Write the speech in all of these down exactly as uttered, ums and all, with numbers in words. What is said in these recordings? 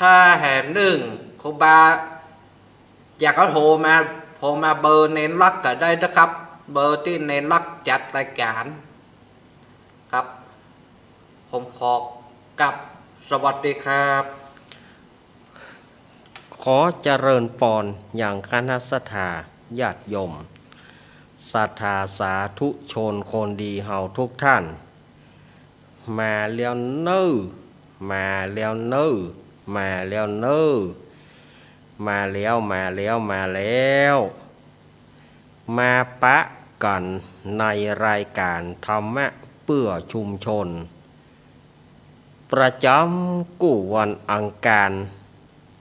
ถ้าแหมนึ่งครูบาอยากจะโทรมา โทรมาเบอร์เณรลักษณ์ก็ได้นะครับ เบอร์ตี้เณรลักษณ์จัดรายการครับ ผมขอกราบสวัสดีครับ ขอเจริญปอนยังคณะศรัทธาญาติโยม ศรัทธาสาธุชนคนดีเฮาทุกท่าน มาแล้วเน้อ มาแล้วเน้อ มาแล้วเน้อ มาแล้ว มาแล้ว มาแล้ว มาปะกั๋นในรายก๋านธรรมะเปื้อชุมชน ประจ๋ำกู้วันอังคาร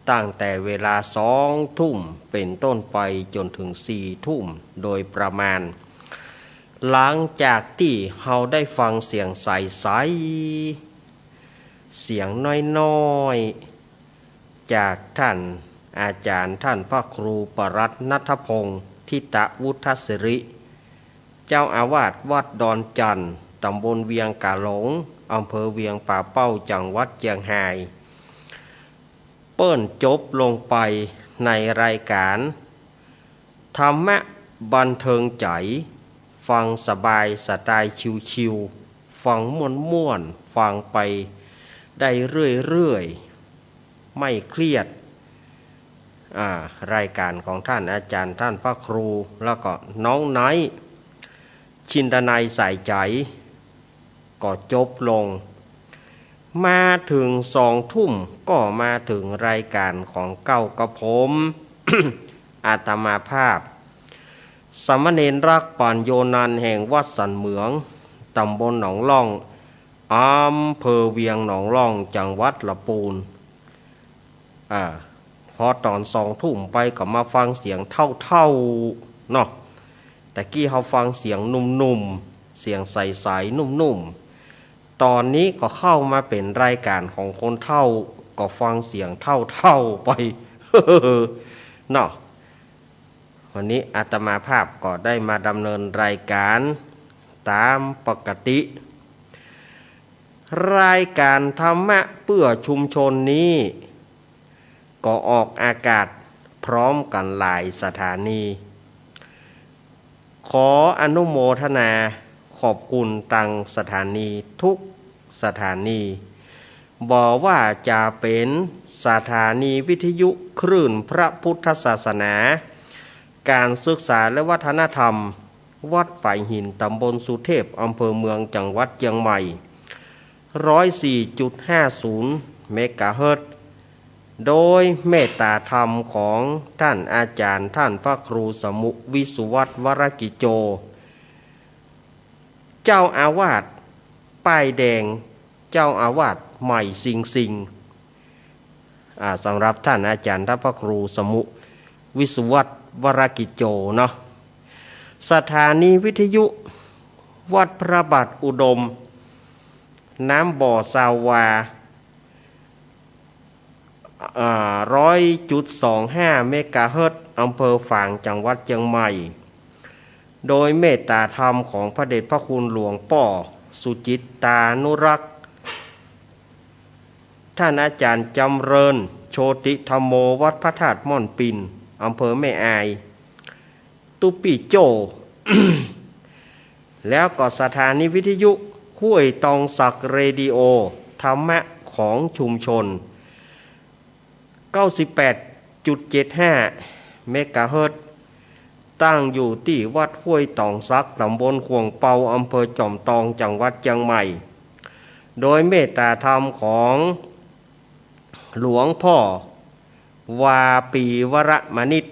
ตั้งแต่เวลาสองทุ่มเป๋นต้นไปจ๋นเถิงสี่ทุ่มโดยประมาณ หลังจากตี้เฮาได้ฟังเสียงใสๆ เสียงน้อยๆ จากท่านอาจ๋ารย์ท่านพระครูปรัตน์ณัฐพงษ์ ธิตวุฒศิริ เจ้าอาวาสวัดดอนจั่น ต๋ำบลเวียงก๋าหลง อำเภอเวียงป่าเป้า จังหวัดเจียงฮาย เปิ้นจบลงไปในรายก๋าน ธรรมะบันเทิงใจ๋ ฟังสบายสไตล์ชิลๆ ฟังม่วนๆ ฟังไปได้เรื่อยๆ ไม่เครียด อ่า รายก๋านของท่านอาจ๋ารย์ท่านพระครู แล้วก็น้องไนท์ ชินทนายสายใจ๋ ก็จบลง มาเถิงสองทุ่มก็มาเถิงรายก๋านของเก้ากับผม อาตมาภาพ สามเณรรักษ์ ปัญโญนันท์ แห่งวัดสันเหมือง ต๋ำบลหนองล่อง อำเภอเวียงหนองล่อง จังหวัดละปูน อ่า พอต๋อนสองทุ่มไปก็มาฟังเสียงเฒ่าๆ เนาะ ตะกี้เฮาฟังเสียงหนุ่มๆ เสียงใสๆ นุ่มๆ ต๋อนนี้ก็เข้ามาเป๋นรายก๋านของคนเฒ่า ก็ฟังเสียงเฒ่าๆ ไป เนาะ วันนี้อาตมาภาพก็ได้มาดำเนินรายก๋านต๋ามปกติ รายก๋านธรรมะเปื้อชุมชนนี้ ก็ออกอากาศพร้อมกั๋นหลายสถานี ขออนุโมทนาขอบคุณตังสถานีทุกสถานี บ่ว่าจะเป๋นสถานีวิทยุคลื่นพระพุทธศาสนา ก๋านศึกษาและวัฒนธรรม วัดฝายหิน ต๋ำบลสุเทพ อำเภอเมือง จังหวัดเจียงใหม่ ร้อยสี่จุดห้าศูนย์ เมกะเฮิรตซ์ โดยเมตตาธรรมของท่านอาจ๋ารย์ท่านพระครูสมุห์ วิสุวัฒน์ วรกิจโจ เจ้าอาวาสป้ายแดง เจ้าอาวาสใหม่ซิงๆ อ่า สำหรับท่านอาจ๋ารย์ท่านพระครูสมุห์ วิสุวัฒน์ วรกิจโจเนาะ สถานีวิทยุวัดพระบาทอุดม น้ำบ่อซาวา อ่า ร้อยจุดสองห้า เมกะเฮิรตซ์ อำเภอฝาง จังหวัดเจียงใหม่ โดยเมตตาธรรมของพระเดชพระคุณหลวงป้อสุจิตตานุรักษ์ ท่านอาจ๋ารย์จำเริญ โชติธัมโม วัดพระธาตุม่อนปิ่น อำเภอแม่อาย ตุ๊ปี้โจ้ แล้วก็สถานีวิทยุห้วยตองสัก เรดิโอธรรมะของชุมชน เก้าสิบแปดจุดเจ็ดห้า เมกะเฮิรตซ์ ตั้งอยู่ตี้วัดห้วยตองสัก ต๋ำบลข่วงเปา อำเภอจอมตอง จังหวัดเจียงใหม่ โดยเมตตาธรรมของหลวงป้อ วาปี วรมณิช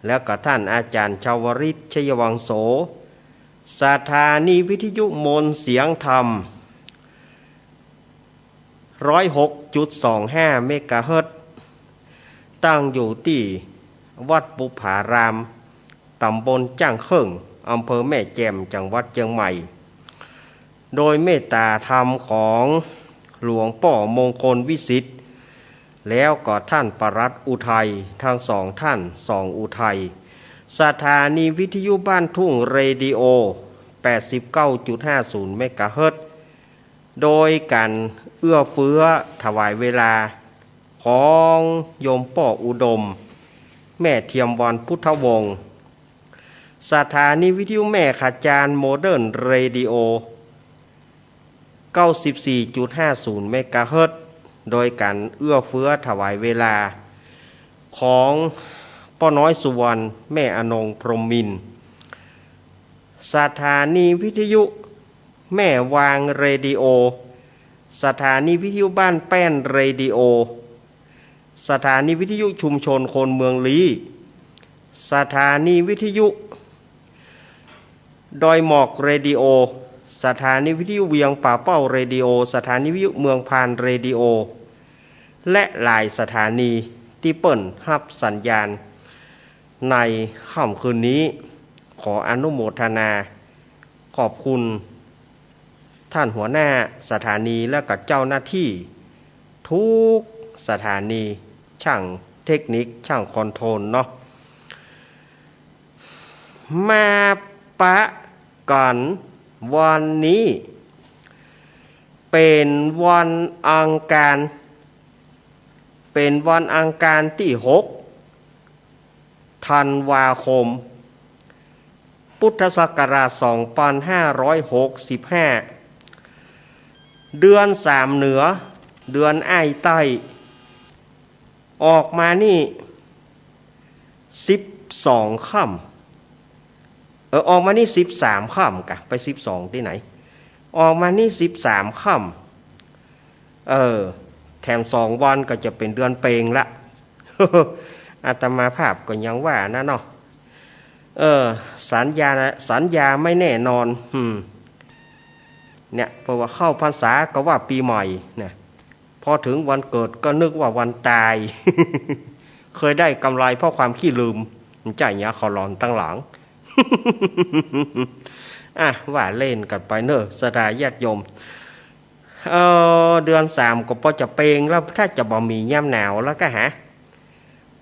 แล้วก็ท่านอาจ๋ารย์ชาวริต ชัยวังโส สถานีวิทยุมนต์เสียงธรรม ร้อยหกจุดสองห้า เมกะเฮิรตซ์ ตั้งอยู่ตี้วัดบุปผาราม ต๋ำบลจ้างเคิ่ง อำเภอแม่แจ่ม จังหวัดเจียงใหม่ โดยเมตตาธรรมของหลวงป้อมงคลวิสิทธิ์ แล้วก็ท่านปลัดอุทัย ทั้งสองท่าน สองอุทัย สถานีวิทยุบ้านทุ่ง เรดิโอ แปดสิบเก้าจุดห้าศูนย์ เมกะเฮิรตซ์ โดยก๋านเอื้อเฟื้อถวายเวลา ของโยมป้ออุดม แม่เทียมวรรณพุทธวงศ์ สถานีวิทยุแม่ขจาร โมเดิร์นเรดิโอ เก้าสิบสี่จุดห้าศูนย์เมกะเฮิรตซ์ โดยก๋านเอื้อเฟื้อถวายเวลาของป้อน้อยสุวรรณ แม่อนงพรหมมินทร์ สถานีวิทยุแม่วางเรดิโอ สถานีวิทยุบ้านแป้นเรดิโอ สถานีวิทยุชุมชนคนเมืองลี้ สถานีวิทยุดอยหมอกเรดิโอ สถานีวิทยุเวียงป่าเป้าเรดิโอ สถานีวิทยุเมืองพานเรดิโอ และหลายสถานีตี้เปิ้นฮับสัญญาณในค่ำคืนนี้ ขออนุโมทนาขอบคุณท่านหัวหน้าสถานีและก็เจ้าหน้าตี้ทุกสถานี ช่างเทคนิค ช่างคอนโทรลเนาะ มาปะกั๋นวันนี้ เป๋นวันอังคาร เป๋นวันอังคารตี้หกธันวาคม พุทธศักราชสองพันห้าร้อยหกสิบห้า เดือนสามเหนือ เดือนอ้ายใต้ ออกมานี่สิบสองค่ำ เออ ออกมานี่สิบสามค่ำกะ ไปสิบสองตี้ไหน ออกมานี่สิบสามค่ำ เออ แถมสองวันก็จะเป๋นเดือนเป็งละ อาตมาภาพก็ยังว่านะเนาะ เออ สัญญานะ สัญญาไม่แน่นอน อืม เนี่ย เพราะว่าเข้าพรรษาก็ว่าปี๋ใหม่นะ พอเถิงวันเกิดก็นึกว่าวันต๋าย เคยได้ก๋ำไรเพราะความขี้ลืม บ่ใจ้หยัง ขอหลอนตังหลัง อ่ะ ว่าเล่นกั๋นไปเน่อ ศรัทธาญาติโยม เออ เดือนสามก็ปอจะเป็งแล้ว ถ้าจะบ่มียามหนาวแล้วกะหา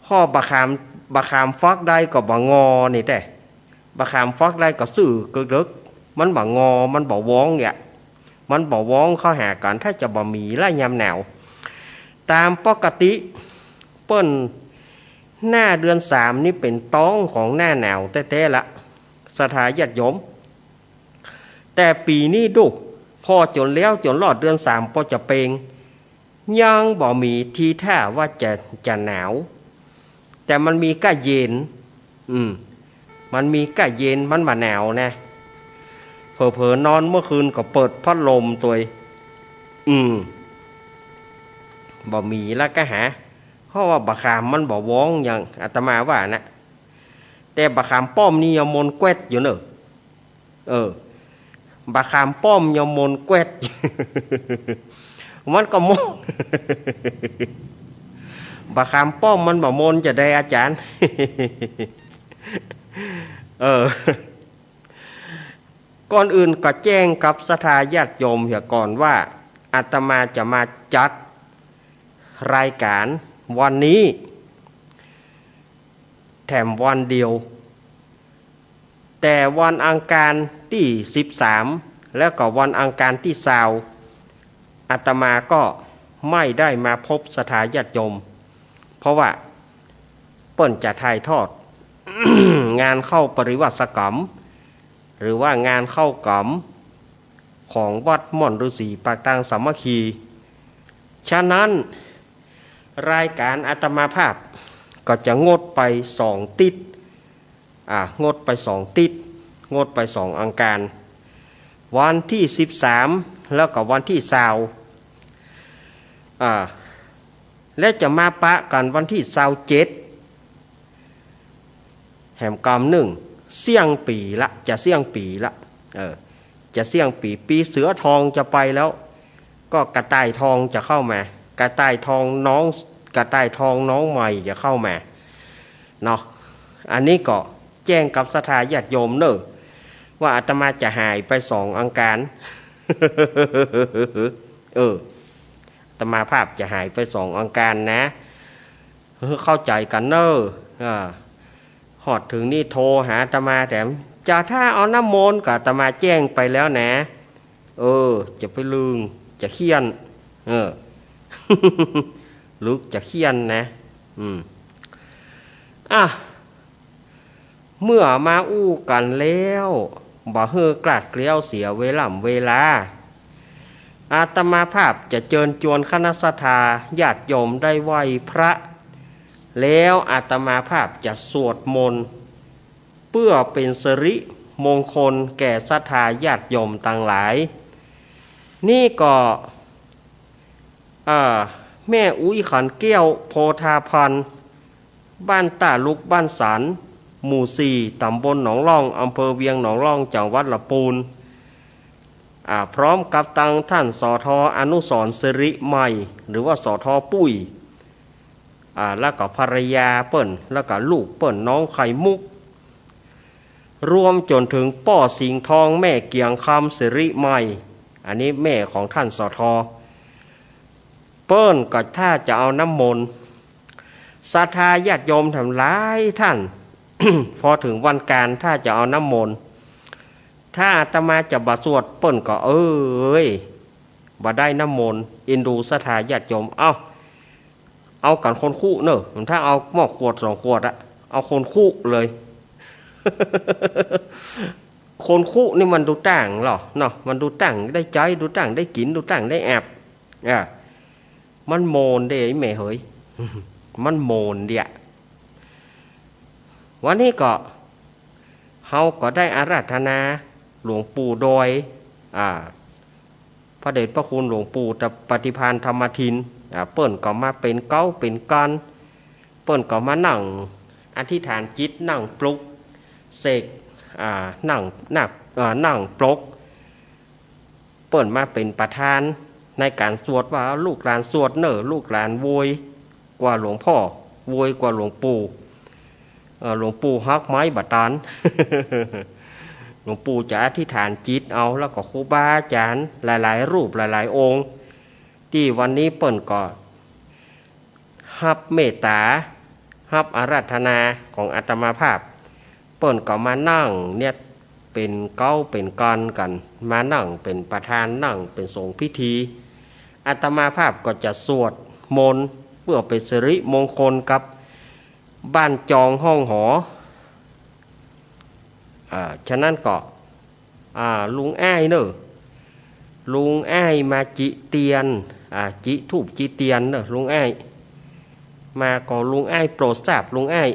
ฮอดบ่าขาม บ่าขามฟักได้ก็บ่างอนี่แต๊ บ่าขามฟักได้ก็ซื่อเกิกเลิก มันบ่างอ มันบ่ว้องแยะ มันบ่ว้องเข้าหากั๋น ถ้าจะบ่มีละยามหนาว ต๋ามปกติเปิ้น หน้าเดือนสามนี่เป๋นต๊องของหน้าหนาวแต๊ๆ ละ ศรัทธาญาติโยม แต่ปี๋นี้ดู พอจ๋นแล้วจ๋นรอดเดือนสามปอจะเป็ง ยังบ่มีทีท่าว่าจะ จะหนาว แต่มันมีก้าเย็น อืม มันมีก้าเย็น มันบ่หนาวนะ เผลอๆ นอนเมื่อคืนก็เปิดพัดลมตวย อืม บ่มีละกะหา เพราะว่าบ่าขามมันบ่ว้องอย่างอาตมาว่านะ แต่บ่าขามป้อมนี่ยังมนแก๊ดอยู่เน่อ เออ บ่าขามป้อมยังมนแก๊ด มันก็มน บ่าขามป้อมมันบ่มนจะใดอาจ๋ารย์ เออ ก่อนอื่นก็แจ้งกับศรัทธาญาติโยมเหียก่อนว่า อาตมาจะมาจัดรายก๋านวันนี้ แถมวันเดียว แต่วันอังคารตี้สิบสาม แล้วก็วันอังคารตี้ซาว อาตมาก็ไม่ได้มาพบศรัทธาญาติโยม เพราะว่าเปิ้นจะถ่ายทอด งานเข้าปริวาสกรรม หรือว่างานเข้ากรรมของวัดม่อนฤๅษีปากตางสามัคคี ฉะนั้น รายก๋านอาตมาภาพก็จะงดไปสองติ๊ด อ่า งดไปสองติ๊ด งดไปสองอังคาร วันตี้สิบสาม แล้วก็วันตี้ซาว อ่า และจะมาปะกั๋นวันตี้ซาวเจ็ด แหมกำนึ่ง เสี้ยงปี๋ละ จะเสี้ยงปี๋ละ เออ จะเสี้ยงปี๋ ปี๋เสือทองจะไปแล้ว ก็กระต่ายทองจะเข้ามา กระต่ายทองน้อง กระต่ายทองน้องใหม่จะเข้ามา เนาะ อันนี้ก็แจ้งกับศรัทธาญาติโยมเน่อ ว่าอาตมาจะหายไปสองอังคาร เออ อาตมาภาพจะหายไปสองอังคารนะ เออ เข้าใจ๋กั๋นเน่อ อ่า ฮอดเถิงนี่โทรหาอาตมาแถม จะถ้าเอาน้ำมนต์ก็อาตมาแจ้งไปแล้วนะ เออ จะไปลืม จะเคี่ยน เออ ลึกจะเฆี่ยนนะ อืม อ่ะ เมื่อมาอู้กั๋นแล้ว บ่หื้อคลาดเคลี้ยวเสียเวล่ำเวลา อาตมาภาพจะเจิญจวนคณะศรัทธาญาติโยมได้ไหว้พระ แล้วอาตมาภาพจะสวดมนต์ เปื้อเป๋นสิริมงคลแก่ศรัทธาญาติโยมตังหลาย นี่ก็ อ่า แม่อุ๊ยขันแก้ว โพธาพันธ์ บ้านต้าลุก บ้านสาน หมู่สี่ ต๋ำบลหนองล่อง อำเภอเวียงหนองล่อง จังหวัดละปูน อ่า พร้อมกับตังท่าน สท อนุสรณ์ สิริใหม่ หรือว่า สท ปุ้ย อ่า แล้วก็ภรรยาเปิ้น แล้วก็ลูกเปิ้น น้องไข่มุก รวมจ๋นเถิงป้อสิงห์ทอง แม่เกียงคำ สิริใหม่ อันนี้แม่ของท่าน สท เปิ้นก็ถ้าจะเอาน้ำมนต์ ศรัทธาญาติโยมตังหลายต้าน พอเถิงวันก๋านถ้าจะเอาน้ำมนต์ ถ้าอาตมาจะบ่สวด เปิ้นก็ เอ้ย บ่ได้น้ำมนต์ เอ็นดูศรัทธาญาติโยม เอ้า เอากั๋นคนคู่เน่อ ถ้าเอาหม้อขวดสองขวดอะ เอาคนคู่เลย คนคู่นี่มันดูตั้งลอเนาะ มันดูตั้งได้ใจ๊ ดูตั้งได้กิ๋น ดูตั้งได้อาบ อ่า มันโมนเด้อไอ้แม่เหย มันโมนเดีย วันนี้ก็ เฮาก็ได้อาราธนาหลวงปู่โดย อ่า พระเดชพระคุณหลวงปู่ปฏิภาณธรรมทิน อ่า เปิ้นก็มาเป๋นเก๊าเป๋นกอน เปิ้นก็มานั่งอธิษฐานจิต นั่งปลุกเสก อ่า นั่ง นั่ง อ่า นั่งปลุก เปิ้นมาเป๋นประธานในก๋านสวดว่า ลูกหลานสวดเน่อ ลูกหลานโวยกว่าหลวงพ่อ โวยกว่าหลวงปู่ เอ่อ หลวงปู่ฮักไม้บ่ตัน หลวงปู่จะอธิษฐานจิตเอา แล้วก็ครูบาอาจ๋ารย์หลายๆ รูปหลายๆ องค์ ตี้วันนี้เปิ้นก็ ฮับเมตต๋า ฮับอาราธนาของอาตมาภาพ เปิ้นก็มานั่งเนี่ย เป๋นเก๊าเป๋นกอนกั๋น มานั่งเป๋นประธาน นั่งเป๋นสงฆ์พิธี อาตมาภาพก็จะสวดมนต์เปื้อเป๋นสิริมงคลกับบ้านจองห้องหอ อ่า ฉะนั้นก็ อ่า ลุงอ้ายเน่อ ลุงอ้ายมาจิเตียน อ่า จิธูปจิเตียนเน่อ ลุงอ้าย มาก็ลุงอ้ายโปรดทราบ ลุงอ้าย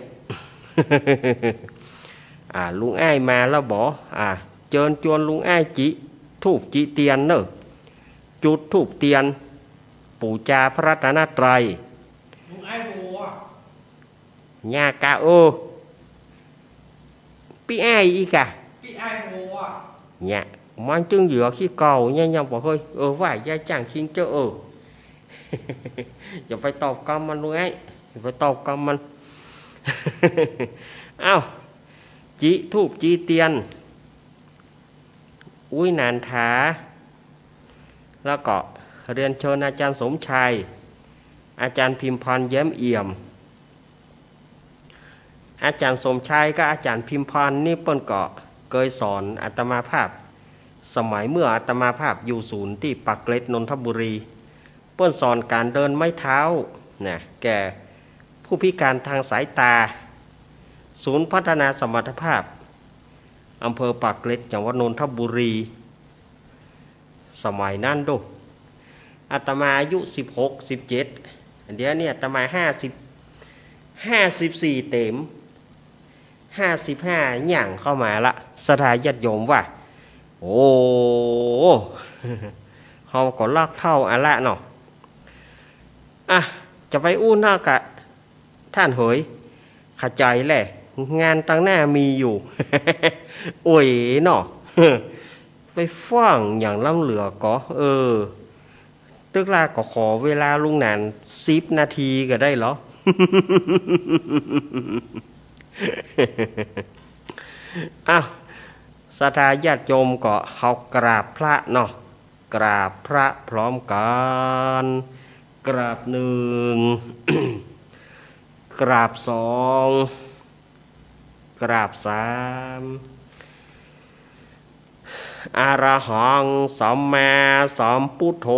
อ่า ลุงอ้ายมาแล้วบ่ อ่า เจิญจวนลุงอ้ายจิธูปจิเตียนเน่อ จุดธูปเตียน ปู๋จาพระรัตนตรัย ลุงอ้ายโห เนี่ยกะ เออ ปี้อ้ายอีกอะ ปี้อ้ายโหอะ เนี่ย มันจึงเหลือขี้เก่าเนี่ย ยังบ่เฮย เออ ว่าย้ายจ้างคิงเจ้อ เออ อย่าไปตอบกำมันลุงอ้าย อย่าไปตอบกำมัน เอ้า จิธูปจิเตียน อุ๊ยหนานถา แล้วก็เรียนเชิญอาจารย์สมชาย อาจารย์พิมพร แย้มเอี่ยม อาจารย์สมชายกับอาจารย์พิมพรนี่เปิ้นก็เกยสอนอาตมาภาพ สมัยเมื่ออาตมาภาพอยู่ศูนย์ตี้ปากเกร็ด นนทบุรี เปิ้นสอนก๋านเดินไม้เท้านะ แก่ผู้พิการทางสายตา ศูนย์พัฒนาสมรรถภาพ อำเภอปากเกร็ด จังหวัดนนทบุรี สมัยนั้นดู อาตมาอายุสิบหก สิบเจ็ด เดี๋ยวนี้อาตมาห้าสิบ ห้าสิบสี่เต็ม ห้าสิบห้าย่างเข้ามาละ ศรัทธาญาติโยมว่า โอ้ เฮาก็ลักเท่าอะละเนาะ อ่ะ จะไปอู้นักกะ ท่านเหย เข้าใจ๋แหละ งานตังหน้ามีอยู่ โอ้ยเนาะ ไปฟั่งอย่างล้ำเหลือก่อ เออ ตึกละก็ขอเวลาลุงหนานสิบนาทีก็ได้เหรอ อ้าว ศรัทธาญาติโยมก็เฮากราบพระเนาะ กราบพระพร้อมกั๋น กราบหนึ่ง กราบสอง กราบสาม อะระหัง สัมมาสัมพุทโธ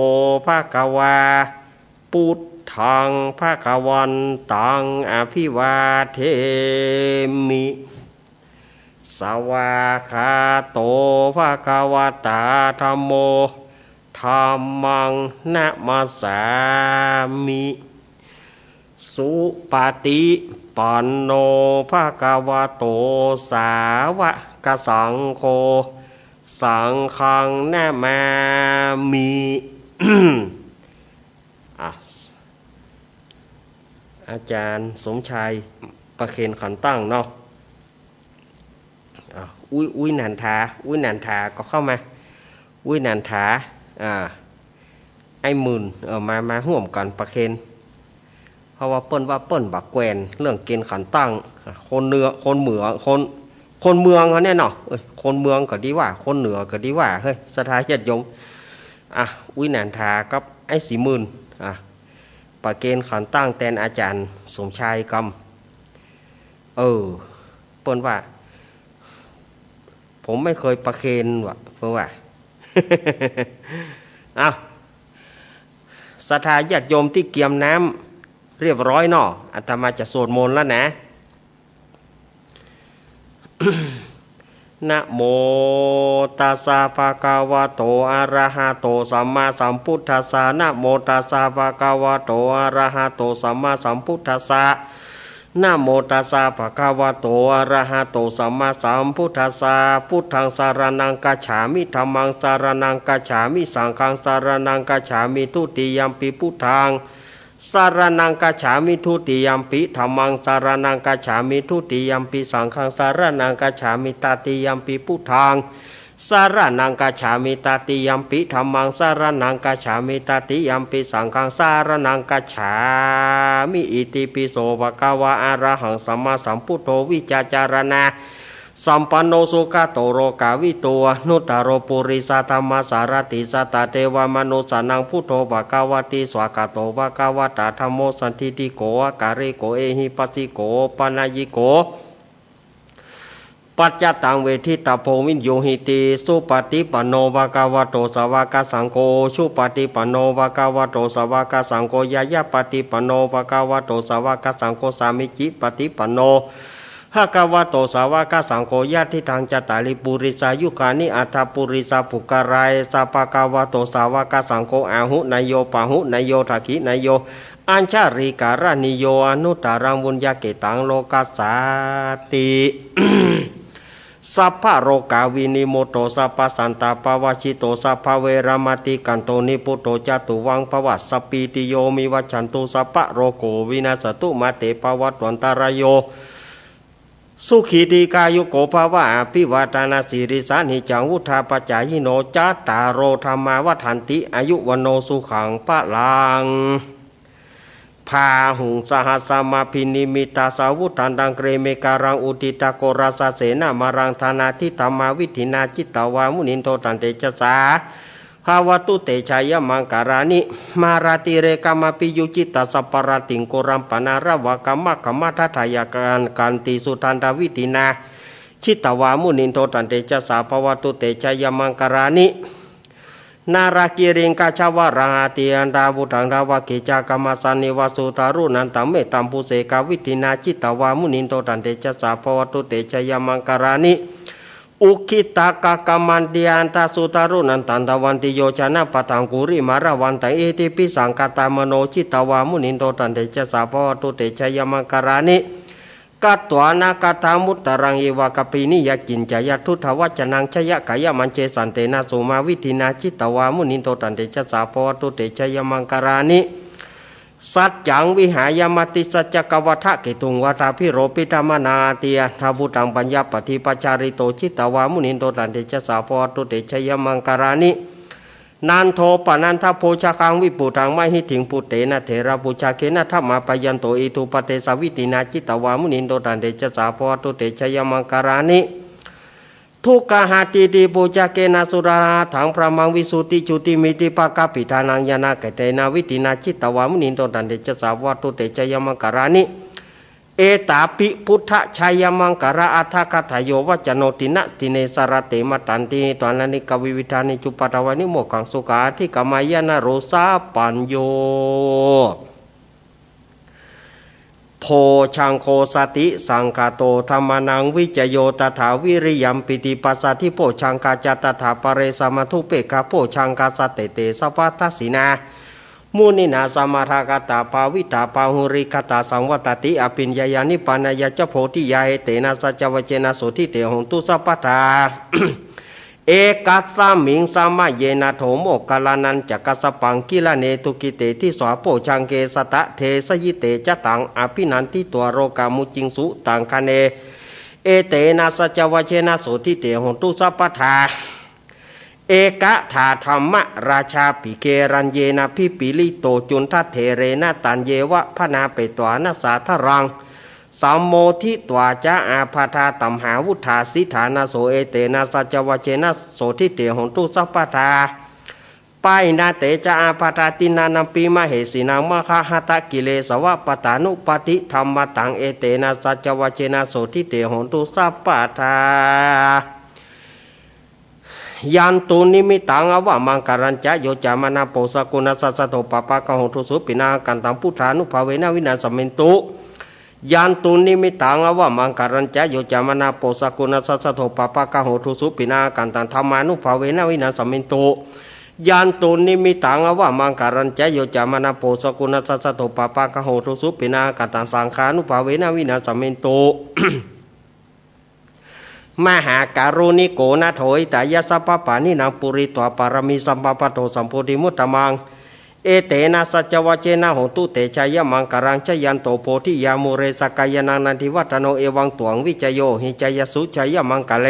ภะคะวา พุท ทัง ภะคะวันตัง อะภิวาเทมิ สวากขาโต ภะคะวะตา ธัมโม ธัมมัง นะมัสสามิ สุปะติปันโน ภะคะวะโต สาวะกะสังโฆ สังฆัง นะมามิ อ่ะ อาจ๋ารย์สมชาย ประเคนขันตั้งเนาะ อ่ะ อุ๊ย อุ๊ยนันทา อุ๊ยนันทาก็เข้ามา อุ๊ยนันทา อ่า ไอ้หมื่น เออ มา มาฮ่วมกั๋นประเคน เพราะว่าเปิ้นว่าเปิ้นบ่แควนเรื่องเกณฑ์ขันตั้ง อ่ะ คนเหนือ คนเหมือง คน คนเมืองเขาเนี่ยเนาะ เอ้ย คนเมืองก็ดีว่า คนเหนือก็ดีว่า เฮ้ย ศรัทธาญาติโยม อ่ะ อุ๊ยนันทากับไอ้สีหมื่น อ่ะ ประเคนขันตั้งแตนอาจ๋ารย์สมชายกำ เออ เปิ้นว่า ผมไม่เคยประเคนว่ะ เปิ้นว่า เอ้า ศรัทธาญาติโยมตี้เกียมน้ำเรียบร้อยเนาะ อาตมาจะสวดมนต์แล้วนะ นะโมตัสสะ ภะคะวะโต อะระหะโต สัมมาสัมพุทธัสสะ นะโมตัสสะ ภะคะวะโต อะระหะโต สัมมาสัมพุทธัสสะ นะโมตัสสะ ภะคะวะโต อะระหะโต สัมมาสัมพุทธัสสะ พุทธัง สะระณัง คัจฉามิ ธัมมัง สะระณัง คัจฉามิ สังฆัง สะระณัง คัจฉามิ ทุติยัมปิ พุทธัง สะระณัง คัจฉามิ ทุติยัมปิ ธัมมัง สะระณัง คัจฉามิ ทุติยัมปิ สังฆัง สะระณัง คัจฉามิ ตติยัมปิ พุทธัง สะระณัง คัจฉามิ ตติยัมปิ ธัมมัง สะระณัง คัจฉามิ ตติยัมปิ สังฆัง สะระณัง คัจฉามิ อิติปิโส ภะคะวะ อะระหัง สัมมาสัมพุทโธ วิชชาจารณะสัมปันโน สุขะโต โลกาวิทู อนุตตโร ปุริสะธัมมะสารถิ สัตตะเทวะมนุสสานัง พุทโธ ภะคะวะติ สวากขาโต ภะคะวะตา ธัมโม สันทิฏฐิโก อะกาลิโก เอหิปัสสิโก โอปะนัยยิโก ปัจจตัง เวทิตะโพ วิญญูหิติ สุปะติปันโน ภะคะวะโต สาวะกะสังโฆ อุจุปะติปันโน ภะคะวะโต สาวะกะสังโฆ ญาญาปะติปันโน ภะคะวะโต สาวะกะสังโฆ สามีจิปะติปันโน ภะคะวะโต สาวะกะสังโฆ ยะทิฏฐัง จัตตาริ ปุริสายุคานิ อัฏฐะ ปุริสาปุคคารา เอสะ ภะคะวะโต สาวะกะสังโฆ อาหุเนยโย ปาหุเนยโย ทักขิเนยโย อัญชลีกะรณีโย อนุตตรัง ปุญญะเขตตัง โลกัสสาติ สัพพะโรคาวินิมุตโต สัพพะสันตาปะวะชิโต สัพพะเวระมะติกันโต นิพพุโต จะตุวัง ภะวะ สัพพีติโย วิวัชชันตุ สัพพะโรโค วินัสสะตุ มาเต ภะวะตวันตะราโย สุขี ดีฆายุโก ภะวะ อะภิวาทะนะสีลิสสะ นิจจัง วุฑฒาปะจายิโน จัตตาโร ธัมมา วัฑฒันติ อายุ วัณโณ สุขัง พะลัง บาหุง สะหัสสะมะภินิมมิตาสาวุธันตัง เกรเมฆะรัง อุทิตะโกราสะเสนะมารัง ทานาธิธัมมา วิธินา จิตตะวา มุนินโท ตันเตจะสา ภะวะตุเตชะยะมังกะลานิ มาราติเรกะมะภิยุจิตตะสัพพะรัตติง โกรัมปะนาระวะกะมะคะมะทัฏฐะยะกัน กันติสุทันตะวิธินา จิตตะวา มุนินโท ตันเตจะสา ภะวะตุเตชะยะมังกะลานิ นาลากิริงกะชะวะรัง อะติยันตะบุตตัง ดาวะเกจะกะมะสะเนวะ สุตารุนันตัง เมตตัมปุเสกะวิธินา จิตตะวา มุนินโท ตันเตจะสา ภะวะตุเตชะยะมังกะลานิ อุกขิตะกะกะมันติยันตะ สุตารุนันตัง ดาวันติโยจะนะปะทัง กุริมาละวันตัง อิทธิปิสังคะตะมะโน จิตตะวา มุนินโท ตันเตจะสา ภะวะตุเตชะยะมังกะลานิ กัตถานะกัตถามุตตะรัง อิวะกะปินิยะกินจะยะ ทุตถะวัจจะนัง ชะยะกะยะมัญเช สันเตนะสุมา วิธินา จิตตะวา มุนินโท ตันเตจะสา ภะวะตุเตชะยะมังกะลานิ สัจจังวิหายะมะติสัจจะกะวัฏฐะเกตุง วาทาภิโรปิธะมะนา อะติยันทะบุตตัง ปัญญาปะทิปะชาริโต จิตตะวา มุนินโท ตันเตจะสา ภะวะตุเตชะยะมังกะลานิ นันโทปะนันทะโภชะคัง วิปุตตังมะหิดధిง ปุตเตนะเถระปุจจาเกนะ ทะมาปะยันโต อิทธุปะเตสะวิธินา จิตตะวา มุนินโท ตันเตจะสา ภะวะตุเตชะยะมังกะลานิ ทุกขะหะติติปุจจาเกนะ สุราหัตถัง พรหมัง วิสุทธิจุติมิทธิปะกะปิทานัง ญาณะเกตเตนะ วิธินา จิตตะวา มุนินโท ตันเตจะสา ภะวะตุเตชะยะมังกะลานิ เอตาปิ พุทธชะยะมังกะละอัตถะกะถาโย วัจจโน ตินะ ติเน สะระเต มะตันติ หิตวานะเนกะวิวิธานิ จุปปะทานานิ โมกขัง สุขัง อะธิกะมะยะ นะโร สะปัญโญ โพชฌังโคสติสังคาโต ธัมมานังวิจโย ตถาวิริยังปิติปัสสาธิโพชฌังคาจะ ตถาปะเรสมัฏฐุเปกขาโพชฌังคา สัตเตเตสะพัทธัสสินา มุนินาสมาทาคาตา ภาวิตา ปาหุริกาตา สังวัตติ อภิญญายา นิพพานายาจะ โพธิยา เอเตนะ สัจจวเจนะ โสตถิ เต โหนตุ สัพพะทา เอกัสสะมิง สะมะเยนะ โถ โมคคัลลานัญจะกัสสะปัง กิลาเน ทุกขิเต ทิสสา โพชฌังเก สัตตะเทสะยิเต จะตัง อภินันทิตัง โรกามุจจิงสุ ตังคะเน เอเตนะ สัจจวเจนะ โสตถิ เต โหนตุ สัพพะทา เอกถาธัมมะราชาปิ เกรัญเยนะ ภิปปะลิโต จุณฑะเถเรนะ ตัญเยวะ พนาเปตวา นะสาธารัง สัมโมทิตวา จะ อาภาธา ตัมหาวุฑฒา สิทธานะโส เอเตนะ สัจจวเจนะ โสตถิ เต โหนตุ สัพพะทา ปายณาเต จะ อาภาธา ติณณานัมปิ มะเหสีนัง มะคะหะตะกิเลสวะปะตานุปัตถิธัมมะตัง เอเตนะ สัจจวเจนะ โสตถิ เต โหนตุ สัพพะทา ยันตุนิมิตตัง อวะมังคะลัญจะ โยจะมะนะโป สะกุณัสสะ สะโท ปะปะกะโห ทุสุปิณา กันตัง พุทธานุภาเวนะ วินาสสะเมนตุ ยันตุนิมิตตัง อวะมังคะลัญจะ โยจะมะนะโป สะกุณัสสะ สะโท ปะปะกะโห ทุสุปิณา กันตัง ธัมมานุภาเวนะ วินาสสะเมนตุ ยันตุนิมิตตัง อวะมังคะลัญจะ โยจะมะนะโป สะกุณัสสะ สะโท ปะปะกะโห ทุสุปิณา กันตัง สังฆานุภาเวนะ วินาสสะเมนตุ มหาการุณิโก นาโถ หิตายะ สัพพะปาณินัง ปูริตวา ปารมี สัมปะปะโท สัมโพธิมุตตะมัง เอเตนะ สัจจวเจนะ โหนตุ เต จายะมังคะลัง จายันโต โพธิยา มูเล สะกายานัง นันทิวัฏฐะโน เอวังตวัง วิจโย หิ จายะสุ จายะมังคะเล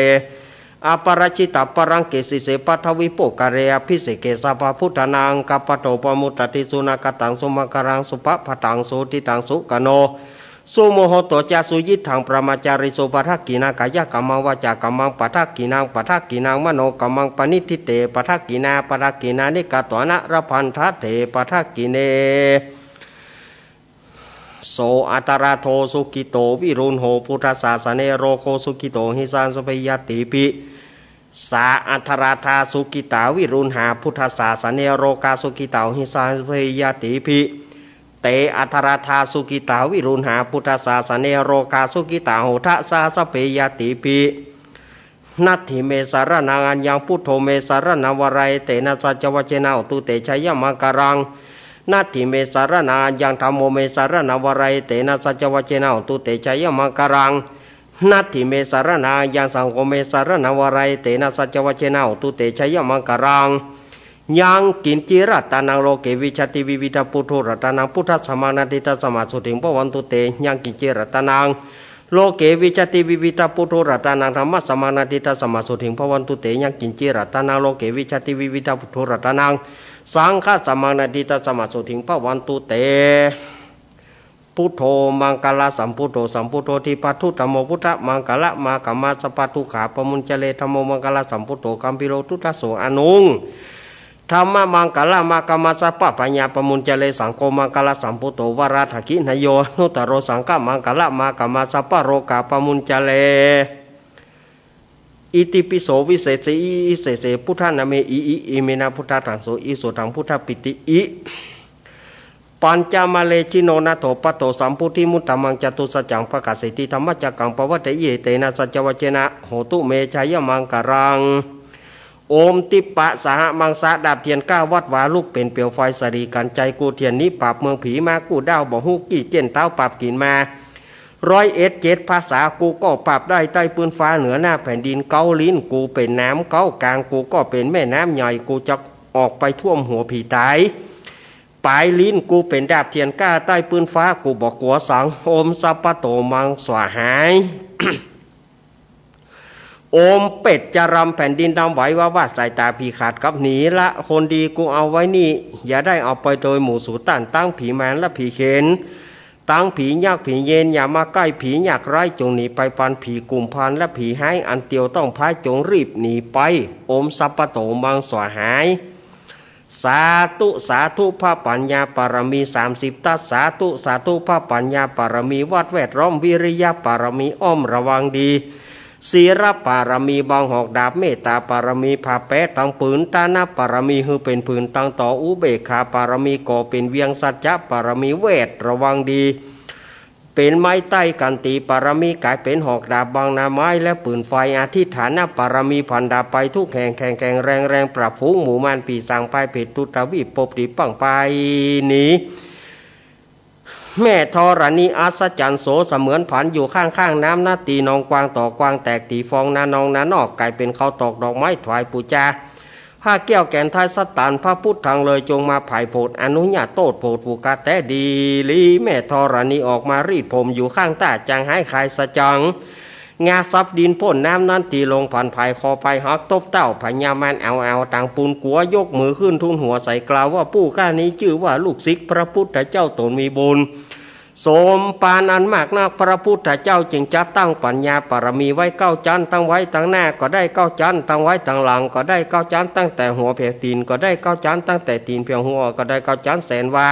อะปะราจิตะปะลังเก สีเส ปัทวิโปะคะเร อะภิเสเก สัพพะพุทธานัง กัปปะโต ปะมุตตะติ สุนาคะตัง สุมังคะลัง สุภะพะตัง สุหุตติตัง สุขะโน สุมุโหโตจะ สุยิตถัง ปะหะมาจาริสุ ปะทักขิณัง กายะกัมมัง วาจากัมมัง ปะทักขิณัง ปะทักขิณัง มโนกัมมัง ปะณิฏฐิเต ปะทักขิณา ปะทักขิณานิ กะตวานะ ละพันทะเถ ปะทักขิเณ โส อัตตะระโธ สุขิโต วิรุณโห พุทธสาสะเน โรโค สุขิโต หิสัง สะพะยะติภิ สา อัตตะระธา สุขิตา วิรุณหา พุทธสาสะเน โรคา สุขิตา หิสัง สะพะยะติภิ เต อัตตะระธา สุขิตา วิรุณหา พุทธสาสะเน โรคา สุขิตา โหทะสา สะพะยะติภิ นัตถิเม สะระณัง อัญญัง พุทโธ เม สะระณัง วะระ เอเตนะ สัจจวเจนะ โหนตุ เต จายะมังคะลัง นัตถิเม สะระณัง อัญญัง ธัมโม เม สะระณัง วะระ เอเตนะ สัจจวเจนะ โหนตุ เต จายะมังคะลัง นัตถิเม สะระณัง อัญญัง สังโฆ เม สะระณัง วะระ เอเตนะ สัจจวเจนะ โหนตุ เต จายะมังคะลัง ยังกิญจิรัตตานัง โลเก วิชชาติ วิวิธัง ปุถุรัตตานัง พุทธัสสะมัง นะทิฏฐัสสะ มะโสทิง ภะวันตุ เต ยังกิญจิรัตตานัง โลเก วิชชาติ วิวิธัง ปุถุรัตตานัง ธัมมัสสะมัง นะทิฏฐัสสะ มะโสทิง ภะวันตุ เต ยังกิญจิรัตตานัง โลเก วิชชาติ วิวิธัง ปุถุรัตตานัง สังฆัสสะมัง นะทิฏฐัสสะ มะโสทิง ภะวันตุ เต พุทโธ มังคะละสัมพุทโธ สัมพุทโธ ทีปะทุ ธัมโม พุทธะมังคะละ มะกะมาสัพพะทุกขา ปะมุญจะเร ธัมโม มังคะละสัมพุทโธ กัมภีโร ทุตถะโส อะนุง ธัมมะมังคะละ มะกะมาสัพพะพะยา ปะมุญจะเร สังโฆ มังคะละสัมพุทโธ วะระถะขินะโย นุตตะโร สังฆะมังคะละ มะกะมาสัพพะโรคา ปะมุญจะเร อิติปิโส วิเศษเส อิอิเสเส พุทธานะเม อิอิ อิเมนะ พุทธาทังโส อิโส ธัง พุทธปิติ อิ ปัญจะมะเล จิโน นะโถ ปะโถ สัมพุทธิมุตตะมัง จตุสัจจัง ปะกะเสติ ธัมมะจักกัง ปะวะเต อิ เอเตนะ สัจจวเจนะ โหตุ เม จายะมังคะลัง โอม ทิปปะสหะมังสะ ดาบเทียนก้าวัดวา ลุกเป๋นเปียวไฟ สะหลีกั๋นไจ กู้เตียนหนีปราบเมืองผี มากู้ด้าวบ่ฮู้กี่เจ้น เต๊าปราบกิ๋นมา ร้อยเอ็ดเจ็ดภาษา กูก็ปราบได้ใต้ปื้นฟ้า เหนือหน้าแผ่นดิน เก๊าลิ้นกูเป๋นน้ำ เก๊ากางกูก็เป๋นแม่น้ำใหญ่ กูจะออกไปท่วมหัวผีต๋าย ป๋ายลิ้นกูเป๋นดาบเทียนก้า ใต้ปื้นฟ้ากูบ่กั๋วสัง โอมสัพพะโต มังสวาหาย โอม เป็ดจะรำแผ่นดินดำไหว ว่าว่าสายต๋าผีขาดกับหนี ละคนดีกูเอาไว้นี่ อย่าได้เอาไปโดยหมู่สูต้าน ตังผีมารและผีเขน ตังผียักษ์ผีเยน อย่ามาใก้ ผียักษ์ร้ายจงหนีไป ปานผีกุมภารและผีฮ้าย อันเตียวต้องพาย จงรีบหนีไป โอมสัพพะโต มังสวาหาย สาธุ สาธุ พระปัญญาปารมีสามสิบทัศ สาธุ สาธุ พระปัญญาปารมีวัดแวดล้อม วิริยะปารมีอ้อมระวังดี ศีลปารมีบังหอกดาบ เมตตาปารมีผ้าแปะตังผืน ทานปารมีหื้อเป๋นผืนตังต่อ อุเบกขาปารมีก่อเป๋นเวียง สัจจะปารมีแวดระวังดี เป๋นไม้ใต้กั๋น ตี๋ปารมีก๋ายเป๋นหอกดาบบังหน้าไม้และปืนไฟ อธิษฐานปารมีผันดาบไปทุกแห่ง แข็งแข็งแรงแรงปราบฝูงหมู่มารปีศาจพายเผตรทุตวีป ปบตี๋ปังไปหนี แม่ธรณีอัศจรรย์โส เสมือนผันอยู่ข้างๆ น้ำนา ตี๋หนองกว้างต่อกว้างแตก ตี๋ฟองนานองนานอก ก๋ายเป๋นเขาตอกดอกไม้ถวายปู๋จา พระแก้วแก่นไทยสถาน พระพุทธังเลยจงมาผายโผด อนุญาโตษโผดผู้ข้าแต๊ดีหลี แม่ธรณีออกมารีดผมอยู่ข้างต้า จั่งหายคายสะจัง งาซับดินป๊นน้ำนั้น ตี๋ลงผันผายคอไปหักตบเต้า พญามารเอาเอาต่างปูนกั๋ว ยกมือขึ้นทูลหัวใส่กล่าวว่า ผู้ข้านี้จื้อว่าลูกศิษย์พระพุทธเจ้าตนมีบุญ สมปานอันมากนัก พระพุทธเจ้าจึงจัดตั้งปัญญาปารมีไว้เก้าจั๊น ตั้งไว้ตังหน้าก็ได้เก้าจั๊น ตั้งไว้ตังหลังก็ได้เก้าจั๊น ตั้งแต่หัวแผวตี๋นก็ได้เก้าจั๊น ตั้งแต่ตี๋นแผวหัวก็ได้เก้าจั๊น แสนวา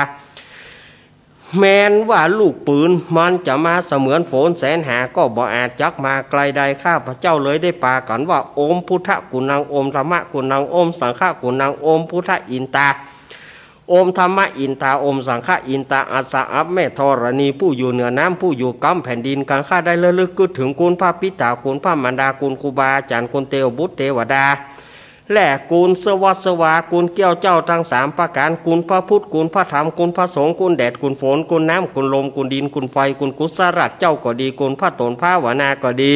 แม้นว่าลูกปืนมันจะมาเสมือนฝนแสนหา ก็บ่อาจจักมาไกลได้ ข้าพเจ้าเลยได้ปากั๋นว่า โอมพุทธกุณัง โอมธัมมะกุณัง โอมสังฆะกุณัง โอมพุทธอินตา โอมธัมมะอินตา โอมสังฆะอินตา อัสสะ อับแม่ธรณี ผู้อยู่เหนือน้ำ ผู้อยู่กำแผ่นดิน กังข้าได้ระลึกกึ๊ดเถิงคุณพระปิตา คุณพระมารดา คุณครูบาอาจ๋ารย์ คุณเตวบุตรเตวดา และคุณสวัสสวา คุณเกี้ยวเจ้าตังสามประก๋าน คุณพระพุทธ คุณพระธรรม คุณพระสงฆ์ คุณแดด คุณฝน คุณน้ำ คุณลม คุณดิน คุณไฟ คุณกุศลเจ้าก็ดี คุณพระตนภาวนาก็ดี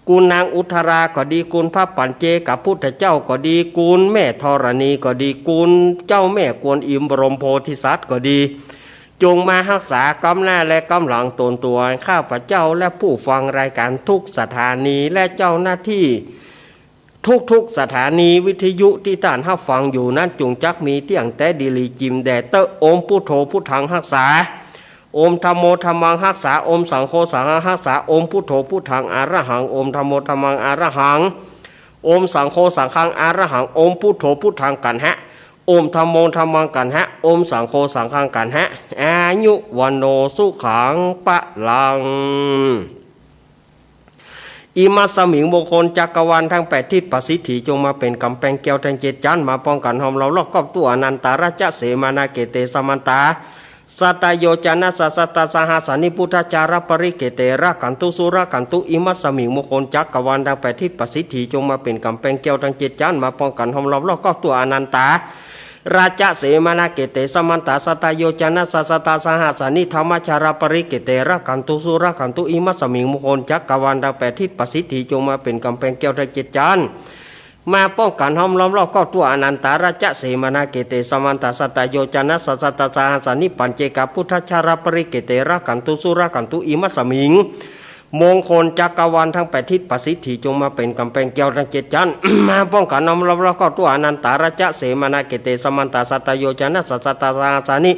คุณนางอุทราก็ดี คุณพระปัญเจกพุทธเจ้าก็ดี คุณแม่ธรณีก็ดี คุณเจ้าแม่กวนอิมบรมโพธิสัตว์ก็ดี จงมาฮักษากำหน้าและกำหลังตนตั๋วข้าพเจ้าและผู้ฟังรายก๋านทุกสถานี และเจ้าหน้าตี้ทุกๆ สถานีวิทยุตี้ต้านฮับฟังอยู่นั้น จุ่งจักมีเตี้ยงแต๊ดีหลีจิ่มแด่เต๊อะ โอมพุทโธพุทธังฮักษา โอมธัมโมธัมมังฮักษา โอมสังโฆสังฆังฮักษา โอมพุทโธพุทธังอะระหัง โอมธัมโมธัมมังอะระหัง โอมสังโฆสังฆังอะระหัง โอมพุทโธพุทธังกัณหะ โอมธัมโมธัมมังกัณหะ โอมสังโฆสังฆังกัณหะ อายุวัณโณสุขังพลัง อิมัสสมิง มงคลจักรวาลตังแปดทิศ ประสิทธิจงมาเป๋นก๋ำแปงแก้วตังเจ็ดจั๊น มาป้องกั๋นห้อมเฮารอบครอบทั่ว อนันตารัจจะเสมานาเขเต สมันตา สัตตโยจนะสะสัตตะสหัสสานิ พุทธจารปริเขเต รักขันตุสุรักขันตุ อิมัสสมิง มงคลจักรวาลตังแปดทิศ ประสิทธิจงมาเป๋นก๋ำแปงแก้วตังเจ็ดจั๊น มาป้องกั๋นห้อมเฮารอบครอบทั่ว อนันตารัจจะเสมานาเขเต สมันตา สัตตโยจนะสะสัตตะสหัสสานิ ธัมมจารปริเขเต รักขันตุสุรักขันตุ อิมัสสมิง มงคลจักรวาลตังแปดทิศ ประสิทธิจงมาเป๋นก๋ำแปงแก้วตังเจ็ดจั๊น มาป้องกั๋นห้อมล้อมรอบครอบทั่ว อนันตารัจจะเสมานาเขเต สมันตา สัตตโยจนะสะสัตตะสหัสสานิ ปัญเจกพุทธจารปริเขเต รักขันตุสุรักขันตุ อิมัสสมิง มงคลจักรวาลตังแปดทิศ ประสิทธิจงมาเป๋นก๋ำแปงแก้วตังเจ็ดจั๊น มาป้องกั๋นห้อมล้อมรอบครอบทั่ว อนันตารัจจะเสมานาเขเต สมันตา สัตตโยจนะสะสัตตะสหัสสานิ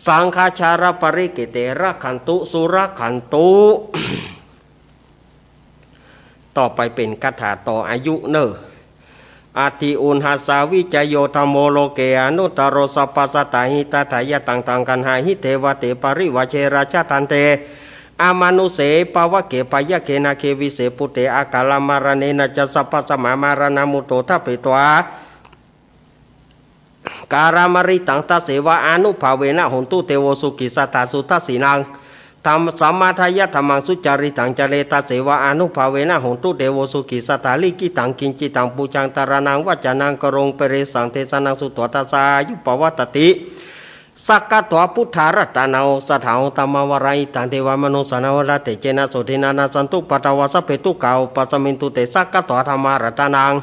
สังฆจารปริเขเต รักขันตุสุรักขันตุ ต่อไปเป๋นคาถาต่ออายุเน่อ อัตถิอุณหัสสาวิจโย ธัมโมโลเก อนุตตโร สัพพสัตตาหิตาทายะ ตัง ตัง กัณหาหิ เทวะเต ปริวาเช ราชะทันเต อมานุเส ปะวะเก ปะยะเก นาเก วิเส ปุเต อะกาละมะระเณนะจะ สัพพะสะมะ มะระณะมุตโต ทะเปตวา กาละมะริตัง ตัสเสวะ อานุภาเวนะ โหนตุ เตโว สุขิสัตตา สุทัสสินัง ธัม สัมมาทายะ ธัมมัง สุจาริตัง จะเร ตัสเสวะ อานุภาเวนะ โหนตุ เตโว สุขิสัตตา ลิขิตัง กิจจิตัง ปูจัง ตะระณัง วัจจะนัง กะโรง ปะเรสัง เตสะนัง สุตวา ทัสสายุ ปะวัตติ สักขะตวา พุทธารัตตานัง โอสะถา ธัมมาวารัง หิตัง เทวะมนุสสานัง วะฏะ เตเจนะ โสตินะ นะสสันตุ ปะทะวา สัพเพ ทุกขา อุปัสสะมินตุ เต สักขะตวา ธัมมารัตตานัง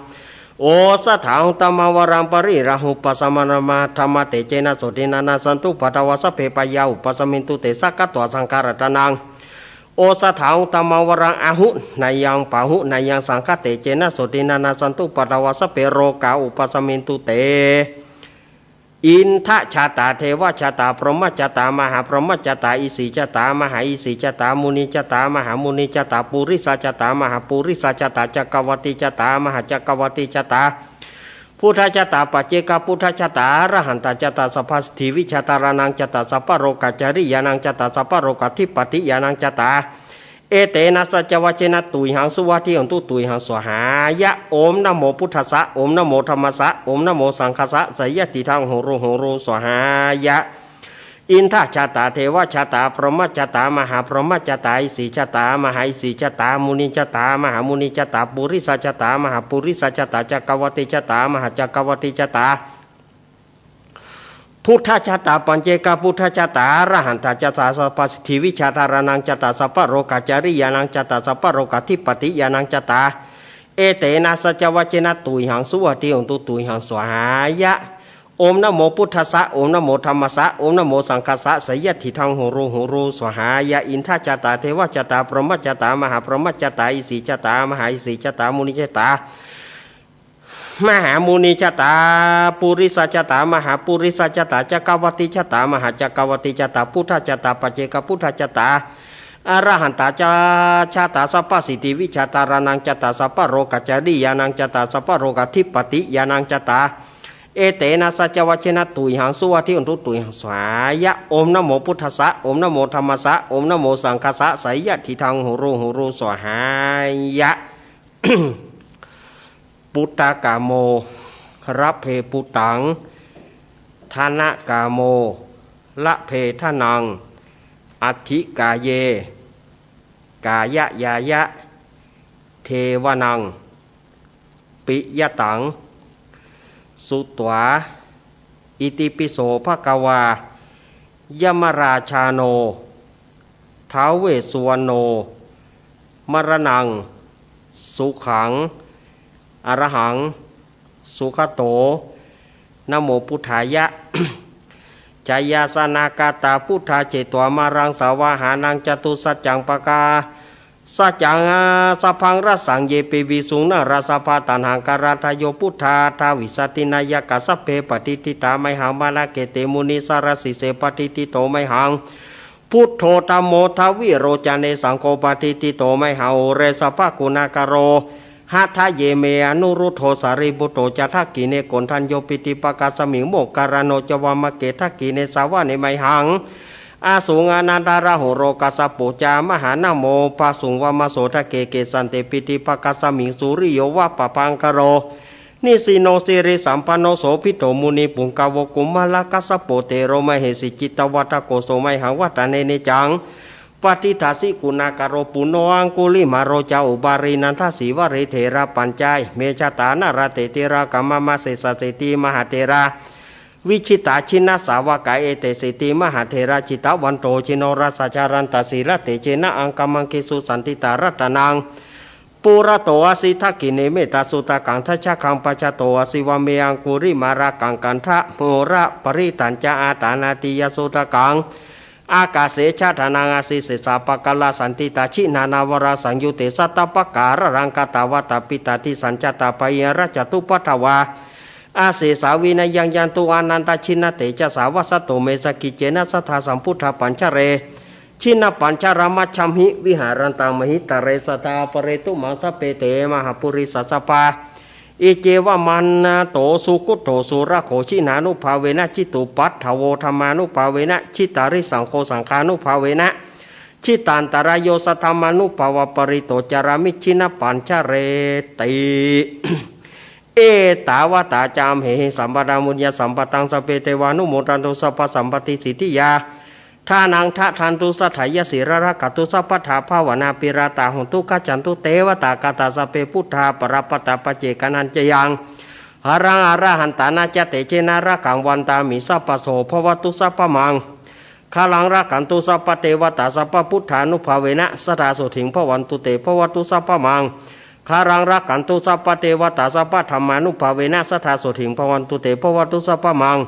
โอสะถา ธัมมาวารัง ปะริราหู ปัสสะมะ ธัมมา ธัมมา เตเจนะ โสตินะ นะสสันตุ ปะทะวา สัพเพ พะยา อุปัสสะมินตุ เต สักขะตวา สังฆารัตตานัง โอสะถา ธัมมาวารัง อะหุ นะยัง ปะหุ นะยัง สังฆะ เตเจนะ โสตินะ นะสสันตุ ปะทะวา สัพเพ โรกา อุปัสสะมินตุ เต อินทะชาตา เทวะชาตา พรหมชาตา มหาพรหมชาตา อิสีชาตา มหาอิสีชาตา มุนีชาตา มหามุนีชาตา ปุริสาชาตา มหาปุริสาชาตา จักกะวัตติชาตา มหาจักกะวัตติชาตา พุทธชาตา ปัจเจกพุทธชาตา อรหันตชาตา สัพพะสิทธิวิชาตา รานังชาตา สัพพะโรกาจาริยานังชาตา สัพพะโรกาธิปติยานังชาตา เอเตนะ สัจจวัจเจนะ ตุยหัง สุวัตถิโหนตุ ตุยหัง สวาหายะ โอมนะโมพุทธัสสะ โอมนะโมธัมมัสสะ โอมนะโมสังฆัสสะ สยะติทัง โหโร โหโร สวาหายะ อินทะจะตา เทวะจะตา พรหมะจะตา มหาพรหมะจะตา อิสิจะตา มหาอิสิจะตา มุนิจะตา มหามุนิจะตา ปุริสะจะตา มหาปุริสะจะตา จักรวติจะตา มหาจักรวติจะตา พุทธจะตา ปัจเจกพุทธจะตา อรหันตะจะตา สัพพะสิทธิวิชาธารณังจะตา สัพพะโรกะจริยานังจะตา สัพพะโรกะธิปติญาณังจะตา เอเตนะสัจจวะเจนะ ตุยหัง สุวัตติโหนตุ ตุยหัง สวาหายะ โอมนะโมพุทธัสสะ โอมนะโมธัมมัสสะ โอมนะโมสังคัสสะ สยะถิตัง หูรู หูรู สวาหายะ อินทะจะตา เทวะจะตา พรหมะจะตา มหาพรหมะจะตา อิสิจะตา มหาอิสิจะตา มุนิจะตา มหามุนิจะตา ปุริสะจะตา มหาปุริสะจะตา จักรวติจะตา มหาจักรวติจะตา พุทธจะตา ปัจเจกพุทธจะตา อรหันตะจะ จะตา สัพพะสิทธิวิชาธารณังจะตา สัพพะโรกะจริยานังจะตา สัพพะโรกะธิปติญาณังจะตา เอเตนะสัจจวะเจนะ ตุยหัง สุวัตติโหนตุ ตุยหัง สวาหายะ โอมนะโมพุทธัสสะ โอมนะโมธัมมัสสะ โอมนะโมสังคัสสะ สยะถิตัง หูรู หูรู สวาหายะ ปุตตะกาโม ละเพปุตตัง ทะนะกาโม ละเพทะนัง อัตถิกาเย กายะยายะ เทวะนัง ปิยะตัง สุตวา อิติปิโสภะคะวา ยมราชาโน ท้าวเวสสุวรรณโน มรณัง สุขัง อรหัง สุขโต นะโมพุทธายะ จายาสนากาตา พุทธาเจตวามะรัง สาวาหานัง จตุสัจจัง ปะกาสัจจัง สัพพัง รัสสัง เยปิวิสุง นรสพา ตัณหังคาราทะโย พุทธา ทาวิสสะติ นายกะ สัพเพ ปะทิฏฐิตา มะหัง มะนะเกเต มุนิสสะระ สีเส ปะทิฏฐิโต มะหัง พุทโธ ธัมโม ทวิโรจเน สังโฆ ปะทิฏฐิโต มะหัง อุเรสพะกุณากะโร หะทะเย เม อนุรุทโธ สารีปุตโต จะ ทักขิเณ โกณฑัญโญ ปิตุปะกาสมิง โมคคัลลาโน จะ วามะเก ทักขิเณ สาวะเน มะหัง อสุง อานันทะราหุโล กัสสะโป จะ มหานะโม ภะสุง วามะโส ทะเก เกสะเต ปิตุปะกาสมิง สุริโย วะปะภังคะโล นิสิโน สิริสัมปันโน โสภิตโต มุนิปุงกะโว กุมารกัสสะโป เตโร มะเหสี จิตตะวัฏฐโก โส มะหัง วัฏฏะเน เนจัง ปะทิฏฐาสิ กุณากะโร ปุณโณ อังคุลิมาโล จะ อุบาลีนันทะ สีวะลี เถระปัญจะ อิเม จะตา นะระเต ติลากะ มะมะ เสสะเสตี มหาเถรา วิจิตา จินนสาวกา เอเต เสตี มหาเถรา จิตตะวันโต จิโนราสะ จะรันตะ สีลเตเจนะ อังกะมังคิสุ สันติตา รัตตะนัง ปุระโต อะสิ ทักขิเณ เมตตาสุตตะกัง ทัชชะกัง ปัจจโต อะสิ วะเม อังคุลิมาละกัง กันทะโมละปะริตัญจะ อาตานาติยะสุตตะกัง อากาเส ชะดานัง อะสิ เสสะปะกะละ สันติตา จินานา วะระ สังยุตเต สัตตะปะกะระรัง กะตะวะตะ ปิตาทิสัญจะตา ปะหิงสะ จะตุปัฏฐวา อะเสสา วินะยัง ยันตุ อานันตะ จินนะเตจะสา วัสสะตุ เม สะกิจเจนะ สะทา สัมพุทธะปัญจะเร จินนะปัญจะระ มัชฌัมหิ วิหะรันตัง มหิตะเร สะทา ปะเรตุ มัง สัพเพ เต มหาปุริสะ สัพพา อิเจวะ มะนะโต สุกุตโต สุระโข จินานุภาเวนะ จิตตุปัฏฐะโว ธัมมานุภาเวนะ จิตตาริสังโฆ สังฆานุภาเวนะ จิตตันตะระโย สัทธัมมานุภาเวนะ ปะริตโต จารามิ จินนะปัญจะเรติ เอตาวะตา จะ อัมเหหิ สัมปะทา ปุญญะสัมปะทัง สัพเพ เตวานุโมทันตุ สัพพะสัมปะติ สิทธิยา ทานัง ทะทันตุ สัทธายะ สีลารักขันตุ สัพพะทา ภาวะนา อภิรัตตา โหนตุ กัจฉันตุ เตวะตา คาตา สัพเพ พุทธา ปะระปะตา ปัจเจกะ นัญจะยัง หะรัง อรหันตานะ จะ เตจะนะ รักขัง วันตามิ สัพพะโส ภะวะตุ สัพพะมัง คารัง รักขันตุ สัพพะเตวะตา สัพพะพุทธานุภาเวนะ สัทธา โสตถิง ภะวันตุ เต ภะวะตุ สัพพะมัง คารัง รักขันตุ สัพพะเตวะตา สัพพะธัมมานุภาเวนะ สัทธา โสตถิง ภะวันตุ เต ภะวะตุ สัพพะมัง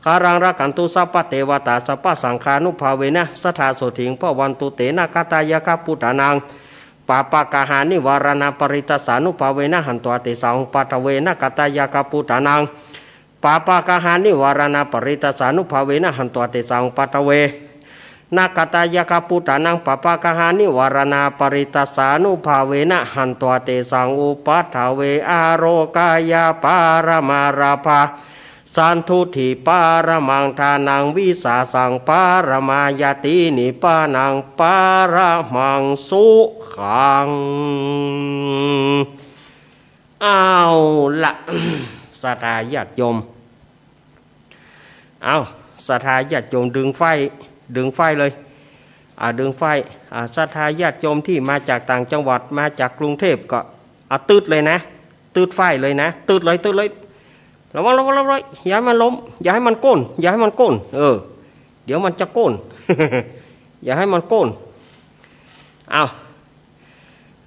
คารัง รักขันตุ สัพพะเตวะตา สัพพะสังฆานุภาเวนะ สัทธา โสตถิง ภะวันตุ เต นาคะทายะคะ พุทธานัง ปาปะกะหา นิวาราณา ปะริตตัสสานุภาเวนะ หันตวา เตสัง อุปัฏฐะเว นาคะทายะคะ พุทธานัง ปาปะกะหา นิวาราณา ปะริตตัสสานุภาเวนะ หันตวา เตสัง อุปัฏฐะเว นาคะทายะคะ พุทธานัง ปาปะกะหา นิวาราณา ปะริตตัสสานุภาเวนะ หันตวา เตสัง อุปัฏฐะเว อาโรกะยะ ปะระมาลาภา สันตุฏฐิ ปะระมัง ทานัง วิสาสัง ปะระมา ญาติ นิปพานัง ปะระมัง สุขัง เอาละ ศรัทธาญาติโยม เอา ศรัทธาญาติโยมดึงไฟ ดึงไฟเลย อ่า ดึงไฟ อ่า ศรัทธาญาติโยมตี้มาจากต่างจังหวัด มาจากกรุงเทพฯ ก็ อ่า ตึ๊ดเลยนะ ตึ๊ดไฟเลยนะ ตึ๊ดเลย ตึ๊ดเลย ระวัง ระวัง ระวัง อย่าให้มันล้ม อย่าให้มันโก้น อย่าให้มันโก้น เออ เดี๋ยวมันจะโก้น อย่าให้มันโก้น เอา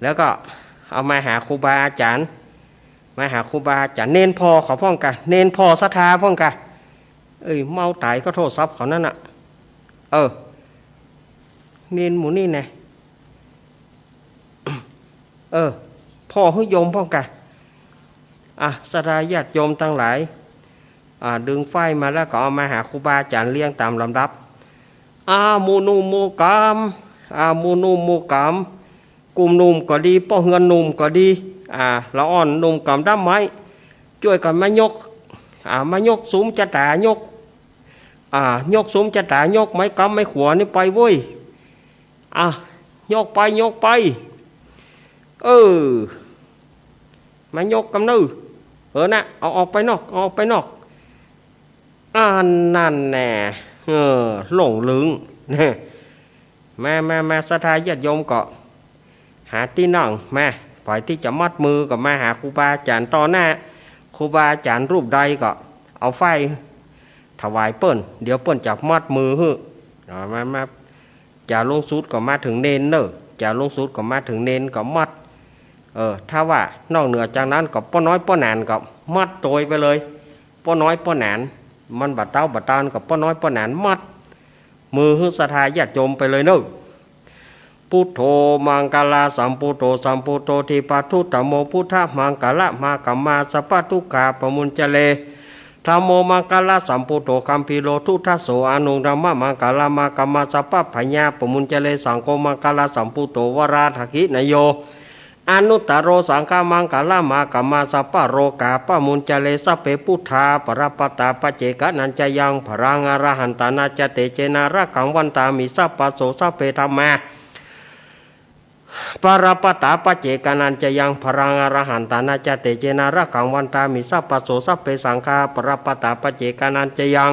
แล้วก็เอามาหาครูบาอาจ๋ารย์ มาหาครูบาอาจ๋ารย์ เณรพ่อเขาพ่องกะ เณรพ่อศรัทธาพ่องกะ เอ้ย เมาต๋ายก็โทรศัพท์เขานั่นน่ะ เออ เณรหมู่นี่แน่ เออ พ่อหื้อโยมพ่องกะ อ่ะ ศรัทธาญาติโยมตังหลาย อ่า ดึงไฟมาแล้วก็เอามาหาครูบาอาจ๋ารย์เรียงต๋ามลำดับ อ่า หมู่หนุ่มหมู่กำ อ่า หมู่หนุ่มหมู่กำ กลุ่มหนุ่มก็ดี ป้อเฮือนหนุ่มก็ดี อ่า ละอ่อนหนุ่มกำด้ามไม้ จ้วยกั๋นมายก อ่า มายกสุมจะต๋ายก อ่า ยกสุมจะต๋ายกไม้กำไม้ขวานี่ไปเว้ย อ่ะ ยกไป ยกไป เออ มายกกำเน่อ เออนะ เอาออกไปนอก เอาออกไปนอก อันนั้นแน่ เออ หลงลึง มา มา มา ศรัทธาญาติโยมก็ หาตี้นั่ง มา ใผตี้จะมัดมือก็มาหาครูบาอาจ๋ารย์ต่อหน้า ครูบาอาจ๋ารย์รูปใดก็เอาไฟถวายเปิ้น เดี๋ยวเปิ้นจะมัดมือหื้อ เอามา มา จ๋าลงสุดก็มาเถิงเณรเน่อ จ๋าลงสุดก็มาเถิงเณรก็มัด เออ ถ้าว่านอกเหนือจากนั้นก็ป้อน้อยป้อหนานก็มัดโตยไปเลย ป้อน้อยป้อหนาน มันบ่าเต๊าบ่าตานก็ป้อน้อยป้อหนานมัดมือหื้อศรัทธาญาติโยมไปเลยเน่อ พุทโธมังคละสัมพุทโธ สัมพุทโธทิพพะทุตโม พุทธะมังคละมะกะมา สัพพะทุกขาปะมุญจะเร ธัมโมมังคละสัมพุทโธ คัมภีโรทุตโส อนุตตมะมังคละมะกะมา สัพพะพยาปะมุญจะเร สังโฆมังคละสัมพุทโธ วาราหะกินโย อนุตตโร สังฆะมังคละมะกะมา สัพพะโรกาปะมุญจะเร สัพเพพุทธาปะระปะตา ปัจเจกะนัญจะยัง พะรังอะระหันตานะ จะเตเจนะ รักขังวันตามิ สัพพะโส สัพเพธัมมา ปะระปะตา ปัจเจกะนัญจะยัง พะรังอะระหันตานะ จะเตเจนะ รักขังวันตามิ สัพพะโส สัพเพสังฆา ปะระปะตา ปัจเจกะนัญจะยัง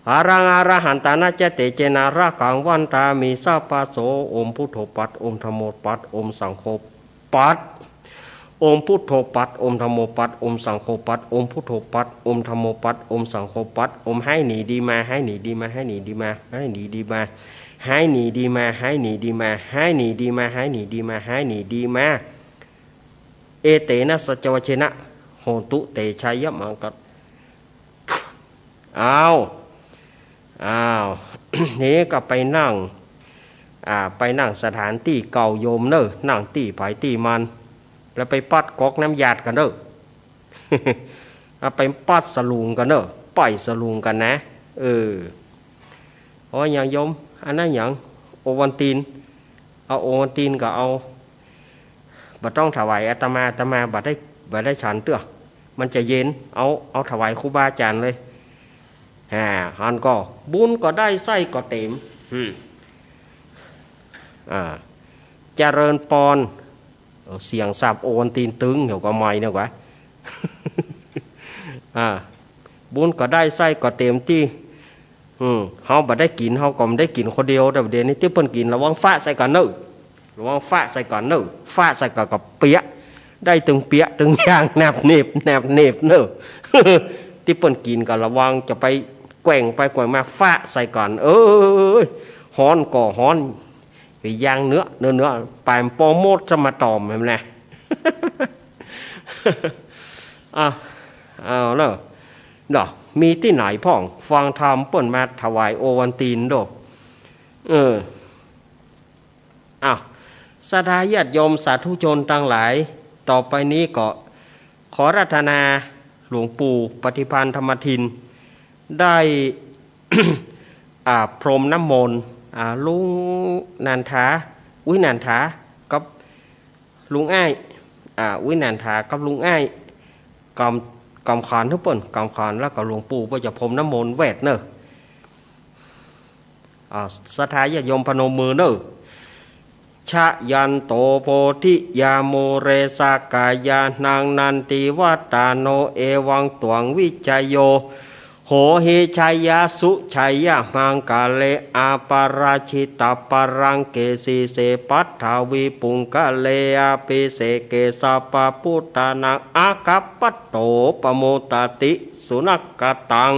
พะรังอะระหันตานะ จะเตเจนะ รักขังวันตามิ สัพพะโส โอมพุทโธปัต โอมธัมโมปัต โอมสังโฆปัต โอมพุทโธปัต โอมธัมโมปัต โอมสังโฆปัต โอมพุทโธปัต โอมธัมโมปัต โอมสังโฆปัต โอมหายหนีดีมา หายหนีดีมา หายหนีดีมา หายหนีดีมา หายหนีดีมา หายหนีดีมา หายหนีดีมา หายหนีดีมา เอเตนะสัจจวัชเชนะ โหนตุเตชะยะมังคะ อ้าว อ้าว ทีนี้ก็ไปนั่ง อ่า ไปนั่งสถานตี้เก่าโยมเน่อ นั่งตี้ใผตี้มัน แล้วไปปัดก๊อกน้ำยาดกั๋นเน่อ เอาไปปัดสลุงกั๋นเน่อ ไปสลุงกั๋นนะ เออ โอ้ย หยังโยม อันนั้นหยัง โอวัลติน เอาโอวัลตินก็เอา บ่ต้องถวายอาตมา อาตมาบ่ได้ บ่ได้ฉันเตื้อ มันจะเย็น เอา เอาถวายครูบาอาจ๋ารย์เลย อ่า หั้นก่อ บุญก็ได้ไส้ก็เต๋ม อืม อ่า เจริญปอน เออ เสียงสับโอวัลตินตึง เดี๋ยวก็ไหม้เนี่ยกว่า อ่า บุญก็ได้ไส้ก็เต๋มตี้ อืม เฮาบ่ได้กิ๋น เฮาก็บ่ได้กิ๋นคนเดียว แต่เดี๋ยวนี้ตี้เปิ้นกิ๋น ระวังฟาดใส่กั๋นเน่อ ระวังฟาดใส่กั๋นเน่อ ฟาดใส่กั๋นก็เปียะ ได้ตึงเปียะตึงยาง แนบเนบ แนบเนบเน่อ ตี้เปิ้นกิ๋นก็ระวัง จะไปแกว่งไปแกว่งมา ฟาดใส่กั๋น เอ้ย ฮ้อนก็ฮ้อน ไปย่างเนื้อ เนื้อ เนื้อ ปายมันปอหมด จะมาต๋อมแหมนะ อ่ะ เอาเน่อ เนาะ มีตี้ไหนพ่อง ฟังธรรมเปิ้นมาถวายโอวัลตินโด เออ อ่ะ ศรัทธาญาติโยมสาธุชนตังหลาย ต่อไปนี้ก็ขออาราธนาหลวงปู่ปฏิภาณธรรมทิน ได้ อ่า พรมน้ำมนต์ อ่า ลุงนันทา อุ๊ย นันทา กับลุงอ้าย อ่า อุ๊ย นันทา กับลุงอ้าย กำ กำขานหื้อเปิ้น กำขาน แล้วก็หลวงปู่เปิ้นจะพรมน้ำมนต์แหวดเน่อ อ่า ศรัทธาญาติโยมพนมมือเน่อ ชะยันโตโพธิยามูเล สากกายานัง นันติวัตตาโน เอวังตวังวิจโย โหหิ ชยสุ ชยมังคะเล อปาราจิตปาลังเก สีเส ปัทวีปุงคะเล อภิเสเก สัพพะปุทธานัง อาคัปปะโต ปะโมดติ สุณักขะตัง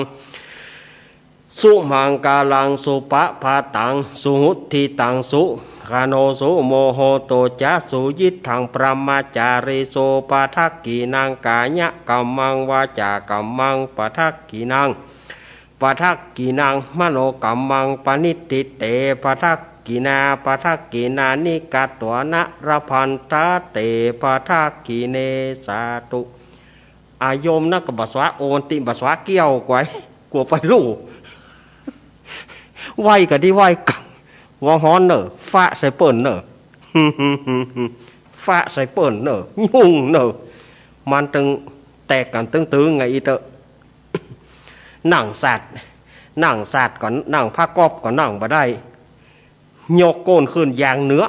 สุมังคะลัง สุภะพะตัง สุหุตถิตัง สุขะโณ สุโมโหโตจะ สุยิตถัง พรหมจารีสุ ปะทักขิณัง กายะกัมมัง วาจากัมมัง ปะทักขิณัง ปะทักขิณัง มโนกัมมัง ปะณิฏฐิเต ปะทักขิณา ปะทักขิณานิ กัตวานะ ละพันทะเต ปะทักขิเณ สาธุ อา โยมนะ ก็บ่สวา โอนติบ่สวาเกี้ยวกวย กั๋วไปลู่ ไหว้ก็ดีไหว้กั๋น ว่าฮ้อนเน่อ ฟ้าใส่เปิ้นเน่อ ฟ้าใส่เปิ้นเน่อ ยุ่งเน่อ มันตึงแตกกั๋นตึงๆ ไงอีเต๊อะ นั่งสัตว์ นั่งสัตว์ก็ นั่งผ้ากอบก็นั่งบ่ได้ ยกโก้นขึ้นอย่างเหนือ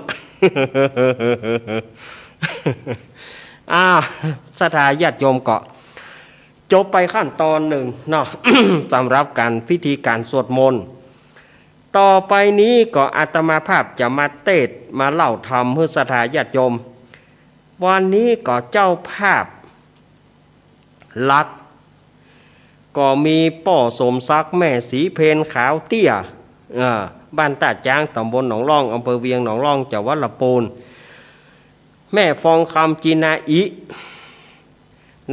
อ่า ศรัทธาญาติโยมก็จบไปขั้นตอนนึ่งเนาะ สำหรับก๋านพิธีก๋านสวดมนต์ ต่อไปนี้ก็อาตมาภาพจะมาเตสน์มาเล่าธรรมหื้อศรัทธาญาติโยม วันนี้ก็เจ้าภาพหลัก ก็มีป้อสมศักดิ์ แม่ศรีเพญ ขาวเตี้ย เอ่อ บ้านต้าจ๊าง ต๋ำบลหนองล่อง อำเภอเวียงหนองล่อง จังหวัดละปูน แม่ฟองคำ จินาอิ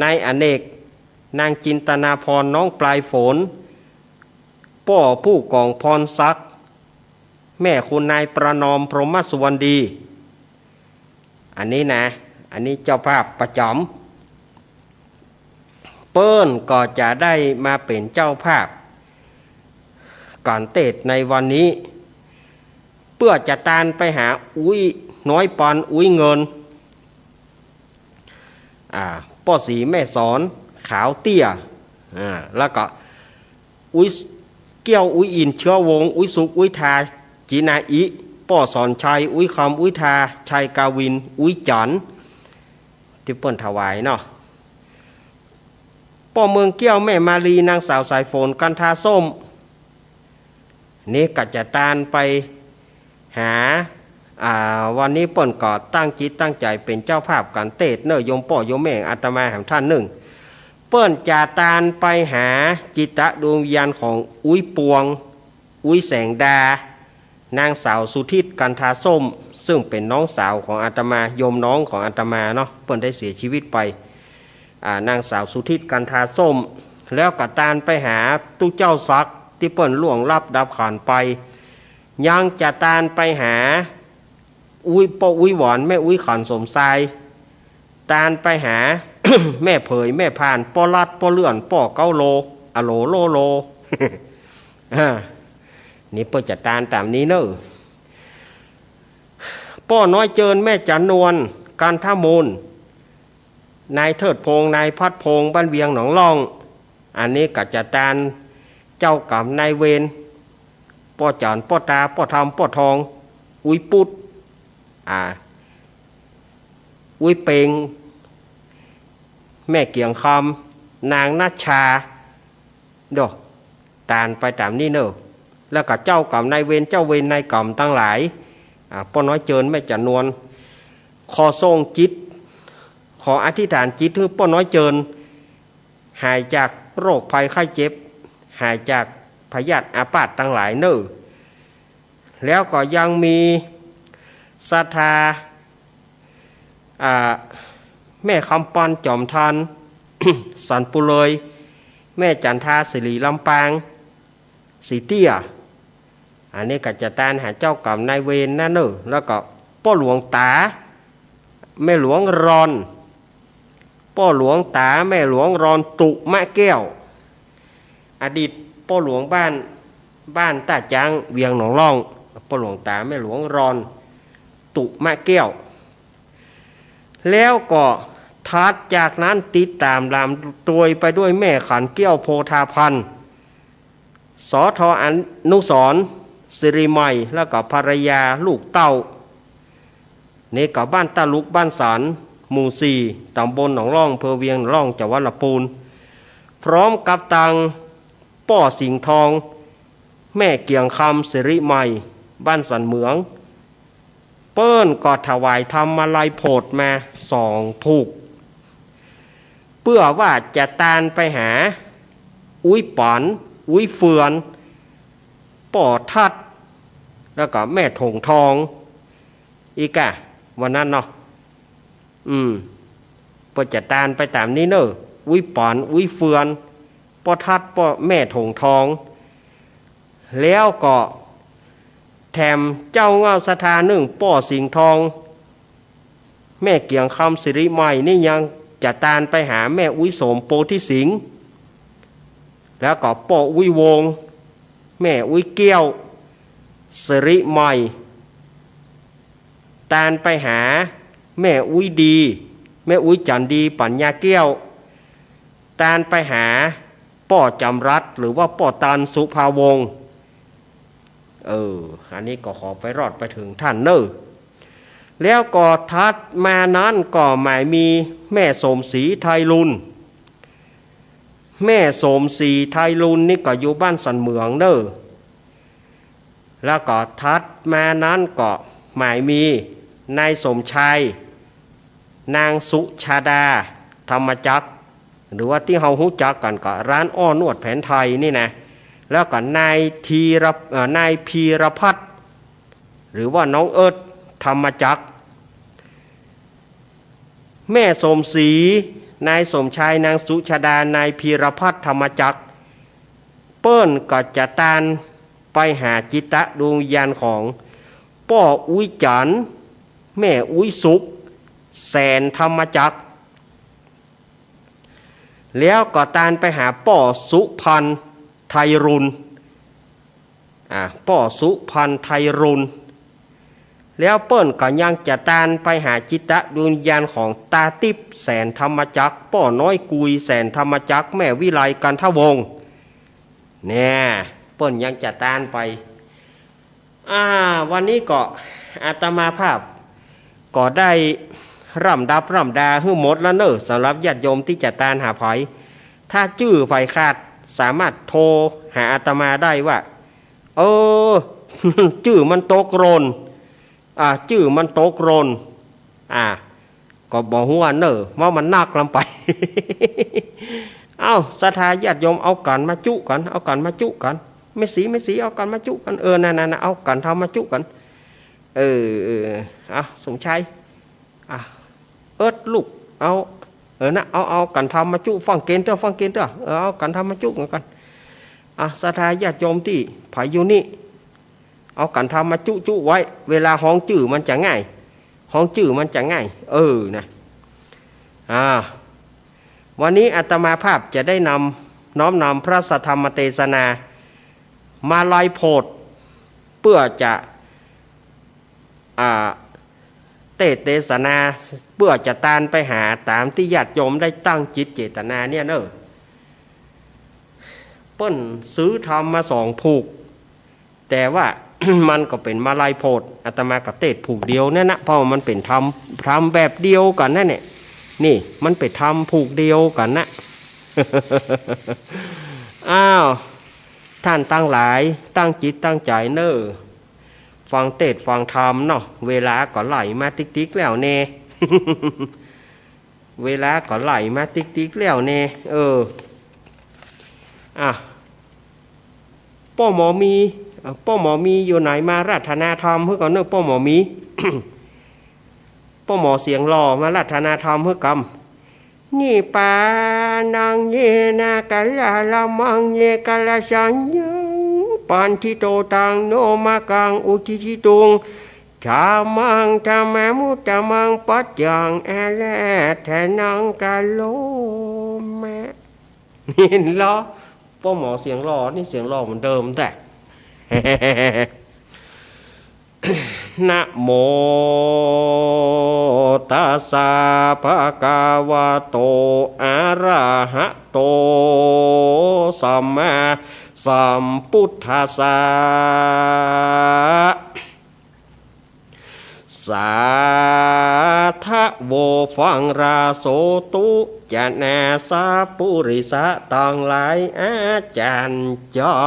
นายอเนก นางจินตนาพร น้องปลายฝน ป้อผู้กองพรศักดิ์ แม่คุณนายประนอม พรหมสุวรรณดี อันนี้นะ อันนี้เจ้าภาพประจ๋ำ เปิ้นก็จะได้มาเป๋นเจ้าภาพก๋านเตสน์ในวันนี้ เปื้อจะตานไปหาอุ๊ยน้อยปอน อุ๊ยเงิน อ่า ป้อศรีแม่สอน ขาวเตี้ย อ่า แล้วก็อุ๊ยเกี้ยว อุ๊ยอิน เชื้อวงศ์ อุ๊ยสุก อุ๊ยทา จินาอิ ป้อสอนชัย อุ๊ยคำ อุ๊ยทา ชัยกาวิน อุ๊ยจันทร์ ตี้เปิ้นถวายเนาะ ป้อเมืองเกี้ยว แม่มาลี นางสาวสายฝน กันทาส้ม นี่ก็จะตานไปหา อ่า วันนี้เปิ้นก็ตั้งจิตตั้งใจ๋เป๋นเจ้าภาพก๋านเตสน์เน่อ โยมป้อโยมแม่อาตมาแหมท่านนึ่ง เปิ้นจะตานไปหาจิตดวงวิญญาณของอุ๊ยปวง อุ๊ยแสงดา นางสาวสุทิศ กันทาส้ม ซึ่งเป๋นน้องสาวของอาตมา โยมน้องของอาตมาเนาะ เปิ้นได้เสียชีวิตไป อ่า นางสาวสุทิศ กันทาส้ม แล้วก็ตานไปหาตุ๊เจ้าศักดิ์ตี้เปิ้นล่วงลับดับขันไป ยังจะตานไปหาอุ๊ย ป้ออุ๊ยหวาน แม่อุ๊ยขันสมชาย ตานไปหา แม่เผย แม่พาน ป้อลัด ป้อเลื่อน ป้อเก้าโล อโหลโลโล อ่า นี่เปิ้นจะตานต๋ามนี้เน่อ ป้อน้อยเจิญ แม่จันนวล กันทมูล นายเทิดพงษ์ นายพัดพงษ์ บ้านเวียงหนองล่อง อันนี้ก็จะตานเจ้ากรรมนายเวร ป้อจัน ป้อตา ป้อธรรม ป้อทอง อุ๊ยปุ๊ด อ่า อุ๊ยเปง แม่เกียงคำ นางนัชชา โด ตานไปต๋ามนี้เน่อ แล้วก็เจ้ากรรมนายเวร เจ้าเวรนายกรรมตังหลาย อ่า ป้อน้อยเจิญ แม่จันนวล ขอส่งจิต ขออธิษฐานจิตหื้อป้อน้อยเจิญ หายจากโรคภัยไข้เจ็บ หายจากพยาธิอาพาธตังหลายเน่อ แล้วก็ยังมีศรัทธา อ่า แม่คำปอน จอมทัน สันปุเลย แม่จันทา สิริลำปาง สีเตี้ย อันนี้ก็จะตานหาเจ้ากรรมนายเวรนะเน่อ แล้วก็ป้อหลวงต๋า แม่หลวงรอน ป้อหลวงต๋า แม่หลวงรอน ตุมะแก้ว อดีตป้อหลวงบ้าน บ้านต้าจ๊าง เวียงหนองล่อง ป้อหลวงต๋า แม่หลวงรอน ตุมะแก้ว แล้วก็ถัดจากนั้นติดต๋ามลำตวยไปด้วยแม่ขันแก้ว โพธาพันธ์ สอทอ อนุสรณ์ สิริใหม่ แล้วก็ภรรยาลูกเต้า นี่ก็บ้านต้าลุก บ้านสาน หมู่สี่ ต๋ำบลหนองล่อง อำเภอเวียงหนองล่อง จังหวัดละปูน พร้อมกับตัง ป้อสิงห์ทอง แม่เกียงคำ สิริไมย บ้านสันเหมือง เปิ้นก็ถวายธรรมาลัยโผดมาสองผูก เปื้อว่าจะตานไปหา อุ๊ยป๋อน อุ๊ยเฟือน ป้อทัด แล้วก็แม่ถงทอง อีกอะ วันนั้นเนาะ อืม เปิ้นจะตานไปต๋ามนี้เน่อ อุ๊ยป๋อน อุ๊ยเฟือน ป้อทัด ป้อแม่ถงทอง แล้วก็แถมเจ้าเง่าศรัทธานึ่ง ป้อสิงห์ทอง แม่เกียงคำ สิริไมย นี่ยังจะตานไปหาแม่อุ๊ยโสม โพธิสิงห์ แล้วก็ป้ออุ๊ยวงศ์ แม่อุ๊ยเกี้ยว สิริไมย ตานไปหาแม่อุ๊ยดี แม่อุ๊ยจันดี ปัญญาเกี้ยว ตานไปหาป้อจำรัด หรือว่าป้อตัน สุภาวงศ์ เออ อันนี้ก็ขอไปรอดไปเถิงต้านเน่อ แล้วก็ถัดมานั้นก็หมายมีแม่สมศรี ไทยลุน แม่สมศรี ไทยลุน นี่ก็อยู่บ้านสันเหมืองเน่อ แล้วก็ถัดมานั้นก็หมายมีนายสมชาย นางสุชาดา ธรรมจักร หรือว่าตี้เฮาฮู้จักกั๋นก็ร้านอ้อนวดแผนไทยนี่นะ แล้วก็นายธีรพ- เอ่อ นายพีรพัฒน์ หรือว่าน้องเอิร์ธ ธรรมจักร แม่สมศรี นายสมชาย นางสุชาดา นายพีรพัฒน์ ธรรมจักร เปิ้นก็จะตานไปหาจิตดวงวิญญาณของป้ออุ๊ยจัน แม่อุ๊ยสุข แสน ธรรมจักร แล้วก็ตานไปหาป้อสุพรรณ ไทยลุน อ่า ป้อสุพรรณ ไทยลุน แล้วเปิ้นก็ยังจะตานไปหาจิตดวงวิญญาณของตาติ๊บ แสน ธรรมจักร ป้อน้อยกุย แสน ธรรมจักร แม่วิไล กันทวงศ์ เนี่ย เปิ้นยังจะตานไป อ่า วันนี้ก็อาตมาภาพก็ได้ร่ำดับร่ำดาหื้อหมดแล้วเน่อ สำหรับญาติโยมตี้จะตานหาใผ ถ้าจื้อใผขาด สามารถโทรหาอาตมาได้ว่า เออ จื้อมันตกหล่น อ่า จื้อมันตกหล่น อ่า ก็บ่ฮู้เน่อ ว่ามันนักลำไป เอ้า ศรัทธาญาติโยม เอากั๋นมาจุกั๋น เอากั๋นมาจุกั๋น แม่ศรี แม่ศรี เอากั๋นมาจุกั๋น เออ นั่นๆๆ เอากั๋นทำมาจุกั๋น เออ เออ อ่ะ สมชาย อ่ะ เอิร์ธลูก เอา เออ นะ เอา เอากั๋นทำมาจุ ฟังเกณฑ์เต๊อะ ฟังเกณฑ์เต๊อะ เออ เอากั๋นทำมาจุกั๋น อ่ะ ศรัทธาญาติโยมตี้ใผอยู่นี่ เอากั๋นทำมาจุจุไว้ เวลาฮ้องจื้อมันจะง่าย ฮ้องจื้อมันจะง่าย เออ นะ อ่า วันนี้อาตมาภาพจะได้นำ น้อมนำพระสัทธรรมเตสนา มาลัยโผด เปื้อจะ อ่า เตสน์เตสนา เปื้อจะตานไปหาต๋ามตี้ญาติโยมได้ตั้งจิตเจตนาเนี่ยเน่อ เปิ้นซื้อธรรมมาสองผูก แต่ว่า มันก็เป๋นมาลัยโผด อาตมาก็เตสน์ผูกเดียวนั่นนะ เพราะว่ามันเป๋นธรรม ธรรมแบบเดียวกั๋นนั่นแหละ นี่ มันเป๋นธรรมผูกเดียวกั๋นนะ อ้าว ต้านตังหลาย ตั้งจิตตั้งใจ๋เน่อ ฟังเตสน์ฟังธรรมเนาะ เวลาก็ไหลมาติ๊กๆ แล้วแน่ เวลาก็ไหลมาติ๊กๆ แล้วแน่ เออ อ่ะ ป้อหมอมี เอ่อ ป้อหมอมีอยู่ไหน มาอาราธนาธรรมหื้อก่อนเน่อ ป้อหมอมี ป้อหมอเสียงหล่อ มาอาราธนาธรรมหื้อกำ นิพพานัง เยนะ กาลาละมัง เย กาลาสัญญัง ปันทิโต ตัง โน มะกัง อุทิสิตุง ธัมมัง ธัมมานุตตมัง ปัจจัง อาราธนัง กะโรมะ เห็นลอ ป้อหมอเสียงหล่อ นี่เสียงหล่อเหมือนเดิมแต๊ นะโมตัสสะ ภะคะวะโต อะระหะโต สัมมาสัมพุทธัสสะ สาธะ โวฟังราโสตุ จะนาสาปุริสะตังหลายอาจ๋ารย์เจ้า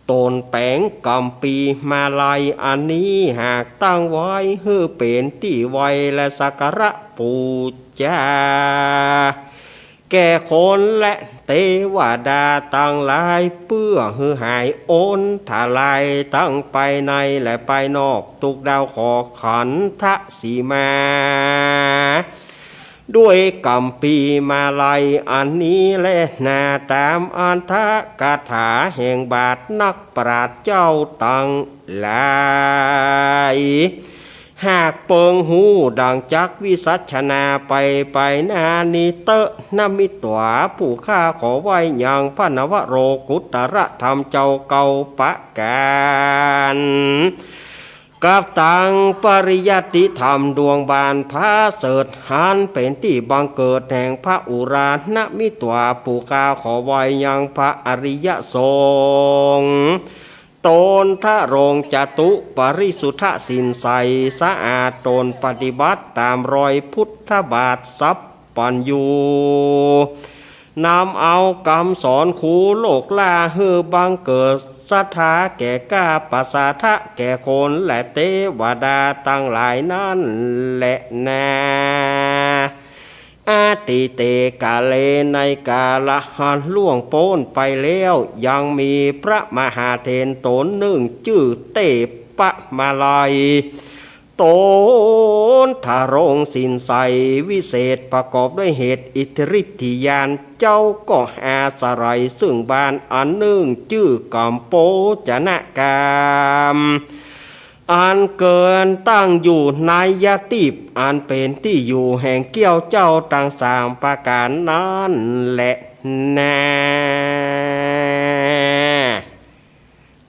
ต๋นแป๋งกัมภีร์มาลัยอันนี้ หากตั้งไว้หื้อเป๋นตี้ไหว้และสักการะปู๋จา แก่คนและเตวดาตังหลาย เปื้อหื้อหายอนตรายตังภายในและภายนอก ทุกข์ดาวเคราะห์ขันทะสีมา ด้วยกัมภีร์มาลัยอันนี้แลนา ต๋ามอัตถกถาแห่งบาทนักปราชญ์เจ้าตังหลาย หากเปิงฮู้ดั่งจักวิสัชนาไป ไปหน้านี้เต๊อะ นมิตวาผู้ข้าขอไหว้ยังพระนวโลกุตตรธรรมเจ้าเก้าประก๋าน กับตังปริยัติธรรมดวงบานผาเสริฐ หันเป๋นตี้บังเกิดแห่งพระอุรา นมิตวาผู้ข้าขอไหว้ยังพระอริยสงฆ์ ต๋นทรงจตุปริสุทธศีลใสสะอาด ต๋นปฏิบัติต๋ามรอยพุทธบาทสัพพัญญู นำเอากำสอนครูโลกล่า หื้อบังเกิดศรัทธาแก่ข้า ประสาทะแก่คนและเตวดาตังหลายนั้นแลนา อตีเตกาเล ในกาละหันล่วงป๊นไปแล้ว ยังมีพระมหาเถรต๋นนึ่งจื้อเตปะมาลัย ต๋นทรงศีลใสวิเศษ ประกอบด้วยเหตุอิทธิฤทธิญาณ เจ้าก็อาศัยซึ่งบานอันนึ่งจื้อกัมโปจนกาม อันเกินตั้งอยู่ในยะตีบ อันเป๋นตี้อยู่แห่งเกี้ยวเจ้าตังสามประก๋านนั้นแลนา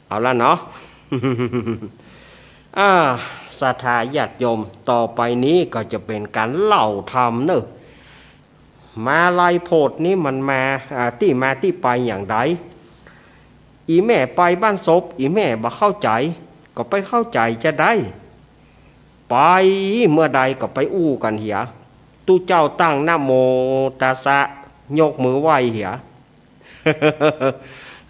เอาละเนาะ อ่า ศรัทธาญาติโยม ต่อไปนี้ก็จะเป๋นก๋านเล่าธรรมเนาะ มาลัยโพธิ์นี้มันมา อ่า ตี้มาตี้ไปอย่างใด อี่แม่ไปบ้านศพ อี่แม่บ่เข้าใจ๋ ก็ไปเข้าใจ๋จาใด ไปเมื่อใดก็ไปอู้กั๋นเหีย ตุ๊เจ้าตั้งนะโมตัสสะ ยกมือไหว้เหีย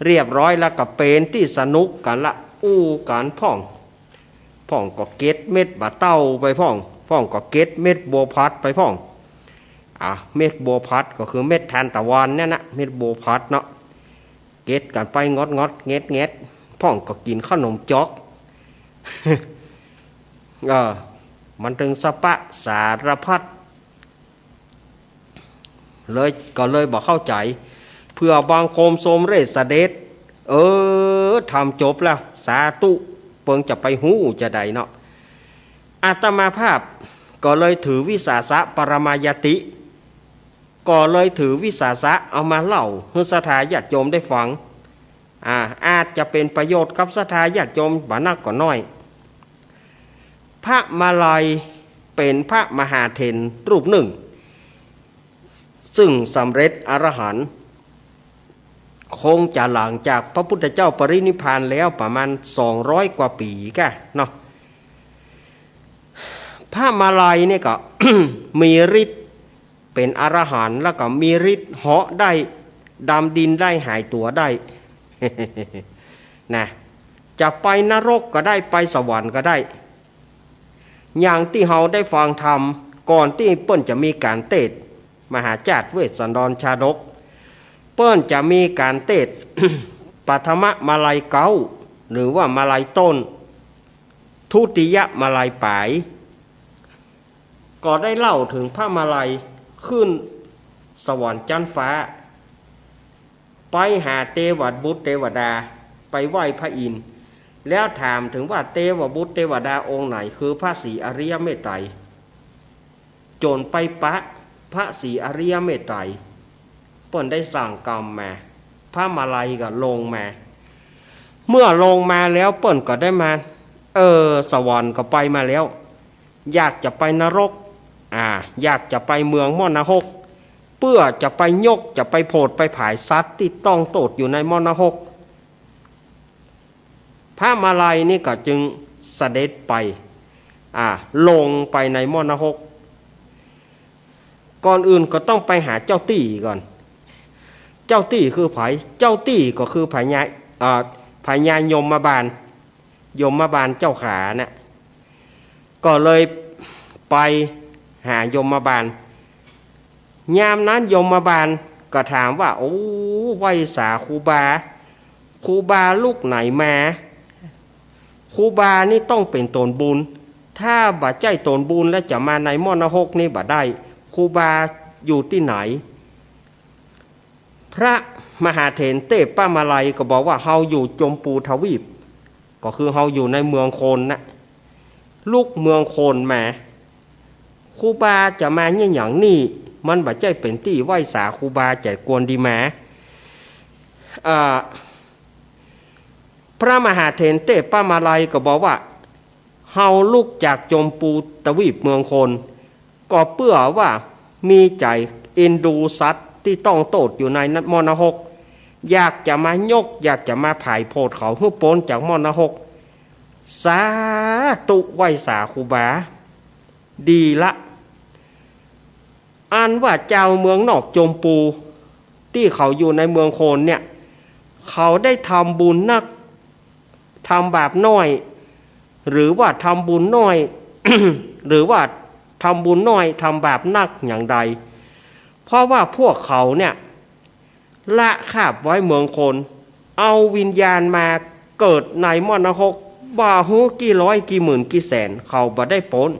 เรียบร้อยแล้วก็เป๋นตี้สนุกกั๋นละ อู้กั๋นพ่อง พ่องก็เก็ดเม็ดบ่าเต้าไปพ่อง พ่องก็เก็ดเม็ดบัวผัดไปพ่อง อ่ะ เม็ดบัวผัดก็คือเม็ดทานตะวันเนี่ยนะ เม็ดบัวผัดเนาะ เก็ดกั๋นไปงอดๆ แงดๆ พ่องก็กิ๋นขนมจ๊อก เออ มันตึงสะปะสารพัด เลย ก็เลยบ่เข้าใจ๋ เพื่อบังคมสมเร็จเสด็จ เออ ธรรมจบแล้ว สาธุ เปิงจะไปฮู้จาใดเนาะ อาตมาภาพก็เลยถือวิสาสะปรมายติ ก็เลยถือวิสาสะเอามาเล่าหื้อศรัทธาญาติโยมได้ฟัง อ่า อาจจะเป๋นประโยชน์กับศรัทธาญาติโยมบ่นักก็น้อย พระมาลัยเป๋นพระมหาเถรรูปนึ่ง ซึ่งสำเร็จอรหันต์ คงจะหลังจากพระพุทธเจ้าปรินิพพานแล้วประมาณสองร้อยกว่าปี๋ก่ะเนาะ พระมาลัยเนี่ยก็ มีฤทธิ์เป๋นอรหันต์ แล้วก็มีฤทธิ์เหาะได้ ดำดินได้ หายตั๋วได้ นะ จะไปนรกก็ได้ ไปสวรรค์ก็ได้ อย่างตี้เฮาได้ฟังธรรม ก่อนตี้เปิ้นจะมีก๋านเตศน์ มหาจาตุเวสสันดรชาดก เปิ้นจะมีก๋านเตศน์ ปฐมมาลัยเก๊า หรือว่ามาลัยต้น ทุติยมาลัยป๋าย ก็ได้เล่าเถิงพระมาลัยขึ้นสวรรค์จั๊นฟ้า ไปหาเตวบุตรเตวดา ไปไหว้พระอินทร์ แล้วถามเถิงว่าเตวบุตรเตวดาองค์ไหนคือพระศรีอริยเมตไตร จ๋นไปปะพระศรีอริยเมตไตร เปิ้นได้สั่งกำมา พระมาลัยก็ลงมา เมื่อลงมาแล้วเปิ้นก็ได้มา เออ สวรรค์ก็ไปมาแล้ว อยากจะไปนรก อ่า อยากจะไปเมืองมรณหก เปื้อจะไปยก จะไปโผดไปผายสัตว์ตี้ต้องโต้ษอยู่ในมรณหก พระมาลัยนี่ก็จึงเสด็จไป อ่า ลงไปในหม้อนรก ก่อนอื่นก็ต้องไปหาเจ้าตี้ก่อน เจ้าตี้คือใผ เจ้าตี้ก็คือพญา อ่า พญายมบาล ยมบาลเจ้าขาน่ะ ก็เลยไปหายมบาล ยามนั้นยมบาลก็ถามว่า โอ้ ไหว้สาครูบา ครูบาลุกไหนมา ครูบานี่ต้องเป๋นต๋นบุญ ถ้าบ่ใจ้ต๋นบุญแล้วจะมาในหม้อนรกนี่บ่ได้ ครูบาอยู่ตี้ไหน พระมหาเถรเตปะมาลัยก็บอกว่า เฮาอยู่จมปูทวีป ก็คือเฮาอยู่ในเมืองโคนน่ะ ลุกเมืองโคนมา ครูบาจะมาเยียะหยังนี่ มันบ่ใจ้เป๋นตี้ไหว้สาครูบา จะกวนดีมา อ่า พระมหาเถรเตปะมาลัยก็บอกว่า เฮาลุกจากจมปูทวีปเมืองโคน ก็เปื้อว่ามีใจ๋เอ็นดูสัตว์ตี้ต้องโต้ษอยู่ในหม้อนรก อยากจะมายก อยากจะมาผายโผดเขาหื้อป๊นจากหม้อนรก สาธุ ไหว้สาครูบา ดีละ อันว่าจาวเมืองนอกจมปู ตี้เขาอยู่ในเมืองโคนเนี่ย เขาได้ทำบุญนัก ทำบาปน้อย หรือว่าทำบุญน้อย หรือว่าทำบุญน้อย ทำบาปนักอย่างใด เพราะว่าพวกเขาเนี่ย ละคาบไว้เมืองโคน เอาวิญญาณมาเกิดในหม้อนรก บ่ฮู้กี่ร้อยกี่หมื่นกี่แสน เขาบ่ได้ป๊น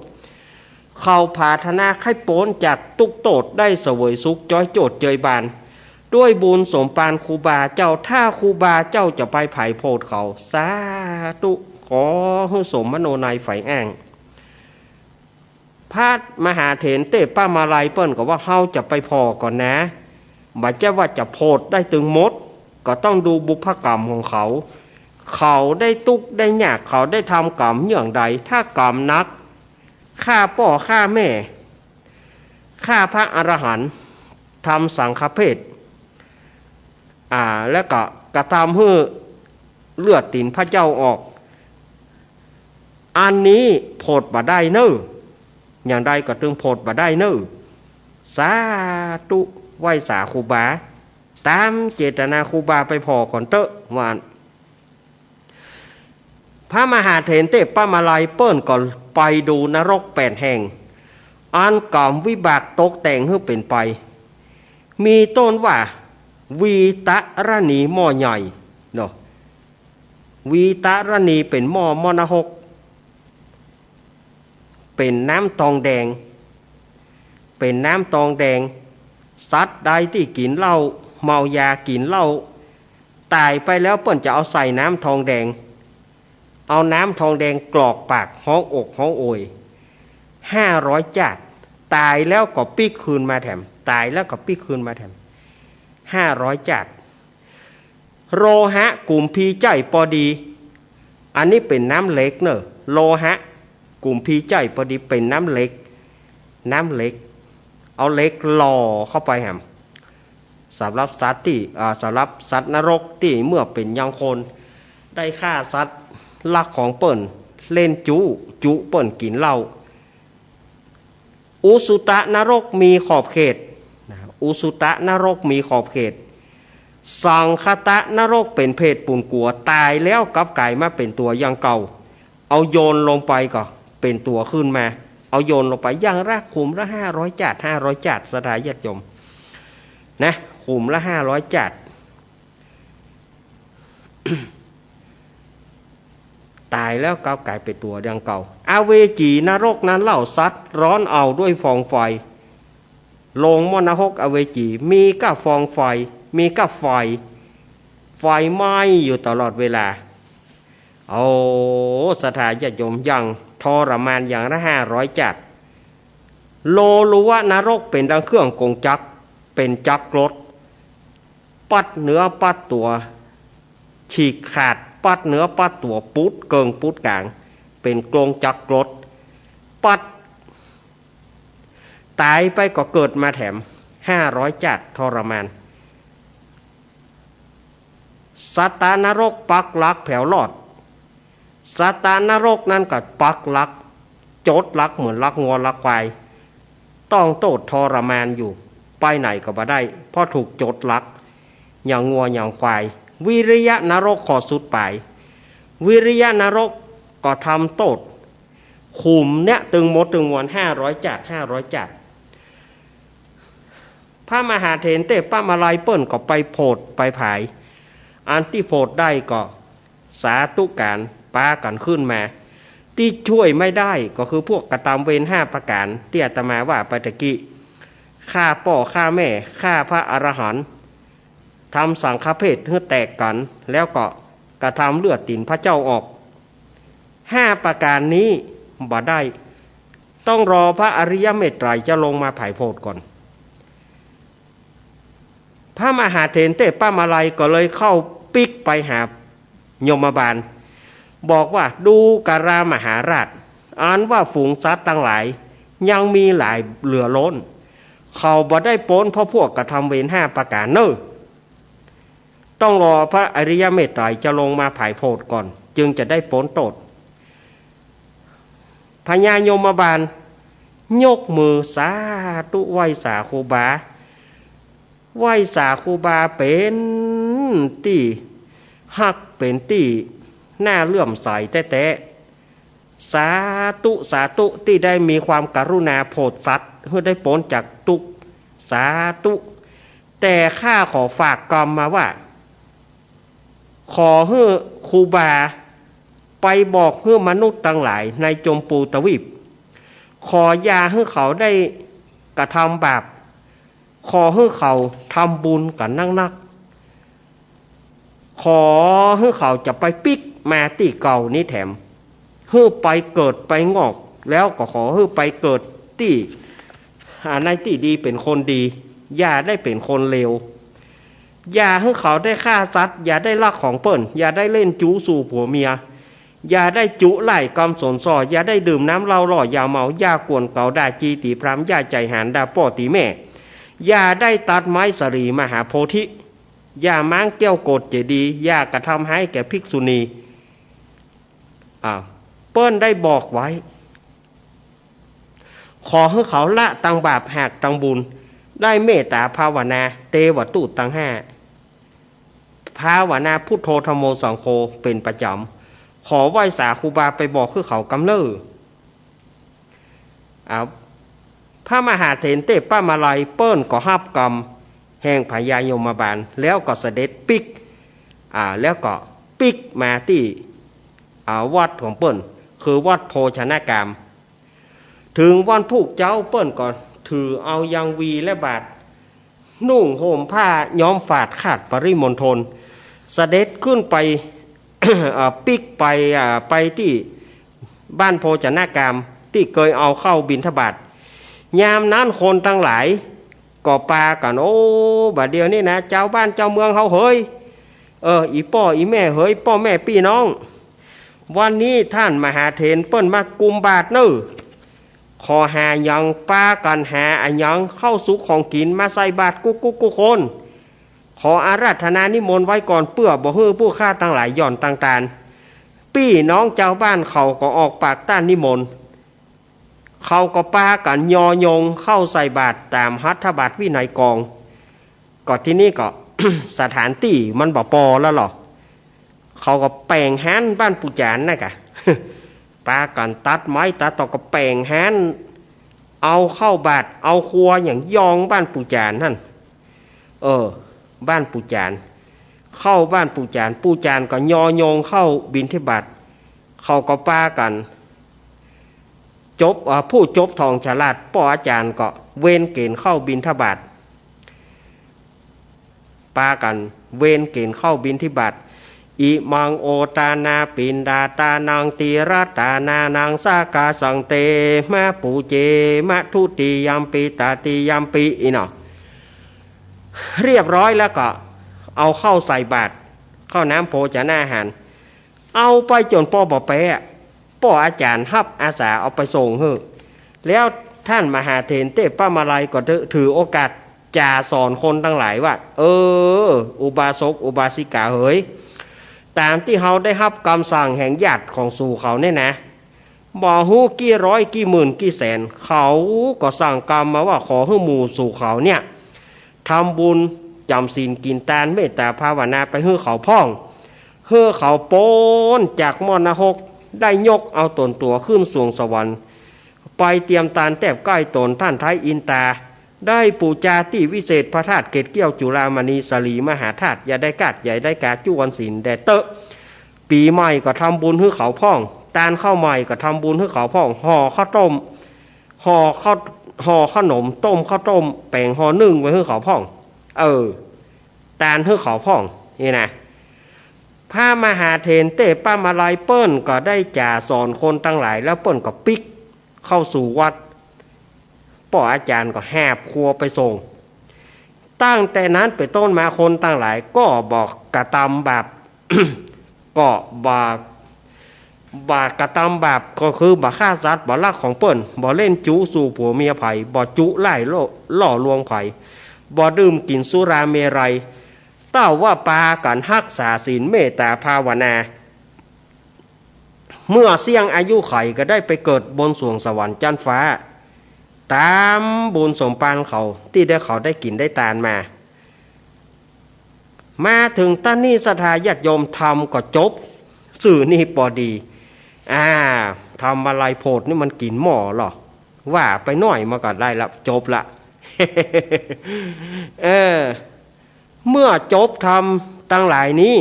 เขาผาถนาใค่ป๊นจากตุ๊กข์โต้ษ ได้เสวยสุขจ๊อยโจษเจยบาน ด้วยบุญสมปานครูบาเจ้า ถ้าครูบาเจ้าจะไปผายโผดเขา สาธุ ขอหื้อสมมโนในใฝ่อ้าง พระมหาเถรเตปะมาลัยเปิ้นก็ว่า เฮาจะไปผ่อก่อนนะ บ่ใจ้ว่าจะโผดได้ตึงหมด ก็ต้องดูบุพกรรมของเขา เขาได้ตุ๊กข์ได้ยาก เขาได้ทำกรรมอย่างใด ถ้ากรรมหนัก ฆ่าป้อฆ่าแม่ ฆ่าพระอรหันต์ ทำสังฆเพศ อ่า แล้วก็กระทำหื้อเลือดตี๋นพระเจ้าออก อันนี้โผดบ่ได้เน่อ อย่างใดก็ตึงโผดบ่ได้เน่อ สาธุ ไหว้สาครูบา ต๋ามเจตนาครูบาไปผ่อก่อนเต๊อะ ว่าอั้น พระมหาเถรเตปะมาลัยเปิ้นก็ไปดูนรกแปดแห่ง อันกรรมวิบากตกแต่งหื้อเป๋นไป มีต้นว่า วีตรณีหม้อใหญ่เนาะ วีตรณีเป๋นหม้อ หม้อนรก เป๋นน้ำทองแดง เป๋นน้ำทองแดง สัตว์ใดตี้กิ๋นเหล้า เมายากิ๋นเหล้า ต๋ายไปแล้วเปิ้นจะเอาใส่น้ำทองแดง เอาน้ำทองแดงกรอกปากฮ้องอกฮ้องโอย ห้าร้อยจาติ ต๋ายแล้วก็ปิ๊กคืนมาแถม ต๋ายแล้วก็ปิ๊กคืนมาแถม ห้าร้อยจาติ โลหะกุมภีใจ๊ปอดี อันนี้เป๋นน้ำเหล็กเน่อ โลหะกุมภีใจ๊ปอดี เป๋นน้ำเหล็ก น้ำเหล็ก เอาเหล็กหล่อเข้าไปแหม สำหรับสัตว์ตี้ อ่า สำหรับสัตว์นรกตี้เมื่อเป๋นยังคน ได้ฆ่าสัตว์รักของเปิ้น เล่นจุ จุเปิ้นกิ๋นเหล้า อุสุตะนรกมีขอบเขตนะ อุสุตะนรกมีขอบเขต สังคตะนรกเป๋นเปรตปู๋นกั๋ว ต๋ายแล้วกลับก๋ายมาเป๋นตั๋วอย่างเก่า เอาโยนลงไปก็เป๋นตั๋วขึ้นมา เอาโยนลงไปอย่างละขุมละห้าร้อยจาติ ห้าร้อยจาติ ศรัทธาญาติโยม นะ ขุมละห้าร้อยจาติ ต๋ายแล้วกลับก๋ายเป๋นตั๋วอย่างเก่า อเวจีนรกนั้นเล่าสัตว์ร้อนเอาด้วยฟองไฟ ลงหม้อนรกอเวจี มีก้าฟองไฟ มีก้าไฟ ไฟไหม้อยู่ตลอดเวลา โอ้ ศรัทธาญาติโยม อย่างทรมานอย่างละห้าร้อยจาติ โลลุวะนรกเป๋นดังเครื่องกงจักร เป๋นจักรกล ปัดเนื้อปัดตั๋วฉีกขาด ปัดเนื้อปัดตั๋วปุดเกิ่งปุดก๋าง เป๋นกงจักรกล ปัด ต๋ายไปก็เกิดมาแถม ห้าร้อยจาติ ทรมาน สัตตนรกปักหลักแผวรอด สัตตนรกนั้นก็ปักหลัก จดลักเหมือนลักงัวลักควาย ต้องโต้ษทรมานอยู่ ไปไหนก็บ่ได้ เพราะถูกจดลัก อย่างงัวอย่างควาย วิริยนรกข้อสุดป๋าย วิริยนรกก็ทำโต้ษ ขุมเนี้ยตึงหมดตึงมวลห้าร้อยจ๊าด ห้าร้อยจ๊าด พระมหาเถรเตปะมาลัยเปิ้นก็ไปโผดไปผาย อันตี้โผดได้ก็สาธุก๋านปากั๋นขึ้นมา ตี้ช่วยไม่ได้ก็คือพวกกระทำเวรห้าประก๋านตี้อาตมาว่าไปตะกี้ ฆ่าป้อฆ่าแม่ ฆ่าพระอรหันต์ ทำสังฆเพศหื้อแตกกั๋น แล้วก็กระทำเลือดตี๋นพระเจ้าออก ห้าประก๋านนี้บ่ได้ ต้องรอพระอริยเมตไตรยจะลงมาไถ่โผดก่อน พระมหาเถรเตปะมาลัยก็เลยเข้าปิ๊กไปหายมบาล บอกว่า ดูกรามหาราช อันว่าฝูงสัตว์ตังหลายยังมีหลายเหลือล้น เขาบ่ได้ป๊นเพราะพวกกระทำเวรห้าประก๋านเน่อ ต้องรอพระอริยเมตไตรยจะลงมาไถ่โผดก่อน จึงจะได้ป๊นโต้ษ พญายมบาลยกมือสาธุไหว้สาครูบา ไหว้สาครูบาเป๋นตี้ฮัก เป๋นตี้น่าเลื่อมใสแต๊ๆ สาธุ สาธุ ตี้ได้มีความกรุณาโผดสัตว์หื้อได้ป๊นจากตุ๊กข์ สาธุ แต่ข้าขอฝากกำมาว่า ขอหื้อครูบาไปบอกหื้อมนุษย์ตังหลายในจมพูตวีป ขออย่าหื้อเขาได้กระทำบาป ขอหื้อเขาทำบุญกั๋นนักๆ ขอหื้อเขาจะไปปิ๊กมาตี้เก่านี้แถม หื้อไปเกิดไปงอก แล้วก็ขอหื้อไปเกิดตี้ อ่า ในตี้ดีเป๋นคนดี อย่าได้เป๋นคนเลว อย่าหื้อเขาได้ฆ่าสัตว์ อย่าได้ลักของเปิ้น อย่าได้เล่นจู๊สู่ผัวเมีย อย่าได้จุไล่กำสนส่อ อย่าได้ดื่มน้ำเหล้าหล่อยาเมา อย่ากวนเก๋าด่าจี๋ตี๋พราหมณ์ อย่าใจ๋หาญด่าป้อตี๋แม่ อย่าได้ตัดไม้สาลีมหาโพธิ อย่าม้างแก้วโกศเจดีย์ อย่ากระทำฮ้ายแก่ภิกษุณี อ้าว เปิ้นได้บอกไว้ ขอหื้อเขาละตังบาปหากตังบุญ ได้เมตต๋าภาวนาเตวทูตตังห้า ภาวนาพุทโธธัมโมสังโฆเป๋นประจ๋ำ ขอไหว้สาครูบาไปบอกหื้อเขากำเน่อ อ้าว พระมหาเถรเตปะมาลัยเปิ้นก็ฮับกำแห่งพญายมบาล แล้วก็เสด็จปิ๊ก อ่า แล้วก็ปิ๊กมาตี้ อ่า วัดของเปิ้น คือวัดโภชนากาม เถิงวันพูกเจ๊าเปิ้นก็ถือเอายังวีและบาตร นุ่งห่มผ้าย้อมฝาดขาดปริมณฑล เสด็จขึ้นไป เอ่อ ปิ๊กไป อ่า ไปตี้บ้านโภชนากาม ตี้เกยเอาเข้าบิณฑบาต ยามนั้นคนตังหลายก็ปากั๋น โอ้ บ่าเดี่ยวนี้นะ จาวบ้านจาวเมืองเฮาเหย เออ อี่ป้ออี่แม่เหย ป้อแม่ปี้น้อง วันนี้ต้านมหาเถรเปิ้นมากุมบาตรเน่อ ขอหาหยังปากั๋นหาอะหยังเข้าสุกของกิ๋นมาใส่บาตรกู้ๆ กู้คน ขออาราธนานิมนต์ไว้ก่อน เปื้อบ่หื้อผู้ข้าตังหลายหย่อนตังตาน ปี้น้องจาวบ้านเขาก็ออกปากต้านนิมนต์ เขาก็ปากั๋นยอยงเข้าใส่บาตรต๋ามหัตถบาตรวินัยกอง ก็ทีนี้ก็ สถานตี้มันบ่ปอแล้วหล่อ เขาก็แป๋งฮ้านบ้านปู่จ๋านน่ะก่ะ ปากั๋นตัดไม้ตัดตอกก็แป๋งฮ้าน เอาเข้าบาตรเอาครัวหยังยองบ้านปู่จ๋านหั้น เออ บ้านปู่จ๋าน เข้าบ้านปู่จ๋าน ปู่จ๋านก็ยอยงเข้าบิณฑบาต เขาก็ปากั๋น จบ อ่า ผู้จบทองฉลาด ป้ออาจ๋ารย์ก็เวนเก๋ณฑ์เข้าบิณฑบาต ปากั๋นเวนเก๋ณฑ์เข้าบิณฑบาต อิมังโอทานาปิณฑาทานัง ตีรตานานัง สากาสัง เตมะ ปูเจมะ ทุติยัมปิ ตติยัมปิ อี่เนาะ เรียบร้อยแล้วก็เอาเข้าใส่บาตร ข้าวน้ำโภชนาหาร เอาไปจ๋นป้อบ่แป๊ ป้ออาจ๋ารย์ฮับอาสาเอาไปส่งหื้อ แล้วต้านมหาเถรเตปะมาลัยก็ถือ ถือโอกาสจ๋าสอนคนตังหลายว่า เออ อุบาสกอุบาสิกาเหย ต๋ามตี้เฮาได้ฮับกำสั่งแห่งญาติของสูเขาเนี่ยนะ บ่ฮู้กี่ร้อยกี่หมื่นกี่แสน เขาก็สั่งกำมาว่าขอหื้อหมู่สู่เขาเนี่ย ทำบุญจ๋ำศีลกิ๋นตานเมตต๋าภาวนาไปหื้อเขาพ่อง หื้อเขาป๊นจากหม้อนรก ได้ยกเอาต๋นตั๋วขึ้นสวงสวรรค์ ไปเตียมตานแต๊บใก้ต๋นต้านไท้อินตา ได้ปู๋จาตี้วิเศษพระธาตุเกล็ดเกี้ยวจุฬามณีสลีมหาธาตุ อย่าได้ก๊าดอย่าได้กา จุวันศีลแด่เต๊อะ ปี๋ใหม่ก็ทำบุญหื้อเขาพ่อง ตานข้าวใหม่ก็ทำบุญหื้อเขาพ่อง ห่อข้าวต้ม ห่อข้าว ห่อขนม ต้มข้าวต้ม แป๋งห่อนึ่งไว้หื้อเขาพ่อง เออ ตานหื้อเขาพ่อง นี่นะ พระมหาเถรเตปะมาลัยเปิ้นก็ได้จ๋าสอนคนตังหลาย แล้วเปิ้นก็ปิ๊กเข้าสู่วัด ป้ออาจ๋ารย์ก็หาบครัวไปส่ง ตั้งแต่นั้นเป๋นต้นมาคนตังหลายก็บ่กระตำบาป ก็บ่ บ่กระตำบาป ก็คือบ่ฆ่าสัตว์ บ่ลักของเปิ้น บ่เล่นจู๊สู่ผัวเมียใผ บ่จุใล้ล่อ ล่อลวงใผ บ่ดื่มกิ๋นสุราเมรัย เต้าว่าปากั๋นฮักษาศีลเมตต๋าภาวนา เมื่อเสี้ยงอายุไขก็ได้ไปเกิดบนสวงสวรรค์จั๊นฟ้า ต๋ามบุญสมปานเขาตี้ได้เขาได้กิ๋นได้ตานมา มาเถิงต้านนี้ศรัทธาญาติโยม ธรรมก็จบ ซื่อนี้ปอดี อ่า ธรรมาลัยโผดนี่มันกิ๋นหม้อเหรอ ว่าไปหน้อยมันก็ได้ละ จบละ เออ เมื่อจบธรรมตังหลายนี้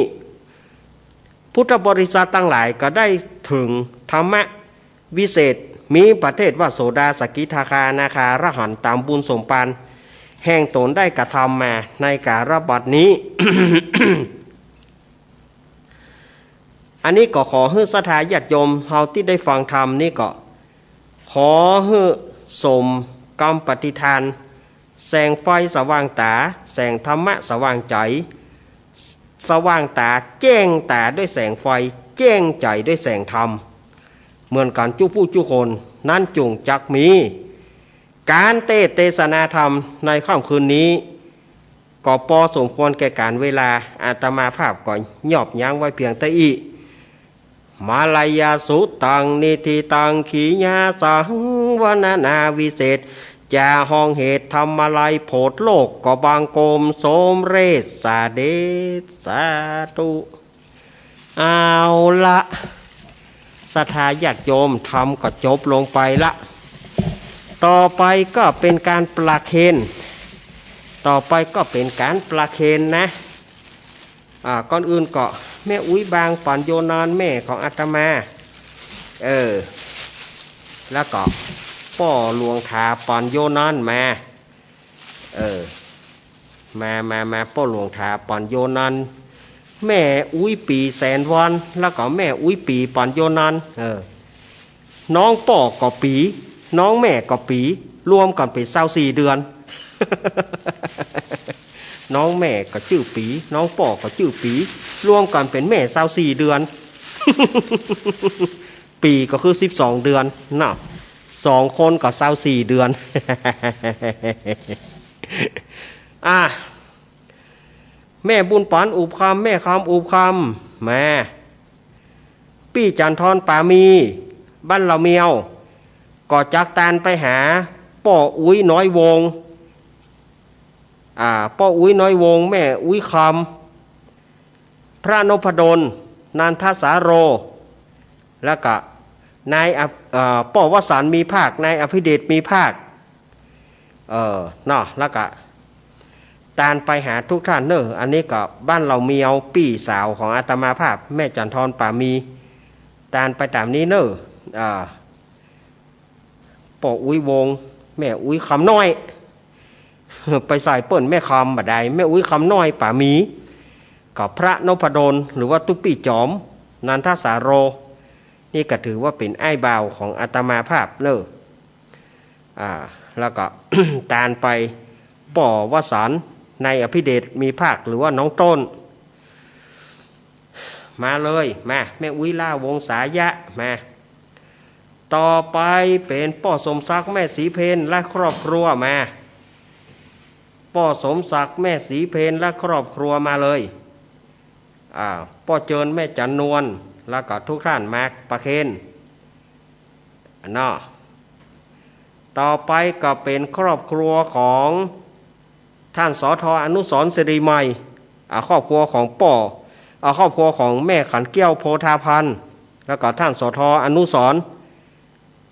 พุทธบริษัทตังหลายก็ได้เถิงธรรมะวิเศษ มีประเภทว่าโสดา สกิทาคา อนาคา อรหันต์ ต๋ามบุญสมปานแห่งต๋นได้กระทำมาในกาลบัดนี้ อันนี้ก็ขอหื้อศรัทธาญาติโยมเฮาตี้ได้ฟังธรรมนี่ก็ ขอหื้อสมกำปฏิทาน แสงไฟสว่างต๋า แสงธรรมะสว่างใจ๋ สว่างต๋า แจ้งต๋าด้วยแสงไฟ แจ้งใจ๋ด้วยแสงธรรม เหมือนกั๋นจุผู้จุคน นั้นจุ่งจักมี ก๋านเตสน์เตสนาธรรมในค่ำคืนนี้ ก็ปอสมควรแก่ก๋านเวลา อาตมาภาพก็ยอบยั้งไว้เพียงเต้าอี้ มาลายาสุตัง นิธิตัง ขียาสัง วรรณนาวิเศษ จะฮ้องเหตุธรรมาลัยโผดโลก ก็บังคมสมเร็จสะเด็จ สาธุ เอาละ ศรัทธาญาติโยม ธรรมก็จบลงไปละ ต่อไปก็เป๋นก๋านประเคนต่อไปก็เป๋นก๋านประเคนนะ อ่า ก่อนอื่นก็แม่อุ๊ยบาง ปอนโยนอน แม่ของอาตมา เออ แล้วก็ป้อหลวงถา ปอนโยนอน มา เออ มา มา มา ป้อหลวงถา ปอนโยนอน แม่อุ๊ยปี๋ แสนวอน แล้วก็แม่อุ๊ยปี๋ ปอนโยนอน เออ น้องป้อก็ปี๋ น้องแม่ก็ปี๋ รวมกั๋นเป๋นซาวสี่เดือน น้องแม่ก็จื้อปี๋ น้องป้อก็จื้อปี๋ รวมกั๋นเป๋นแม่ซาวสี่เดือน ปี๋ก็คือสิบสองเดือนเนาะ สองคนก็ซาวสี่เดือน อ่ะ แม่บุญปั๋นอุบคำ แม่คำอุบคำ มา ปี้จันทรป่ามี บ้านเหล่าเมียว ก็จักตานไปหาป้ออุ๊ยน้อยวง อ่า ป้ออุ๊ยน้อยวง แม่อุ๊ยคำ พระนพดล นันทสาโร แล้วก็นายอภ- เอ่อ ป้อวสันต์มีภาค นายอภิเดชมีภาค เออ เนาะ แล้วก็ตานไปหาทุกท่านเน่อ อันนี้ก็บ้านเหล่าเมียว ปี้สาวของอาตมาภาพ แม่จันทรป่ามี ตานไปต๋ามนี้เน่อ อ่า ป้ออุ๊ยวง แม่อุ๊ยคำน้อย ไปใส่เปิ้นแม่คำบ่ได้ แม่อุ๊ยคำน้อยป่ามี กับพระนพดล หรือว่าตุ๊ปี้จอม นันทสาโร นี่ก็ถือว่าเป๋นอ้ายบ่าวของอาตมาภาพเน่อ อ่า แล้วก็ ตานไปป้อวสันต์ นายอภิเดชมีภาค หรือว่าน้องต้น มาเลย มา แม่อุ๊ยล่าวงศายะ มา ต่อไปเป๋นป้อสมศักดิ์ แม่ศรีเพญ และครอบครัว มา ป้อสมศักดิ์ แม่ศรีเพญ และครอบครัว มาเลย อ่า ป้อเจิญ แม่จันนวล แล้วก็ทุกท่านมาประเคน อันเนาะ ต่อไปก็เป๋นครอบครัวของต้าน สอทอ อนุสรณ์ ศิริไมย อ่า ครอบครัวของป้อ อ่า ครอบครัวของแม่ขันเกี้ยว โพธาพันธ์ แล้วก็ต้าน สอทอ อนุสรณ์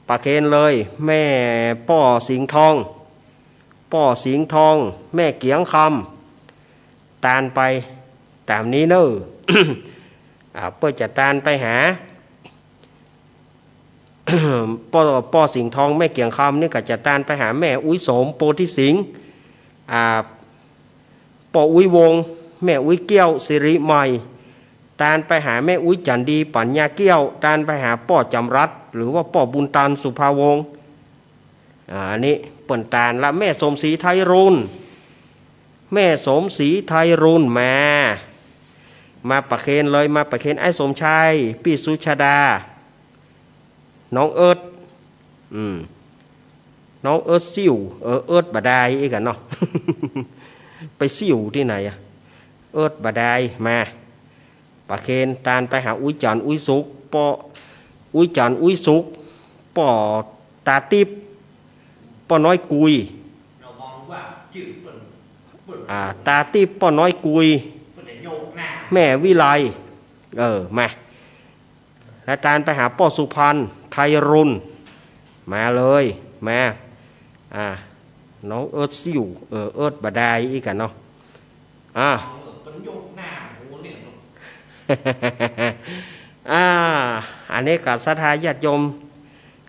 ประเคนเลย แม่ป้อสิงห์ทอง ป้อสิงห์ทอง แม่เกียงคำ ตานไปต๋ามนี้เน่อ อ่า เปิ้นจะตานไปหา ป้อ ป้อสิงห์ทอง แม่เกียงคำนี่ก็จะตานไปหาแม่อุ๊ยโสม โพธิสิงห์ อ่า ป้ออุ๊ยวงศ์ แม่อุ๊ยเกี้ยว ศิริไมย ตานไปหาแม่อุ๊ยจันดี ปัญญาเกี้ยว ตานไปหาป้อจำรัด หรือว่าป้อบุญตัน สุภาวงศ์ อ่า อันนี้เปิ้นตานละ แม่สมศรี ไทยรุณ แม่สมศรี ไทยรุณ มา มาประเคนเลย มาประเคนไอ้สมชาย ปี้สุชาดา น้องเอิร์ธ อืม น้องเอิร์ธซิ่ว เออ เอิร์ธบ่ดายอี้กั๋นเนาะ ไปซิ่วตี้ไหนอะ เอิร์ธบ่ดาย มา ประเคนตานไปหาอุ๊ยจันทร์ อุ๊ยสุข ป้ออุ๊ยจันทร์ อุ๊ยสุข ป้อต๋าติ๊บ ป้อน้อยกุย อ่า ต๋าติ๊บ ป้อน้อยกุย แม่วิไล เออ มา แล้วตานไปหาป้อสุพรรณ ไทยรุณ มาเลย มา อ่า น้องเอิร์ธซิ่ว เออ เอิร์ธบ่ดายอี้กั๋นเนาะ อ่า อ่า อันนี้ก็ศรัทธาญาติโยม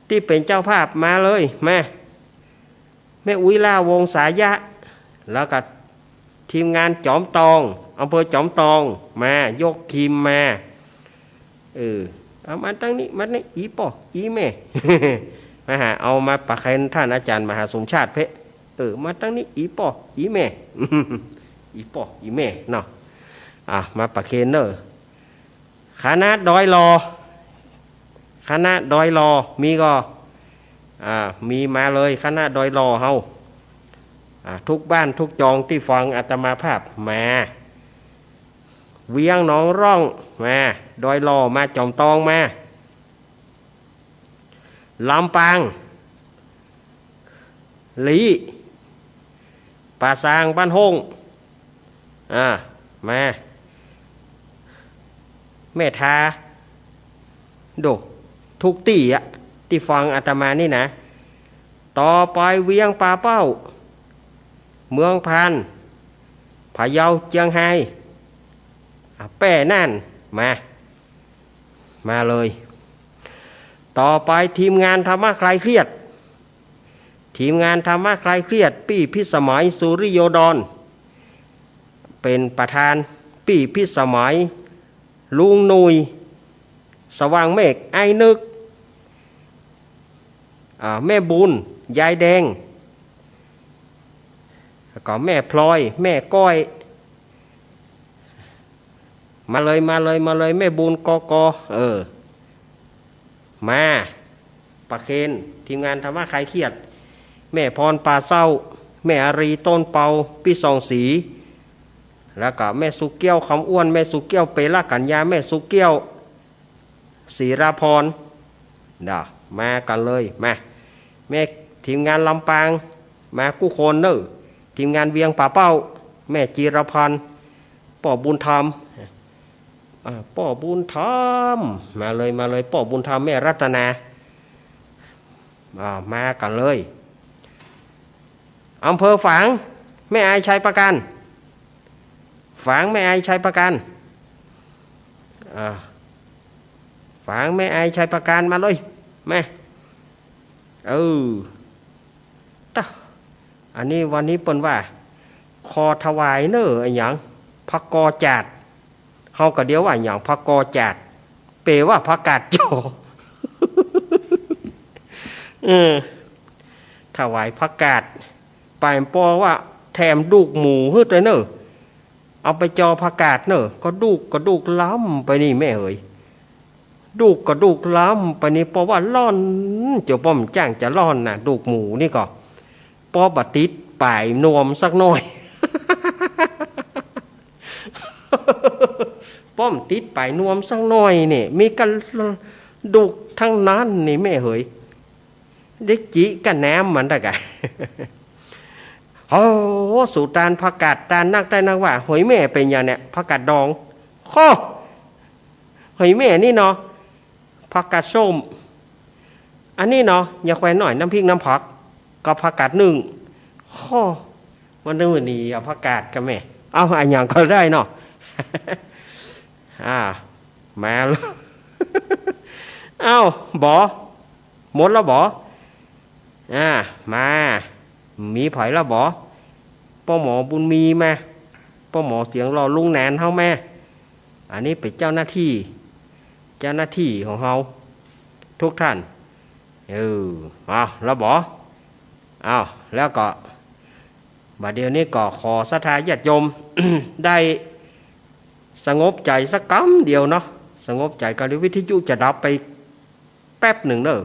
ตี้เป๋นเจ้าภาพมาเลย มา แม่อุ๊ยล่า วงศายะ แล้วก็ทีมงานจอมตอง อำเภอจอมตอง มา ยกทีมมา เออ เอามาตังนี้ มานี่ อี่ป้อ อี่แม่ มาหา เอามาประเคนต้านอาจ๋ารย์มหาสมชาติเป๊ะ เออ มาตังนี้ อี่ป้อ อี่แม่ อี่ป้อ อี่แม่เนาะ อ่ะ มาประเคนเน่อ คณะดอยหล่อ คณะดอยหล่อ มีก่อ อ่า มีมาเลย คณะดอยหล่อเฮา อ่า ทุกบ้านทุกจองตี้ฟังอาตมาภาพ มา เวียงหนองร่อง มา ดอยหล่อ มา จอมตอง มา ลำปาง ลี้ ป่าซาง บ้านห้ง อ่า มา แม่ทา โด ทุกตี้อะ ตี้ฟังอาตมานี่นะ ต่อไปเวียงป่าเป้า เมืองพาน พะเยา เจียงฮาย อ่ะ แป้ น่าน มา มาเลย ต่อไปทีมงานธรรมะคลายเครียด ทีมงานธรรมะคลายเครียด ปี้พิสมัย สุริโยดร เป๋นประธาน ปี้พิสมัย ลุงหนุ่ย สว่างเมฆ ไอ้นึก อ่า แม่บุญ ยายแดง แล้วก็แม่พลอย แม่ก้อย มาเลย มาเลย มาเลย แม่บุญ กก เออ มา ประเคน ทีมงานธรรมะคลายเครียด แม่พร ป่าเศร้า แม่อารี ต้นเปา ปี้ส่องศรี แล้วก็แม่สุเกี้ยว คำอ้วน แม่สุเกี้ยว เปละกัญญา แม่สุเกี้ยว ศิราพร เนาะ มากั๋นเลย มา แม่ ทีมงานลำปาง มากู้คนเน่อ ทีมงานเวียงป่าเป้า แม่จิรพันธ์ ป้อบุญธรรม อ่า ป้อบุญธรรม มาเลย มาเลย ป้อบุญธรรม แม่รัตนา อ่า มากั๋นเลย อำเภอฝาง แม่อาย ชัยประการ ฝาง แม่อาย ชัยประการ อ่า ฝาง แม่อาย ชัยประการ มาเลย มา เออ ตะ อันนี้วันนี้เปิ้นว่า ขอถวายเน่อ อะหยัง ผักกอดจาด เฮาก็เดียวว่าอะหยัง ผักกอดจาด เป๋ว่าผักกาดจอ เออ ถวายผักกาด ไปป้อว่าแถมดูกหมูหื้อตวยเน่อ เอาไปจอผักกาดเน่อ กระดูก กระดูกล้ำไปนี่แม่เหย ดูกกระดูกล้ำไปนี่ ป้อว่าล่อน เจ้าป้อมจ้างจะล่อนน่ะ ดูกหมูนี่ก็ ป้อบ่ติดป๋ายนวมสักหน่อย ป้อมติดป๋ายนวมสักหน่อยเนี่ย มีกระดูกทั้งนั้นนี่แม่เหย เด็กจิกะน้ำมันตะกะ โอ้ สูตานผักกาดตานนักได้นักว่า หอยแม่เป๋นหยังเนี่ย ผักกาดดอง โค่ หอยแม่นี่เนาะ ผักกาดส้ม อันนี้เนาะ ยาแควนหน่อย น้ำพริกน้ำผัก กับผักกาดนึ่ง โค่ วันนี้วันนี้เอาผักกาดกะแม่ เอาอะหยังก็ได้เนาะ อ่า มาแล้ว เอ้า บ่ หมดแล้วบ่ อ่า มา มีใผแล้วบ่ ป้อหมอบุญมีมา ป้อหมอเสียงหล่อลุงแหนนเฮามา อันนี้เป๋นเจ้าหน้าตี้ เจ้าหน้าตี้ของเฮาทุกท่าน เออ เอาแล้วบ่ เอา แล้วก็ บ่าเดี่ยวนี้ก็ขอศรัทธาญาติโยม ได้สงบใจ๋สักกำเดียวเนาะ สงบใจ๋กำเดียว วิทยุจะดับไปแป๊บนึ่งเน่อ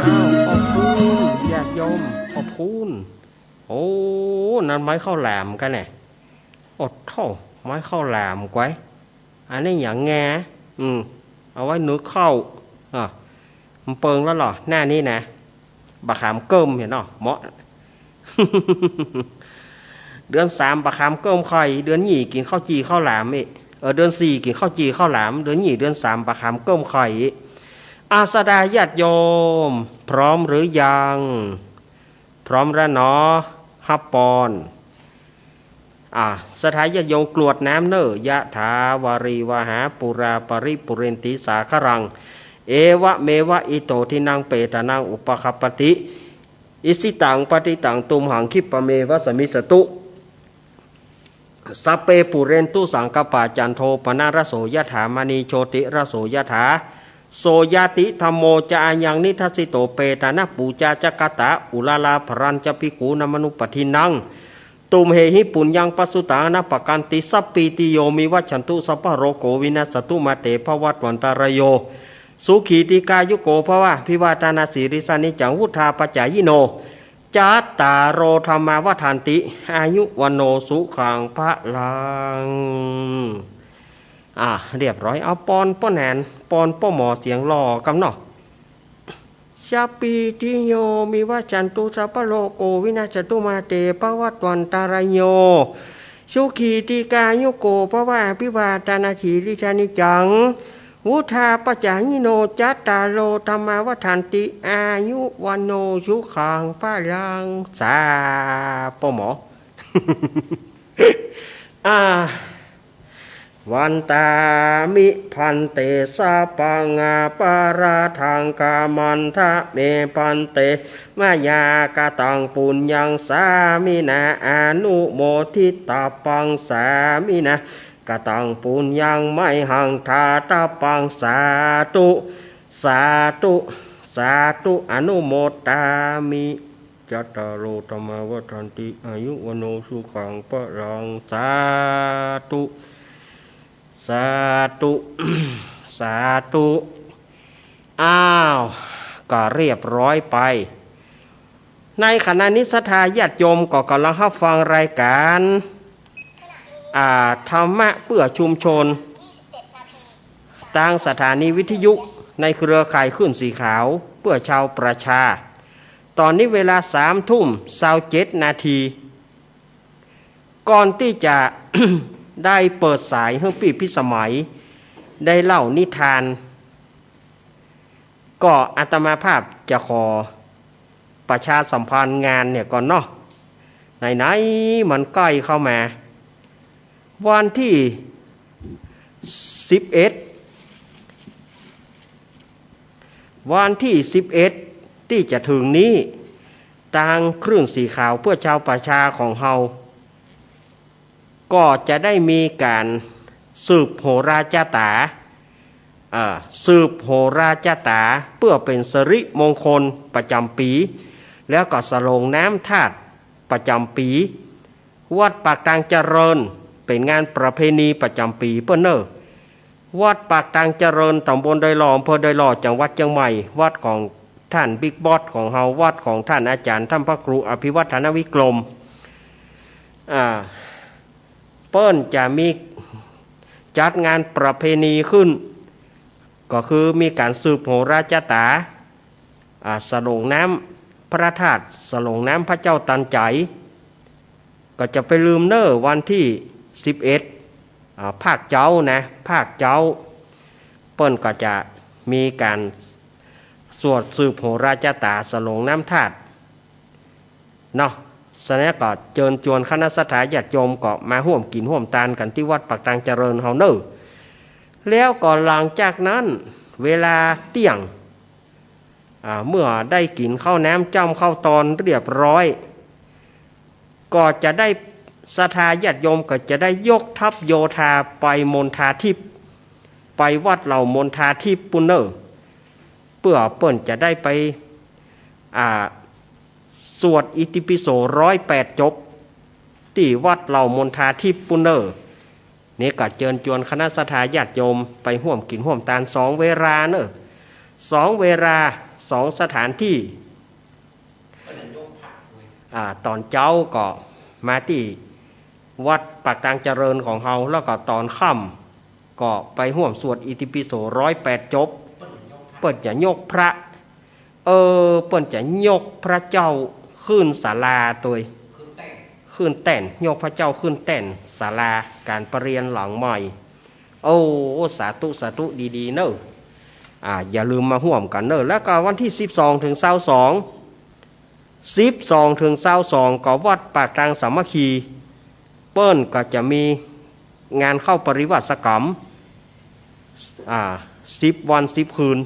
อ้าว ขอบคุณญาติโยม ขอบคุณ โอ้ นั่นไม้ข้าวหลามกั๋นแหนะ โอ้โธ่ ไม้ข้าวหลามก๊วย อันนี้หยังแง อืม เอาไว้นึ่งข้าว อ่ะ มันเปิงแล้วเหรอ หน้านี้นะ บะขามเกิ่มหันเนาะ เหมาะ เดือนสามบะขามเกิ่มค่อย เดือนยี่กิ๋นข้าวจี่ข้าวหลามอีก เออ เดือนสี่กิ๋นข้าวจี่ข้าวหลาม เดือนยี่เดือนสามบะขามเกิ่มค่อยอีก อ่ะ ศรัทธาญาติโยม พร้อมหรือยัง พร้อมแล้วเนาะ ฮับปอน อ่า ศรัทธาญาติโยมกรวดน้ำเน่อ ยะถา วาริวหา ปูรา ปริปูเรนติ สาคะรัง เอวะเมวะ อิโต ทินนัง เปตานัง อุปะคัปปะติ อิสิตัง ปะฏิตัง ตุมหัง คิปปะเมวะ สะมิชฌะตุ สัพเพ ปูเรนตุ สังกัปปา จันโท ปะนะระโส ยะถา มะณี โชติระโส ยะถา โสยะติ ธัมโม จะ อะยัง นิทัสสิโต เปตานะ ปูจา จะ กะตะ อุระระ ภะรัญจะ ภิกขูนามะนุปะทินนัง ตุมเหหิ ปุญญัง ปะสุตัง อะนะปะกันติ สัพพีติโย วิวัชชันตุ สัพพะโรโก วินัสสะตุ มาเต ภะวัตวันตะราโย สุขี ตีฆายุโก ภะวะ อภิวาทะนะสีลิสสะ นิจจัง วุฑฒาปะจายิโน จัตตาโร ธัมมา วัฑฒันติ อายุ วัณโณ สุขัง พะลัง อ่า เรียบร้อย เอาปอนป้อแหนน ปอนป้อหมอเสียงหล่อกำเนาะ สัพพีติโย วิวัชชันตุ สัพพะโรโก วินัสสะตุ มาเต ภะวัตวันตะราโย สุขี ตีฆายุโก ภะวะ อภิวาทะนะสีลิสสะ นิจจัง วุฑฒาปะจายิโน จัตตาโร ธัมมา วัฑฒันติ อายุ วัณโณ สุขัง พะลัง สา ป้อหมอ อ่า วันตามิ ภันเต สัพพัง อะปะราธัง ขะมันทะเม ภันเต มะยา กะตัง ปุญญัง สามินะ อะนุโมทิตะปัง สามินะ กะตัง ปุญญัง มะยหัง ทาตะปัง สาธุ สาธุ สาธุ อะนุโมทามิ จัตตาโร ธัมมา วัฑฒันติ อายุ วัณโณ สุขัง พะลัง สาธุ สาธุ สาธุ อ้าว ก็เรียบร้อยไป ในขณะนี้ศรัทธาญาติโยมก็กำลังฮับฟังรายก๋าน อ่า ธรรมะเปื้อชุมชน ตางสถานีวิทยุในเครือข่ายคลื่นสีขาวเปื้อชาวประชา ต๋อนนี้เวลาสามทุ่มซาวเจ็ดนาที ก่อนตี้จะ ได้เปิดสายหื้อปี้พิสมัยได้เล่านิทาน ก็อาตมาภาพจะขอประชาสัมพันธ์งานเนี่ยก่อนเนาะ ไหนๆ มันใก้เข้ามา วันตี้สิบเอ็ด วันตี้สิบเอ็ดตี้จะเถิงนี้ ตางคลื่นสีขาวเปื้อชาวประชาของเฮา ก็จะได้มีก๋านสืบโหราจะต๋า เอ่อ สืบโหราจะต๋าเปื้อเป๋นสิริมงคลประจ๋ำปี๋ แล้วก็สรงน้ำธาตุ ประจ๋ำปี๋ วัดปากตางเจริญ เป๋นงานประเพณีประจ๋ำปี๋เปิ้นเน่อ วัดปากตางเจริญ ต๋ำบลดอยหล่อ อำเภอดอยหล่อ จังหวัดเจียงใหม่ วัดของท่านบิ๊กบอสของเฮา วัดของท่านอาจ๋ารย์ ท่านพระครูอภิวัฒนวิกรม อ่า เปิ้นจะมีจัดงานประเพณีขึ้น ก็คือมีก๋านสืบโหราจาต๋า อ่า สรงน้ำพระธาตุ สรงน้ำพระเจ้าตันใจ๋ ก็จะไปลืมเน่อ วันตี้สิบเอ็ด อ่า ภาคเจ๊านะ ภาคเจ๊า เปิ้นก็จะมีก๋านสวดสืบโหราจาต๋า สรงน้ำธาตุ เนาะ สะนั้นก็เจิญจวนคณะศรัทธาญาติโยมก็มาฮ่วมกิ๋นฮ่วมตานกั๋นตี้วัดปากตางเจริญเฮาเน่อ แล้วก็หลังจากนั้นเวลาเตี้ยง อ่า เมื่อได้กิ๋นข้าวน้ำจ้ำข้าวตอนเรียบร้อย ก็จะได้ ศรัทธาญาติโยมก็จะได้ยกทัพโยธาไปมณฑาทิพย์ ไปวัดเหล่ามณฑาทิพย์ปู้นเน่อ เปื้อเปิ้นจะได้ไป อ่า สวดอิติปิโสร้อยแปดจบ ตี้วัดเหล่ามณฑาทิพย์ปู้นเน่อ นี่ก็เจิญจวนคณะศรัทธาญาติโยมไปฮ่วมกิ๋นฮ่วมตานสองเวลาเน่อ สองเวลา สองสถานตี้ อ่า ต๋อนเจ๊าก็มาตี้วัดปากตางเจริญของเฮา แล้วก็ต๋อนค่ำก็ไปฮ่วมสวดอิติปิโสร้อยแปดจบ เปิ้นจะยกพระ เออ เปิ้นจะยกพระเจ้าขึ้นศาลาตวย ขึ้นแต้น ยกพระเจ้าขึ้นแต้นศาลาก๋านประเรียนหลังใหม่ โอ้ สาธุ สาธุ ดีๆ เน่อ อ่า อย่าลืมมาฮ่วมกั๋นเน่อ แล้วก็วันตี้สิบสองเถิงซาวสอง สิบสองเถิงซาวสอง ก็วัดปากตางสามัคคี เปิ้นก็จะมีงานเข้าปริวาสกรรม อ่า สิบวันสิบคืน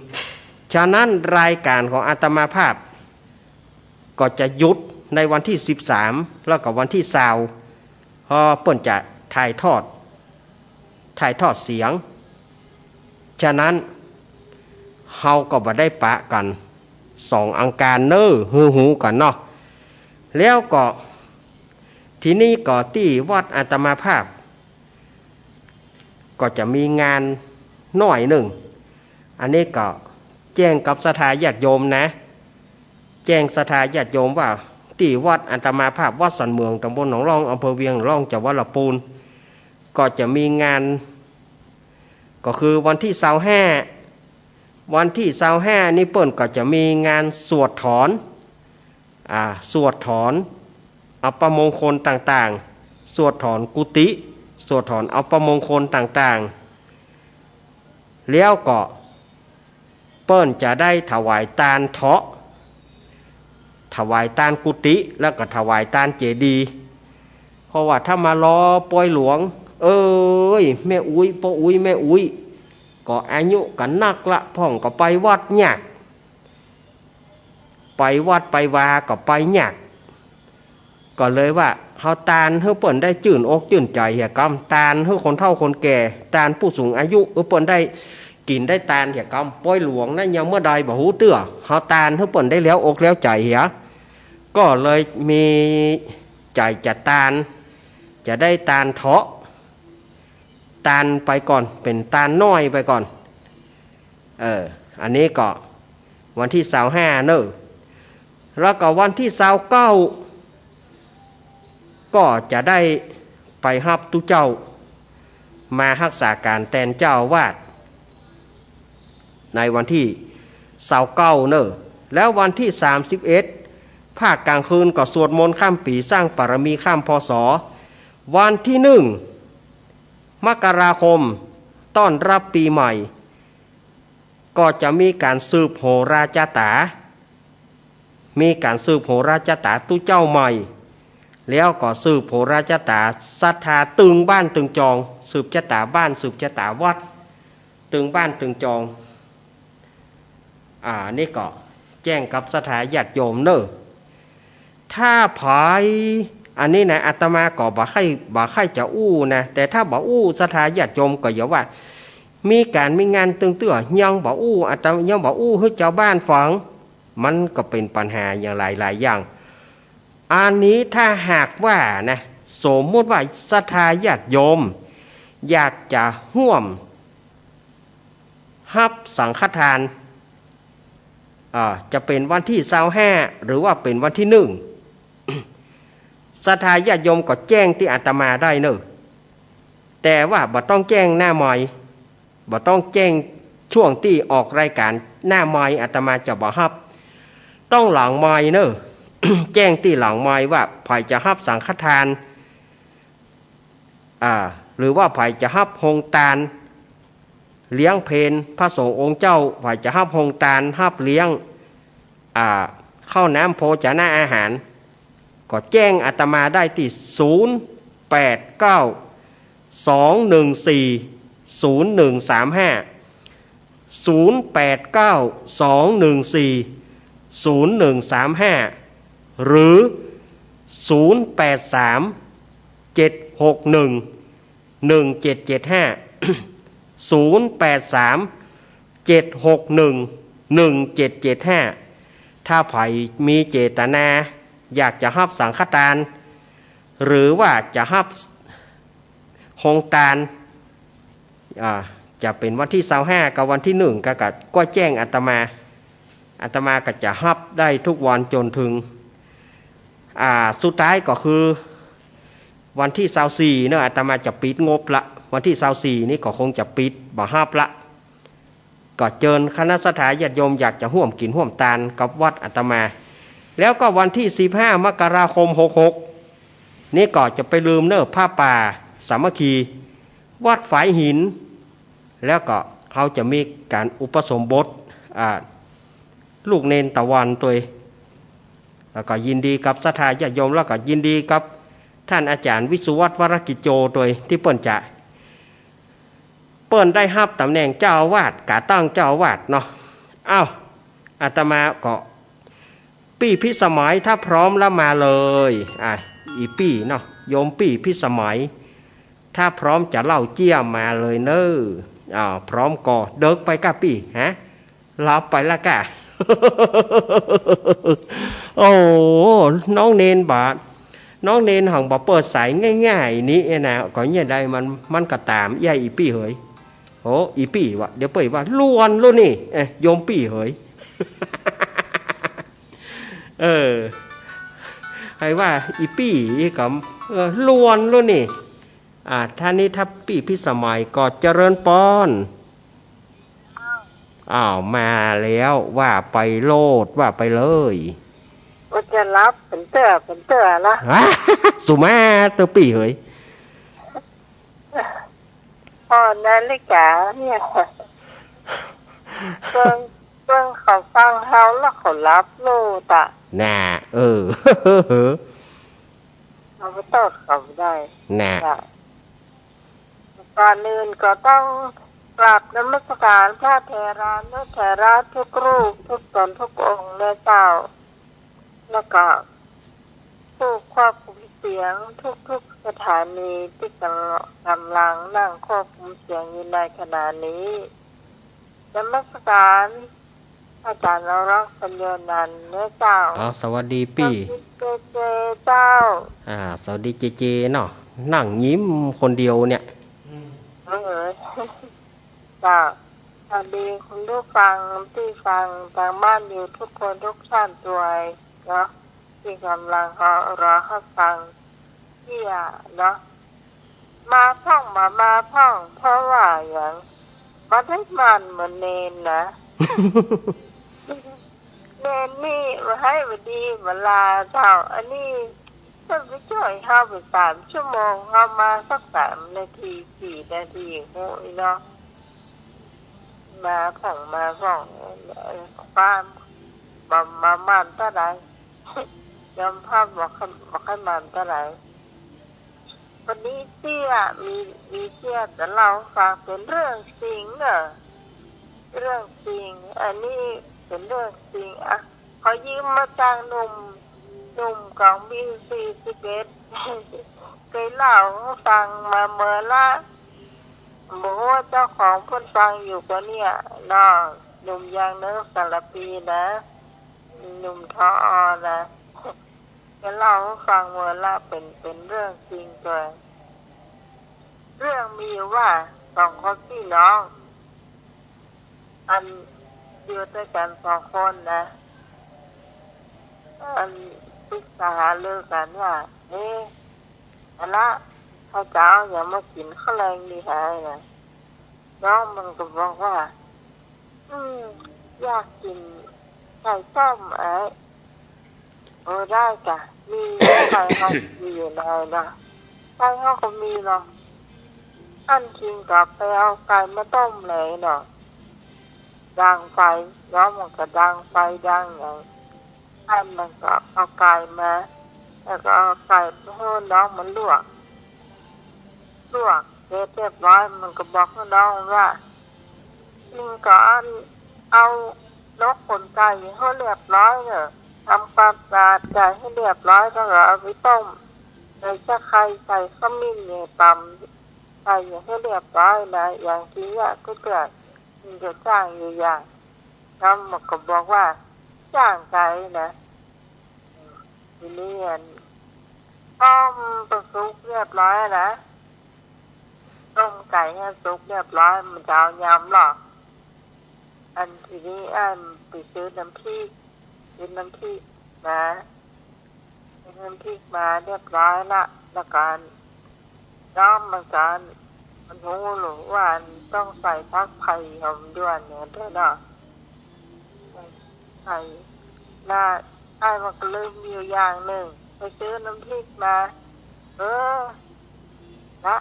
ฉะนั้นรายก๋านของอาตมาภาพ ก็จะหยุดในวันตี้สิบสาม แล้วก็วันตี้ซาว เพราะเปิ้นจะถ่ายทอด ถ่ายทอดเสียง ฉะนั้นเฮาก็บ่ได้ปะกั๋นสองอังคารเน่อ หื้อฮู้กั๋นเนาะ แล้วก็ ทีนี้ก็ตี้วัดอาตมาภาพ ก็จะมีงานน้อยนึ่ง อันนี้ก็แจ้งกับศรัทธาญาติโยมนะ แจ้งศรัทธาญาติโยมว่าตี้วัดอาตมาภาพวัดสันเหมือง ต๋ำบลหนองล่อง อำเภอเวียงหนองล่อง จังหวัดลำปูน ก็จะมีงาน ก็คือวันตี้ซาวห้า วันตี้ซาวห้านี่เปิ้นก็จะมีงานสวดถอน อ่า สวดถอนอัปมงคลต่างๆ สวดถอนกุฏิ สวดถอนอัปมงคลต่างๆ แล้วก็เปิ้นจะได้ถวายตานเถาะ ถวายตานกุฏิ แล้วก็ถวายตานเจดีย์ เพราะว่าถ้ามารอปอยหลวง เอ้ย แม่อุ๊ย ป้ออุ๊ย แม่อุ๊ย ก็อายุก็นักละ พ่องก็ไปวัดยาก ไปวัดไปวาก็ไปยาก ก็เลยว่าเฮาตานหื้อเปิ้นได้จื้นอกจื้นใจ๋เหียกำ ตานหื้อคนเฒ่าคนแก่ ตานผู้สูงอายุ หื้อเปิ้นได้กิ๋นได้ตานเหียกำ ปอยหลวงนั้นยังเมื่อใดบ่ฮู้เตื้อ เฮาตานหื้อเปิ้นได้แล้วอกแล้วใจ๋เหีย ก็เลยมีใจ๋จะตาน จะได้ตานเถาะ ตานไปก่อน เป๋นตานน้อยไปก่อน เออ อันนี้ก็วันตี้ซาวห้าเน่อ แล้วก็วันตี้ซาวเก้า ก็จะได้ไปฮับตุ๊เจ้า มาฮักษาก๋านแตนเจ้าอาวาส ในวันตี้ซาวเก้าเน่อ แล้ววันตี้สามสิบเอ็ด ภาคก๋างคืนก็สวดมนต์ข้ามปี๋ สร้างบารมีข้าม พ.ศ. วันตี้หนึ่ง มกราคม ต้อนรับปี๋ใหม่ ก็จะมีก๋านสืบโหราจาต๋า มีก๋านสืบโหราจาต๋าตุ๊เจ้าใหม่ แล้วก็สืบโหราจาต๋าศรัทธาตึงบ้านตึงจอง สืบจาต๋าบ้าน สืบจาต๋าวัด ตึงบ้านตึงจอง อ่า นี่ก็แจ้งกับศรัทธาญาติโยมเน่อ ถ้าใผ อันนี้นะ อาตมาก็บ่ใค่ บ่ใค่จะอู้นะ แต่ถ้าบ่อู้ ศรัทธาญาติโยมก็อย่าว่า มีก๋านมีงานตึงเตื้อ ยังบ่อู้ อาตมายังบ่อู้หื้อจาวบ้านฟัง มันก็เป๋นปัญหาอย่างหลายๆ อย่าง อันนี้ถ้าหากว่านะ สมมุติว่าศรัทธาญาติโยม อยากจะฮ่วมฮับสังฆทาน อ่า จะเป๋นวันตี้ซาวห้า หรือว่าเป๋นวันตี้นึ่ง ศรัทธาญาติโยมก็แจ้งตี้อาตมาได้เน่อ แต่ว่าบ่ต้องแจ้งหน้าไมค์ บ่ต้องแจ้งช่วงตี้ออกรายก๋าน หน้าไมค์อาตมาจะบ่ฮับ ต้องหลังไมค์เน่อ แจ้งตี้หลังไมค์ว่าใผจะฮับสังฆทาน อ่า หรือว่าใผจะฮับโฮงตาน เลี้ยงเพลพระสงฆ์องค์เจ้า ใผจะฮับโฮงตาน ฮับเลี้ยง อ่า ข้าวน้ำโภชนะอาหาร ก็แจ้งอาตมาได้ตี้ ศูนย์แปดเก้า สองหนึ่งสี่ ศูนย์หนึ่งสามห้า ศูนย์แปดเก้า สองหนึ่งสี่ ศูนย์หนึ่งสามห้า หรือ ศูนย์แปดสาม เจ็ดหกหนึ่ง หนึ่งเจ็ดเจ็ดห้า ศูนย์แปดสาม เจ็ดหกหนึ่ง หนึ่งเจ็ดเจ็ดห้า ถ้าใผมีเจตนาอยากจะฮับสังฆตาน หรือว่าจะฮับโฮงตาน อ่า จะเป๋นวันตี้ซาวห้ากับวันตี้นึ่งก็ ก็ ก็แจ้งอาตมา อาตมาก็จะฮับได้ทุกวันจ๋นเถิง อ่า สุดท้ายก็คือวันตี้ซาวสี่เนาะ อาตมาจะปิดงบละ วันตี้ซาวสี่นี่ก็คงจะปิด บ่ฮับละ ก็เจิญคณะศรัทธาญาติโยมอยากจะฮ่วมกิ๋นฮ่วมตานกับวัดอาตมา แล้วก็วันตี้สิบห้า มกราคม หกหก นี่ก็จะไปลืมเน่อ ผ้าป่าสามัคคี วัดฝายหิน แล้วก็เฮาจะมีก๋านอุปสมบท อ่า ลูกเณรตะวันตวย แล้วก็ยินดีกับศรัทธาญาติโยม แล้วก็ยินดีกับต้านอาจ๋ารย์วิสุวัฒน์ วรกิจโจตวย ตี้เปิ้นจะ เปิ้นได้ฮับต๋ำแหน่งเจ้าอาวาส ก๋าตั้งเจ้าอาวาสเนาะ อ้าว อาตมาก็ ปี้พิสมัย ถ้าพร้อมแล้วมาเลย อ่ะ อี่ปี้เนาะ โยมปี้พิสมัย ถ้าพร้อมจะเล่าเจี้ยมาเลยเน่อ อ่า พร้อมก่อ เดิ็กไปก้าปี้ ฮะ หลับไปละก้า โอ้ น้องเณรบ่า น้องเณรหังบ่เปิดสายง่ายๆ นี้นะ ก็เยียะใดมัน มันก็ต๋าม เยียะอี่ปี้เหย โอ้ อี่ปี้วะ เดี๋ยวเปิ้นว่า ลวนแล้วนี่ เอ๊ะ โยมปี้เหย เออ ใผว่าอี่ปี้อีกก็ เออ ลวนแล้วนี่ อ่า ถ้านี้ถ้าปี้พิสมัยก็เจริญปอน อ้าว มาแล้ว ว่าไปโลด ว่าไปเลย ว่าจะหลับเป๋นเตื้อ เป๋นเตื้อละ ฮะ สุมาเตื้อปี้เหย ผ่อนาฬิก๋าเนี่ย เปิ้น เปิ้นเขาฟังเฮาแล้วเขาหลับโลดอะ น่ะ เออ เฮาก็โต้ษเขาบ่ได้ น่ะ จ้ะ ก่อนอื่นก็ต้องกราบนมัสการพระเถรานุเถระทุกรูป ทุกต๋นทุกองค์นะเจ้า แล้วก็ผู้ควบคุมเสียงทุกๆสถานีตี้กำลังนั่งควบคุมเสียงอยู่ในขณะนี้ นมัสการอาจ๋ารย์นรงค์ ปัญโญนันท์นะเจ้า อ๋อ สวัสดีปี้ สวัสดีเจเจเจ้า อ่า สวัสดีเจเจเนาะ นั่งยิ้มคนเดียวเนี่ย เออ เจ้า สวัสดีคุณผู้ฟังตี้ฟังตางบ้านอยู่ทุกคนทุกท่านตวยเนาะ ตี้ก๋ำลังรอ รอฮับฟังเตี้ยเนาะ มาพ่องบ่มาพ่อง เพราะว่าหยัง บ่ได้หมั่นเหมือนเณรนะ เณรนี่บ่หื้อบ่ดีบ่ลาเจ้า อันนี้เปิ้นไปจ้อยเฮาไปสามชั่วโมง เฮามาสักสามนาที สี่นาที โอ้ยเนาะ มาพ่องมาพ่อง ความ บ่ บ่หมั่นเต้าใด ยอมฮับ บ่ค่อย บ่ค่อยหมั่นเต้าใด วันนี้เตี้ยมี มีเตี้ยจะเล่าฟังเป๋นเรื่องจริงเน่อ เรื่องจริง อันนี้เป๋นเรื่องจริงอะ ขอยืมมาจากหนุ่ม หนุ่มของ บี สี่สิบเอ็ด เกยเล่าหื้อฟังมาเมินละ บ่ฮู้ว่าเจ้าของเปิ้นฟังอยู่ก่อเนี่ยเนาะ หนุ่มยางเนิ้งสารภีนะ หนุ่ม ทออ นะ จะเล่าหื้อฟังเวอละ เป๋น เป๋นเรื่องจริงตวย เรื่องมีอยู่ว่า สองคนปี้น้อง อันอยู่ตวยกั๋นสองคนนะ อันปรึกษาหารือกั๋นว่า เอ๊ะ เอาละ ข้าเจ๊าอยากมากิ๋นข้าวแลงดีหายนะ น้องมันก็บอกว่า อืม อยากกิ๋นไก่ต้มอ้าย เออ ได้ก่ะ มี ไก่เฮามีอยู่แล้วนะ ไก่เฮาก็มีเนาะ อั้นคิงก็ไปเอาไก่มาต้มเลยเนาะ ดังไฟ น้องมันก็ดังไฟดังหยัง อั้นมันก็เอาไก่มา แล้วก็เอาไก่มาหื้อน้องมันลวก ลวกเสร็จเรียบร้อย มันก็บอกหื้อน้องว่า มึงก็อั้นเอานกขนไก่หื้อเรียบร้อยเน่อ ทำความสะอาดไก่หื้อเรียบร้อย แล้วก็เอาไปต้ม ใส่ตะไคร้ ใส่ขมิ้นเนี่ย ต๋ำใส่หื้อเรียบร้อยนะ อย่างตี้เยียะกูเตื้อ มึงจะจ้างอยู่อย่าง น้องมันก็บอกว่า จ้างไก่นะ ทีนี้อัน ต้มไปสุกเรียบร้อยนะ ต้มไก่หื้อสุกเรียบร้อย มันจะเอายำลอ อันทีนี้อันไปซื้อน้ำพริก ซื้อน้ำพริกมา ซื้อน้ำพริกมาเรียบร้อยละ แล้วก็อัน น้องมันก็อัน มันฮู้หรือว่าอันต้องใส่ผักไผ่หอมด้วนเนี่ยตวยเนาะ ใส่ ละ อ้ายมันก็ลืมอยู่อย่างนึ่ง ไปซื้อน้ำพริกมา เออ ละ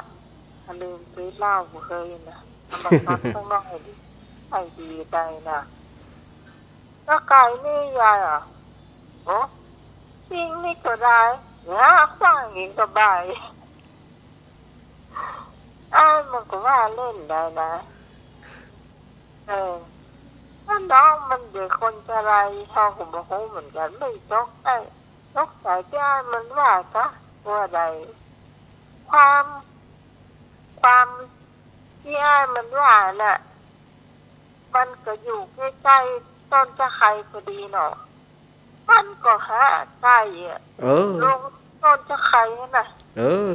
ลืมซื้อเหล้าบ่เฮยนะ เอามาซักสักหน่อยดิ ใส่ดีไปนะ แล้วไก่นี่ยายอ่ะ โอ้ ปิ้งนี่ก็ได้ หาขว้างอีกก็บ่าย อ้ายมันก็ว่าเล่นได้นะ เออ ถ้าน้องมันเป๋นคนจะไร เฮาก็บ่ฮู้เหมือนกั๋น ไม่ตก เอ้ย ตกใจ๋ตี้อ้ายมันว่าซะ ว่าใด ความ ความตี้อ้ายมันว่าน่ะ มันก็อยู่ใก้ๆ ต้นตะไคร้พอดีเนาะ มันก็หาไก่อะ เออ ลงต้นตะไคร้หั้นน่ะ เออ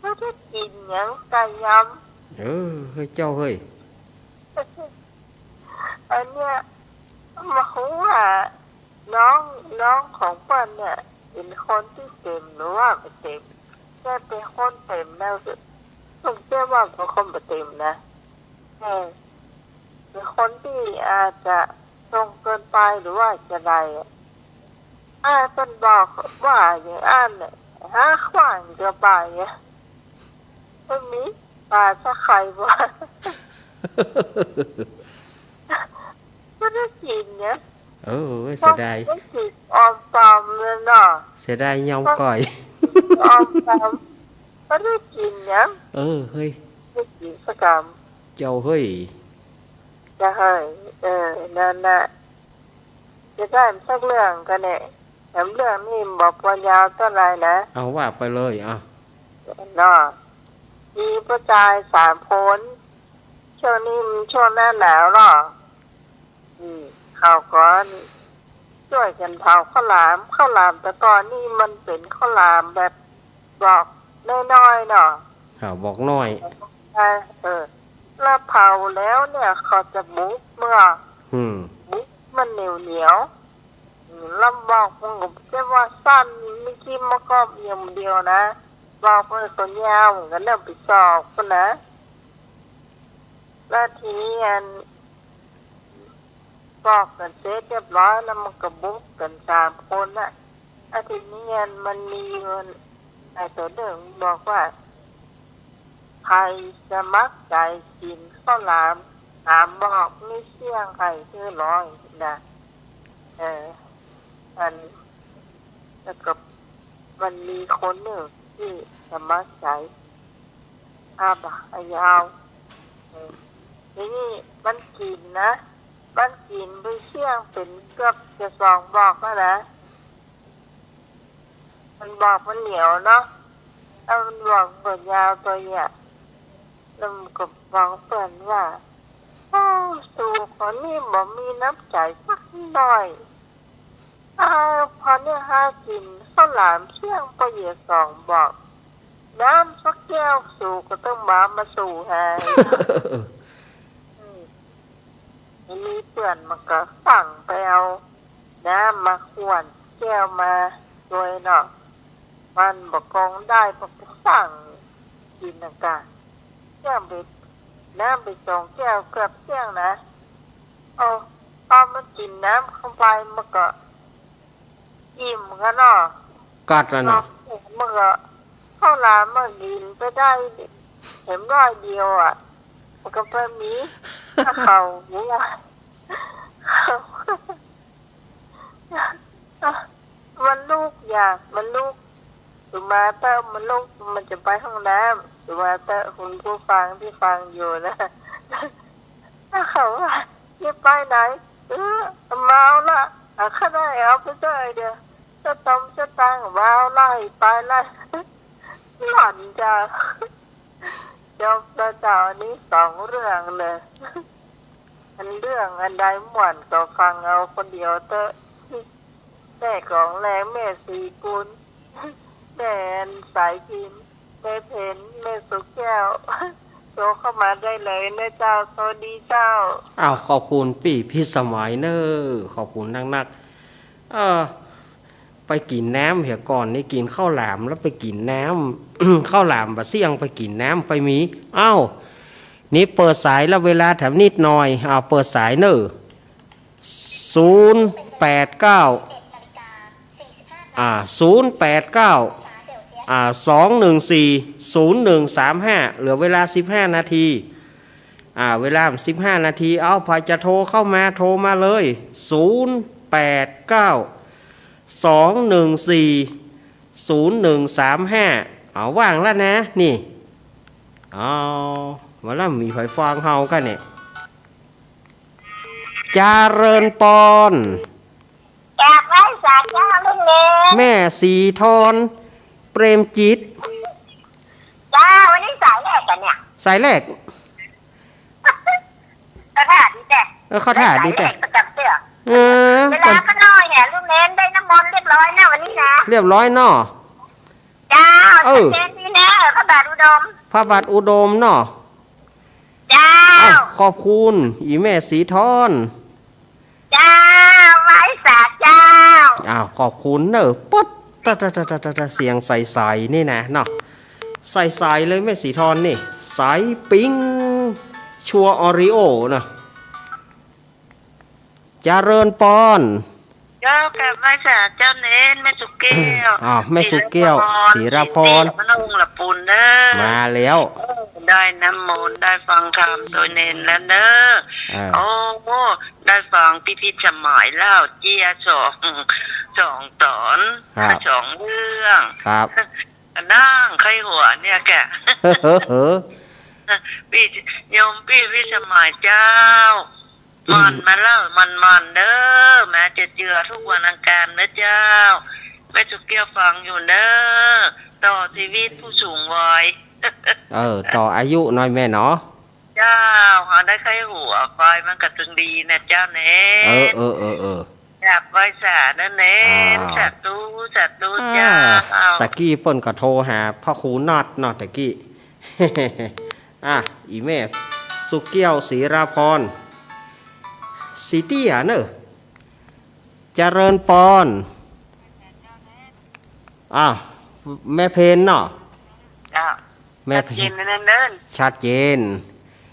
บ่ได้กิ๋นหยัง ไก่ยำ เออ เฮ้ยเจ้าเฮ้ย อันเนี้ย มาฮู้ว่า น้อง น้องของเปิ้นเนี่ย เป๋นคนตี้เต็มหรือว่าบ่เต็ม แต่เป๋นคนเต็มแล้ว เปิ้นเจ้าว่าเป๋นคนบ่เต็มนะ เออ เป๋นคนตี้อาจจะตรงเกินไปหรือว่าจะใดอะ อ้ายเปิ้นบอกว่าอย่างอั้นน่ะ หาขว้างจะบ่ายอะ มันมีปลาตะไคร้บ่ บ่ได้กิ๋นเนี่ย เออ เสียดาย บ่ได้กิ๋นออมตอมเลยเนาะ เสียดายยำก้อย ออมตอม บ่ได้กิ๋นเนี่ย เออ เฮ้ย บ่ได้กิ๋นสักกำ เจ้าเฮ้ย เจ้าเฮ้ย เออ นั่นน่ะ จะได้สักเรื่องกั๋นแน่ แถมเรื่องนี้บ่ปวนยาวเต้าใดนะ เอาว่าไปเลย อ่ะ เนาะ มีป้อจายสามคน ช่วงนี้มันช่วงหน้าหนาวเนาะ อืม เขาก็จ้วยกั๋นเผาข้าวหลาม ข้าวหลามแต่ก่อนนี่มันเป๋นข้าวหลามแบบปอกน้อยๆ เนาะ อ่า ปอกน้อย อ่า เออ แล้วเผาแล้วเนี่ย เขาจะบุบเมือ อืม บุบมันเหนียวๆ อืม แล้วปอกมันก็จะว่าสั้น มีกี้มันก็เดียวๆ นะ ปอกมันก็ยาวเหมือนกั๋นนะ เป๋นศอกพุ้นนะ แล้วทีนี้อัน ปอกกั๋นเสร็จเรียบร้อยแล้ว มันก็บุบกั๋นสามคนน่ะ แล้วทีนี้อัน มันมีอยู่ ไอ้ตั๋วนึ่งบอกว่า ใผสมัครใจ๋กิ๋นข้าวหลาม หามบอก มีเสี้ยงไห้หื้อลอยนะ เออ อัน แล้วก็มันมีคนนึ่งตี้สมัครใจ๋ อาบ่ะ อายาว เออ ทีนี้มันกิ๋นนะ มันกิ๋นไปเสี้ยงเป๋นเกือบจะสองบอกแล้วนะ มันบอกมันเหนียวเนาะ แล้วมันบอกมันก็ยาวตวยอะ แล้วมันก็บอกเปิ้นว่า โอ้ สูคนนี้บ่มีน้ำใจ๋สักหน่อย อ้าว พอเนี่ยหากิ๋นข้าวหลามเสี้ยง ป้อใหญ่สองบอก น้ำสักแก้วสูก็ต้องมา มาสู่หา อืม มีเปื้อนมันก็สั่งไปเอาน้ำมาขวดแก้วมาตวยเนาะ มันบ่กองได้ มันก็สั่งกิ๋นนะกะ เสี้ยงไป น้ำไปสองแก้วเกือบเสี้ยงนะ โอ้ พอมันกิ๋นน้ำเข้าไปมันก็ อิ่มกั๋นเนาะ กัดแล้วเนาะ มันก็ ข้าวหลามมันกิ๋นไปได้เห็นร้อยเดียวอะ มันก็ไปมีข้าวหัว มันลูกอยาก มันลูก สุมาเตอร์ มันลูก มันจะไปห้องน้ำ สุมาเตอร์ คุณผู้ฟังที่ฟังอยู่นะ เขาว่า จะไปไหน เออ เมาละ เอาข้าได้เอาไปด้วยเดี๋ยว จะต้มจะตัง เมาละ ไปละ หล่อนจ้ะ จบแล้วเจ้า อันนี้สองเรื่องเลย อันเรื่องอันใดม่วนก็ฟังเอาคนเดียวเต๊อะ แม่ของแรง แม่สีกุล แม่สายพิมพ์ แม่เพ็ญ แม่สุแก้ว โทรเข้ามาได้เลยนะเจ้า สวัสดีเจ้า อ้าว ขอบคุณปี้พิสมัยเน่อ ขอบคุณนักๆ เออ ไปกิ๋นน้ำเหียก่อนนี่ กิ๋นข้าวหลามแล้วไปกิ๋นน้ำ ข้าวหลามบ่าเสี้ยงไปกิ๋นน้ำไปมี อ้าว นี่เปิดสายแล้ว เวลาแถมนิดหน่อย อ้าว เปิดสายเน่อ ศูนย์แปดเก้า อ่า ศูนย์แปดเก้า อ่า สองหนึ่งสี่ ศูนย์หนึ่งสามห้า เหลือเวลาสิบห้านาที อ่า เวลาสิบห้านาที เอา ใผจะโทรเข้ามา โทรมาเลย ศูนย์แปดเก้า สองหนึ่งสี่ ศูนย์หนึ่งสามห้า เอา ว่างแล้วนะ นี่ เอา ว่าแล้วมีใผฟังเฮากั๋นเนี่ย จาเริญปอน กราบไหว้สาเจ้าลุงเนน แม่สีทอน เปรมจิต เจ้า วันนี้สายแรกกั๋นเนี่ย สายแรก เข้าท่าดีแต๊ เออ เข้าท่าดีแต๊ สายแรกประจ๋ำเตื้อ เออ เวลาข้าน้อยแหมลุงเนนได้น้ำมนต์เรียบร้อยนะวันนี้นะ เรียบร้อยเนาะ เจ้า เออ ชัดเจนดีนะ พระบาทอุดม พระบาทอุดมเนาะ เจ้า อ้าว ขอบคุณ อีแม่สีทอน เจ้า ไหว้สาเจ้า อ้าว ขอบคุณเน่อ ปุ๊ด ตะ ตะ เสียงใสๆ นี่นะเนาะ ใสๆ เลยแม่สีทอนนี่ ใสปิ๊ง ชัวร์ออริโอเนาะ จาเริญปอน เจ้า กราบไหว้สาเจ้าเนน แม่สุแก้ว อ้าว แม่สุแก้ว ศิรพร ศิรพร ศรีมโนองค์ละปูนเด้อ มาแล้ว เออ ได้น้ำมนต์ ได้ฟังธรรมโตยเนนแล้วเด้อ อ่า โอ้ ได้ฟังปี้พิสมัยเล่าเจี้ยสอง สองต๋อน ครับ สองเรื่อง ครับ นั่งใค่หัวเนี่ยแกะ ปี้ โยมปี้พิสมัยเจ้า หมั่นมาเล่าหมั่นๆ เด้อ มาเจือๆ ทุกวันอังคารนะเจ้า แม่สุแก้วฟังอยู่เด้อ ต่อชีวิตผู้สูงวัย เออ ต่ออายุหน่อยแม่เนาะ เจ้า หาได้ใค่หัวควายมันก็ตึงดีนะเจ้าเนน เออ เออ เออ เออ กราบไหว้สาเนน อ้าว สาธุ สาธุ อ่า เจ้า ตะกี้เปิ้นก็โทรหาพระครูนัดเนาะตะกี้ อ่ะ อีแม่สุแก้ว ศิรพร สีเตี้ยเนอะ จาเริญปอน อ่ะ แม่เพนเนาะ เจ้า แม่เพน ชัดเจนเนน ชัดเจน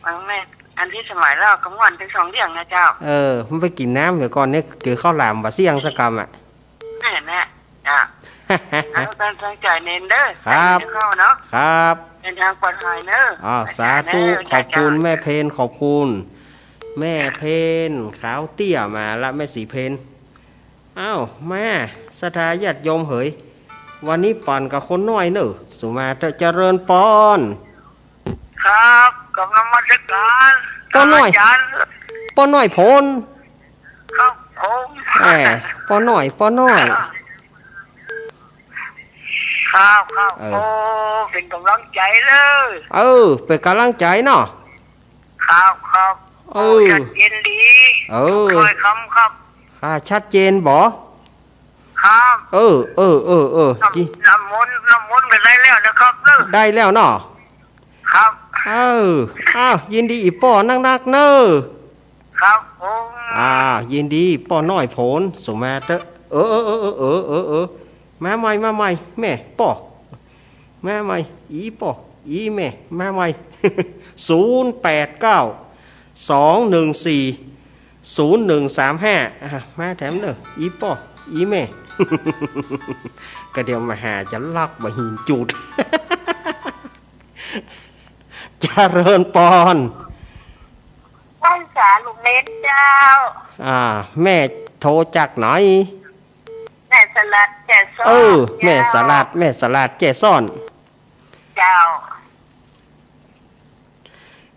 อันแม่ อันพิสมัยเล่าก็ม่วนตึงสองเรื่องนะเจ้า เออ มันไปกิ๋นน้ำเหียก่อนเนี่ย กิ๋นข้าวหลามบ่าเสี้ยงสักกำอะ แม่นแหละ จ้ะ เอาตั้ง ตั้งใจ๋เนนเด้อ ครับ ใจ๋เนนเข้าเนาะ ครับ เดินทางปลอดภัยเนอะ อ่า สาธุ อาจ๋ารย์เนอะ ขอบคุณ อาจ๋ารย์ แม่เพน ขอบคุณ แม่เพน ขาวเตี้ยมาละ แม่สีเพน อ้าว มา ศรัทธาญาติโยมเหย วันนี้ปั่นกับคนน้อยเนอะ สุมาเถอะ เจริญปอน ครับ กราบนมัสการ ป้อน้อย อาจ๋ารย์ ป้อน้อยโพน ครับผม แหม ป้อน้อย ป้อน้อย ครับ ครับ เออ โอ้ เป๋นก๋ำลังใจ๋เลย เออ เป๋นก๋ำลังใจ๋เนาะ ครับ ครับ เออ โอ้ ชัดเจนดี เออ ถ้อยคำครับ อ่า ชัดเจนบ่ ครับ เออ เออ เออ เออ น้ำ กิน น้ำมนต์ น้ำมนต์ก็ได้แล้วนะครับเนอะ ได้แล้วเนาะ ครับ เออ อ้าว ยินดีอี่ป้อนักๆ เนอะ ครับผม อ่า ยินดีป้อน้อยโผน สุมาเต๊อะ เออ เออ มาใหม่ มาใหม่ แม่ป้อ มาใหม่ อี่ป้อ อี่แม่ มาใหม่ ศูนย์แปดเก้า สองหนึ่งสี่ ศูนย์หนึ่งสามห้า อ่ะ มาแถมเนอะ อี่ป้อ อี่แม่ ก็เดี๋ยวมาหาจะลักบ่าหินจูด เจริญปอน ไหว้สาหลวงเณรเจ้า อ่า แม่โทรจากไหน แม่สลัดแจ้ซ้อน เออ เจ้า แม่สลัด แม่สลัดแจ้ซ้อน เจ้า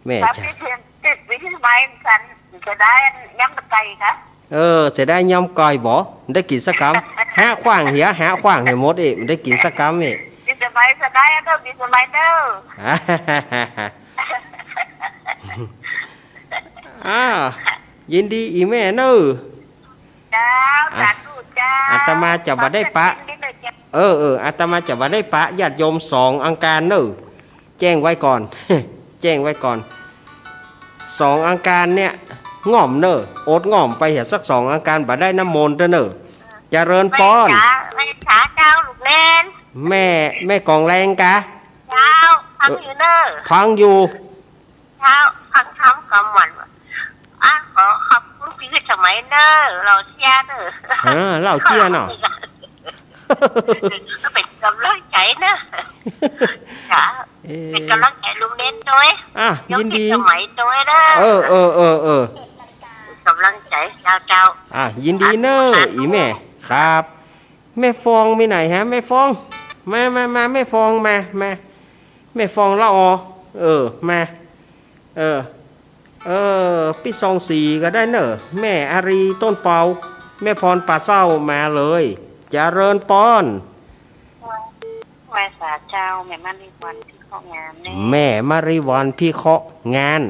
แม่ ครับ เจ้า พี่เทียนติดวิทยุไม้กัน จะได้ย้ำตะไคร้คะ เออ จะได้ย้ำก้อยบ่ ได้กิ๋นสักกำ หาขว้างเหีย หาขว้างให้หมดเอ๊ะ ได้กิ๋นสักกำเอ๊ะ บิสมัยจะได้ก็บิสมัยเด้อ อ่า ยินดีอี่แม่เนอะ เจ้า อ่ะ สาธุเจ้า อาตมาจะบ่ได้ปะ ขอบคุณที่ได้เก็บ เออ เออ อาตมาจะบ่ได้ปะญาติโยมสองอังคารเนอะ แจ้งไว้ก่อน แจ้งไว้ก่อน สองอังคารเนี่ย ง่อมเนอะ อดง่อมไปเหียสักสองอังคาร บ่ได้น้ำมนต์เด้อเนอะ เจริญปอน ไหว้สา ไหว้สาเจ้าหลวงเณร แม่ แม่กองแรงกะ เจ้า ฟังอยู่เนอะ ฟังอยู่ เจ้า ฟังธรรมกลางวัน อ่ะ ขอขอบคุณพี่สมัยเนอะ เล่าเตี้ยเนอะ เออ เล่าเตี้ยเนาะ ก็เป๋นก๋ำลังใจ๋เนอะ จ้ะ เออ เป๋นก๋ำลังใจ๋ลุงเณรตวย อ่ะ ยก ยินดี พี่สมัยตวยเนอะ เออ เออ เออ เออ ก๋ำลังใจ๋ เจ้า เจ้า อ่ะ ยินดีเนอะ สาธุ อี่แม่ ครับ แม่ฟองไปไหนฮะ แม่ฟอง มา มา มา แม่ฟอง มา มา แม่ฟองละออ เออ มา เออ เออ ปี้ซองสีก็ได้เนอะ แม่อารีต้นเปา แม่พรป่าเศร้ามาเลย เจริญปอน ไหว้สาเจ้า แม่มาริวันพิเคราะห์งานเนอะ แม่มาริวันพิเคราะห์งาน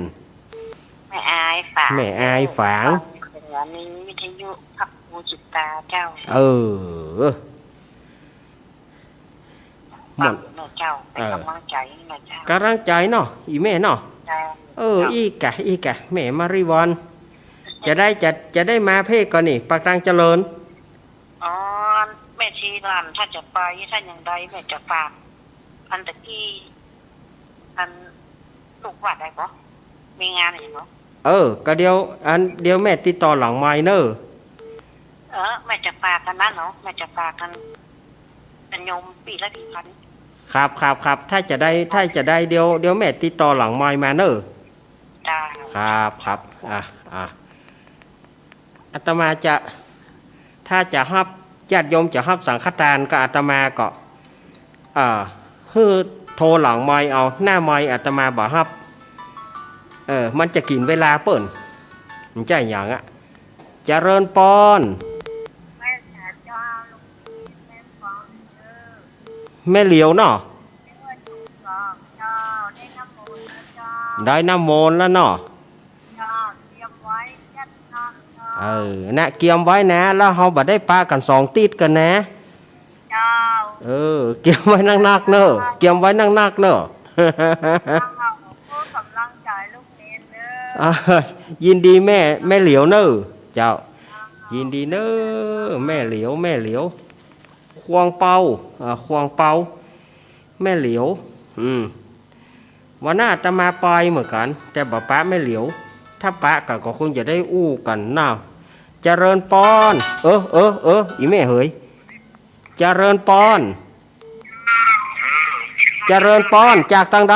แม่อายฝาง แม่อายฝาง สถานีวิทยุพระครูจิตตาเจ้า เออ หมด เนาะเจ้า เป๋น เออ ก๋ำลังใจ๋เนาะเจ้า ก๋ำลังใจ๋เนาะ อี่แม่เนาะ เจ้า เออ เจ้า อี้กะ อี้กะ แม่มาริวัน จะได้ จะ จะได้มาเพ่ก่อนี่ ปากตางเจริญ อ๋อ แม่ชีหลานถ้าจะไป ถ้าอย่างใดแม่จะฝาก อันตะกี้ อันลูกว่าได้บ่ มีงานอยู่บ่ เออ ก็เดี๋ยว อัน เดี๋ยวแม่ติดต่อหลังไมค์เนอะ เออ แม่จะฝากอันนั้นเนาะ แม่จะฝากอัน เป็นโยมปีละสี่พัน ครับ ครับ ครับ ถ้าจะได้ ถ้าจะได้ เดี๋ยว เดี๋ยวแม่ติดต่อหลังไมค์มาเนอะ จ้า ครับ ครับ อ่ะ อ่ะ อาตมาจะ ถ้าจะฮับ ญาติโยมจะฮับสังฆทานก็อาตมาก็ อ่า หื้อโทรหลังไมค์เอา หน้าไมค์อาตมาบ่ฮับ เออ มันจะกิ๋นเวลาเปิ้น มันจะอย่างอะ เจริญปอน แม่เหลียวเนาะ ได้น้ำมนต์แล้วเนาะ เออ นะ เกียมไว้นะ แล้วเฮาบ่ได้ปะกั๋นสองติ๊ดกั๋นนะ เจ้า เออ เกียมไว้นักๆ เนอะ เกียมไว้นักๆ เนอะ เจ้า ผู้ก๋ำลังใจ๋ลูกเณรเนอะ อ่า ยินดีแม่ แม่เหลียวเนอะ เจ้า ยินดีเนอะ แม่เหลียว แม่เหลียว ควงเปา อ่า ควงเปา แม่เหลียว อืม วันหน้าอาตมาไปเหมือนกั๋น แต่บ่ปะแม่เหลียว ถ้าปะกั๋นก็คงจะได้อู้กั๋นนะ เจริญปอน เออ เออ เออ อี่แม่เหย เจริญปอน เจริญปอน จากตางใด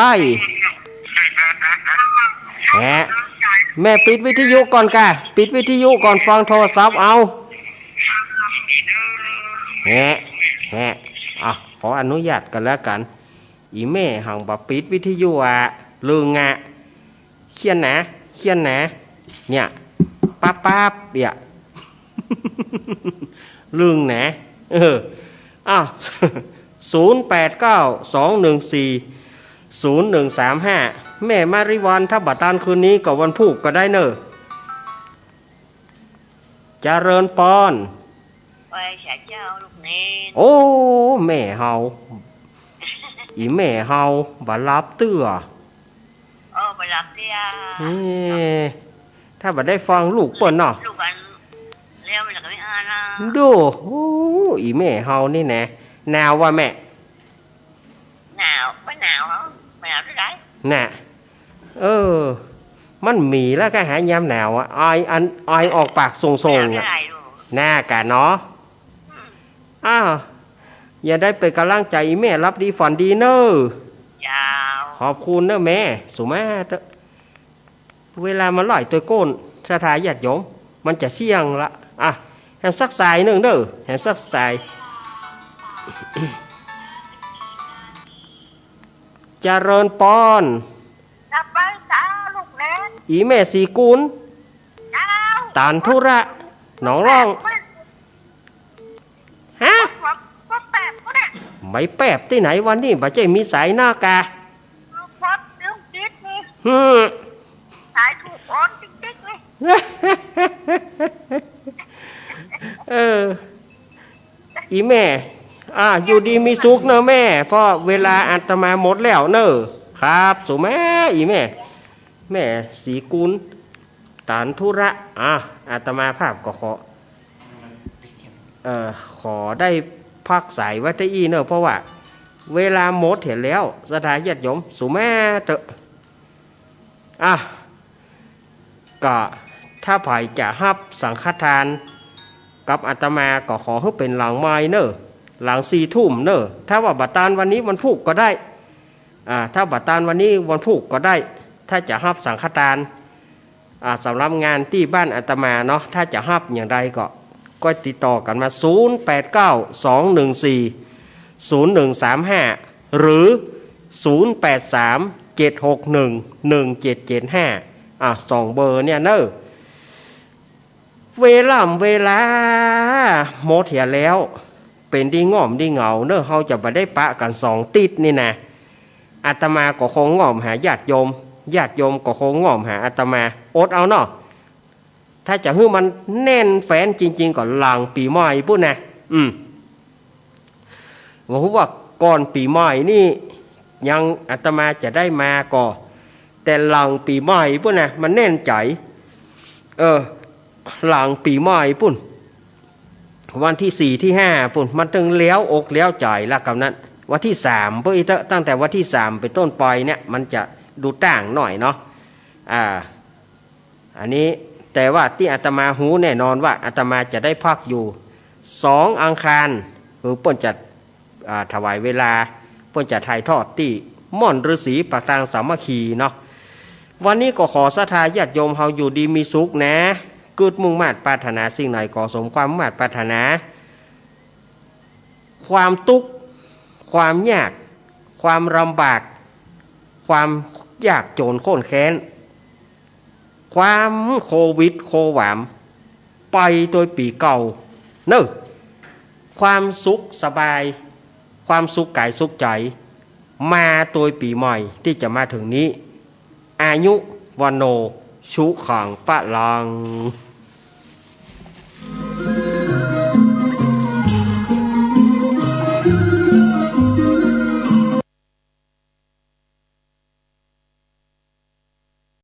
แหะ แม่ปิดวิทยุก่อนกะ ปิดวิทยุก่อน ฟังโทรศัพท์เอา แหะ แหะ อ่ะ ขออนุญาตกั๋นแล้วกั๋น อี่แม่หังบ่ปิดวิทยุอะ ลึงอะ เคียนหนา เคียนหนา เนี่ย ปั๊บปั๊บ เนี่ย ลึงหนา เออ อ้าว ศูนย์แปดเก้า สองหนึ่งสี่ ศูนย์หนึ่งสามห้า แม่มาริวัน ถ้าบ่ตันคืนนี้ก็วันพูกก็ได้เนอะ เจริญปอน ไหว้สาเจ้าลูก โอ้ แม่เฮา อี่แม่เฮาบ่หลับเตื้อ เออ บ่หลับเตื้อ เอ้ ถ้าบ่ได้ฟังลูกเปิ้นเนาะ ลูกอัน แล้วมันก็ไม่อ่านนะ ดู โอ้ อี่แม่เฮานี่แหนะ หนาวบ่แม่ หนาว บ่หนาว บ่หนาวเตื้อใด น่ะ เออ มันมีแล้วก็หายามหนาวอะ ไออัน ไอออกปากส่งๆ อะ หนาวเตื้อใดลูก น่ากะเนาะ อืม อ้าว จะได้เป๋นก๋ำลังใจ๋อี่แม่ หลับดีฝันดีเน่อ เจ้า ขอบคุณเน่อแม่ สุมาเต๊อะ เวลามาล่อยตวยโก้น ศรัทธาญาติโยม มันจะเสี้ยงละ อ่ะ แหมสักสายนึ่งเน่อ แหมสักสาย เจริญปอน หลับไปเจ้าลูกเล็ก อี่แม่ศรีกุล เจ้า ตันธุระ หนองล่อง ฮะ บ่ บ่แปบก็ได้ ไม่แปบตี้ไหน วันนี้บ่ใจ้มีสายนอกกะ บ่ลืมติดนี่ หืม สายถูกโอนติ๊กๆ นี่ เออ อี่แม่ อ่า อยู่ดีมีสุขเน่อแม่ เพราะเวลาอาตมาหมดแล้วเน่อ ครับ สุมา อี่แม่ แม่ศรีกุล ตันธุระ อ่ะ อาตมาภาพก็ขอ เอ่อ ขอได้พักสายไว้ตี้อี้เน่อ เพราะว่าเวลาหมดเหียแล้ว ศรัทธาญาติโยม สุมาเต๊อะ อ่ะ ก็ถ้าใผจะฮับสังฆทานกับอาตมาก็ขอหื้อเป๋นหลังใหม่เน่อ หลังสี่ทุ่มเน่อ ถ้าว่าบ่ตันวันนี้วันพูกก็ได้ อ่า ถ้าบ่ตันวันนี้วันพูกก็ได้ ถ้าจะฮับสังฆทาน อ่า สำหรับงานตี้บ้านอาตมาเนาะ ถ้าจะฮับอย่างใดก็ ก็ติดต่อกั๋นมา ศูนย์แปดเก้า สองหนึ่งสี่ ศูนย์หนึ่งสามห้า หรือ ศูนย์แปดสาม เจ็ดหกหนึ่ง หนึ่งเจ็ดเจ็ดห้า อ่า สองเบอร์เนี่ยเน่อ เวล่ำเวลาหมดเหียแล้ว เป๋นดีง่อมดีเหงาเน่อ เฮาจะบ่ได้ปะกั๋นสองติ๊ดนี่นะ อาตมาก็คงง่อมหาญาติโยม ญาติโยมก็คงง่อมหาอาตมา อดเอาเนาะ ถ้าจะหื้อมันแน่นแฟ้นจริงๆ ก็หลังปี๋ใหม่ปู้นนะ อืม บ่ฮู้ว่าก่อนปี๋ใหม่นี่ยังอาตมาจะได้มาก่อ แต่หลังปี๋ใหม่ปู้นนะ มันแน่นใจ๋ เออ หลังปี๋ใหม่ปู้น วันตี้สี่ตี้ห้าปู้น มันตึงแล้วอกแล้วใจ๋ละกำนั้น วันตี้สามปู้นอี้เต๊อะ ตั้งแต่วันตี้สามเป๋นต้นไปเนี่ย มันจะดูต่างหน่อยเนาะ อ่า อันนี้ แต่ว่าตี้อาตมาฮู้แน่นอนว่าอาตมาจะได้พักอยู่สองอังคาร คือเปิ้นจะ อ่า ถวายเวลา เปิ้นจะถ่ายทอดตี้ม่อนฤๅษีปากตางสามัคคีเนาะ วันนี้ก็ขอศรัทธาญาติโยมเฮาอยู่ดีมีสุขนะ กึ๊ดมุ่งมาดปรารถนาสิ่งใดขอสมความมุ่งมาดปรารถนา ความตุ๊กข์ ความยาก ความลำบาก ความยากจนข้นแค้น ความโควิดโความ ไปตวยปี๋เก่าเน่อ ความสุขสบาย ความสุขก๋ายสุขใจ๋ มาตวยปี๋ใหม่ตี้จะมาเถิงนี้ อายุ วัณโณ สุขัง พลัง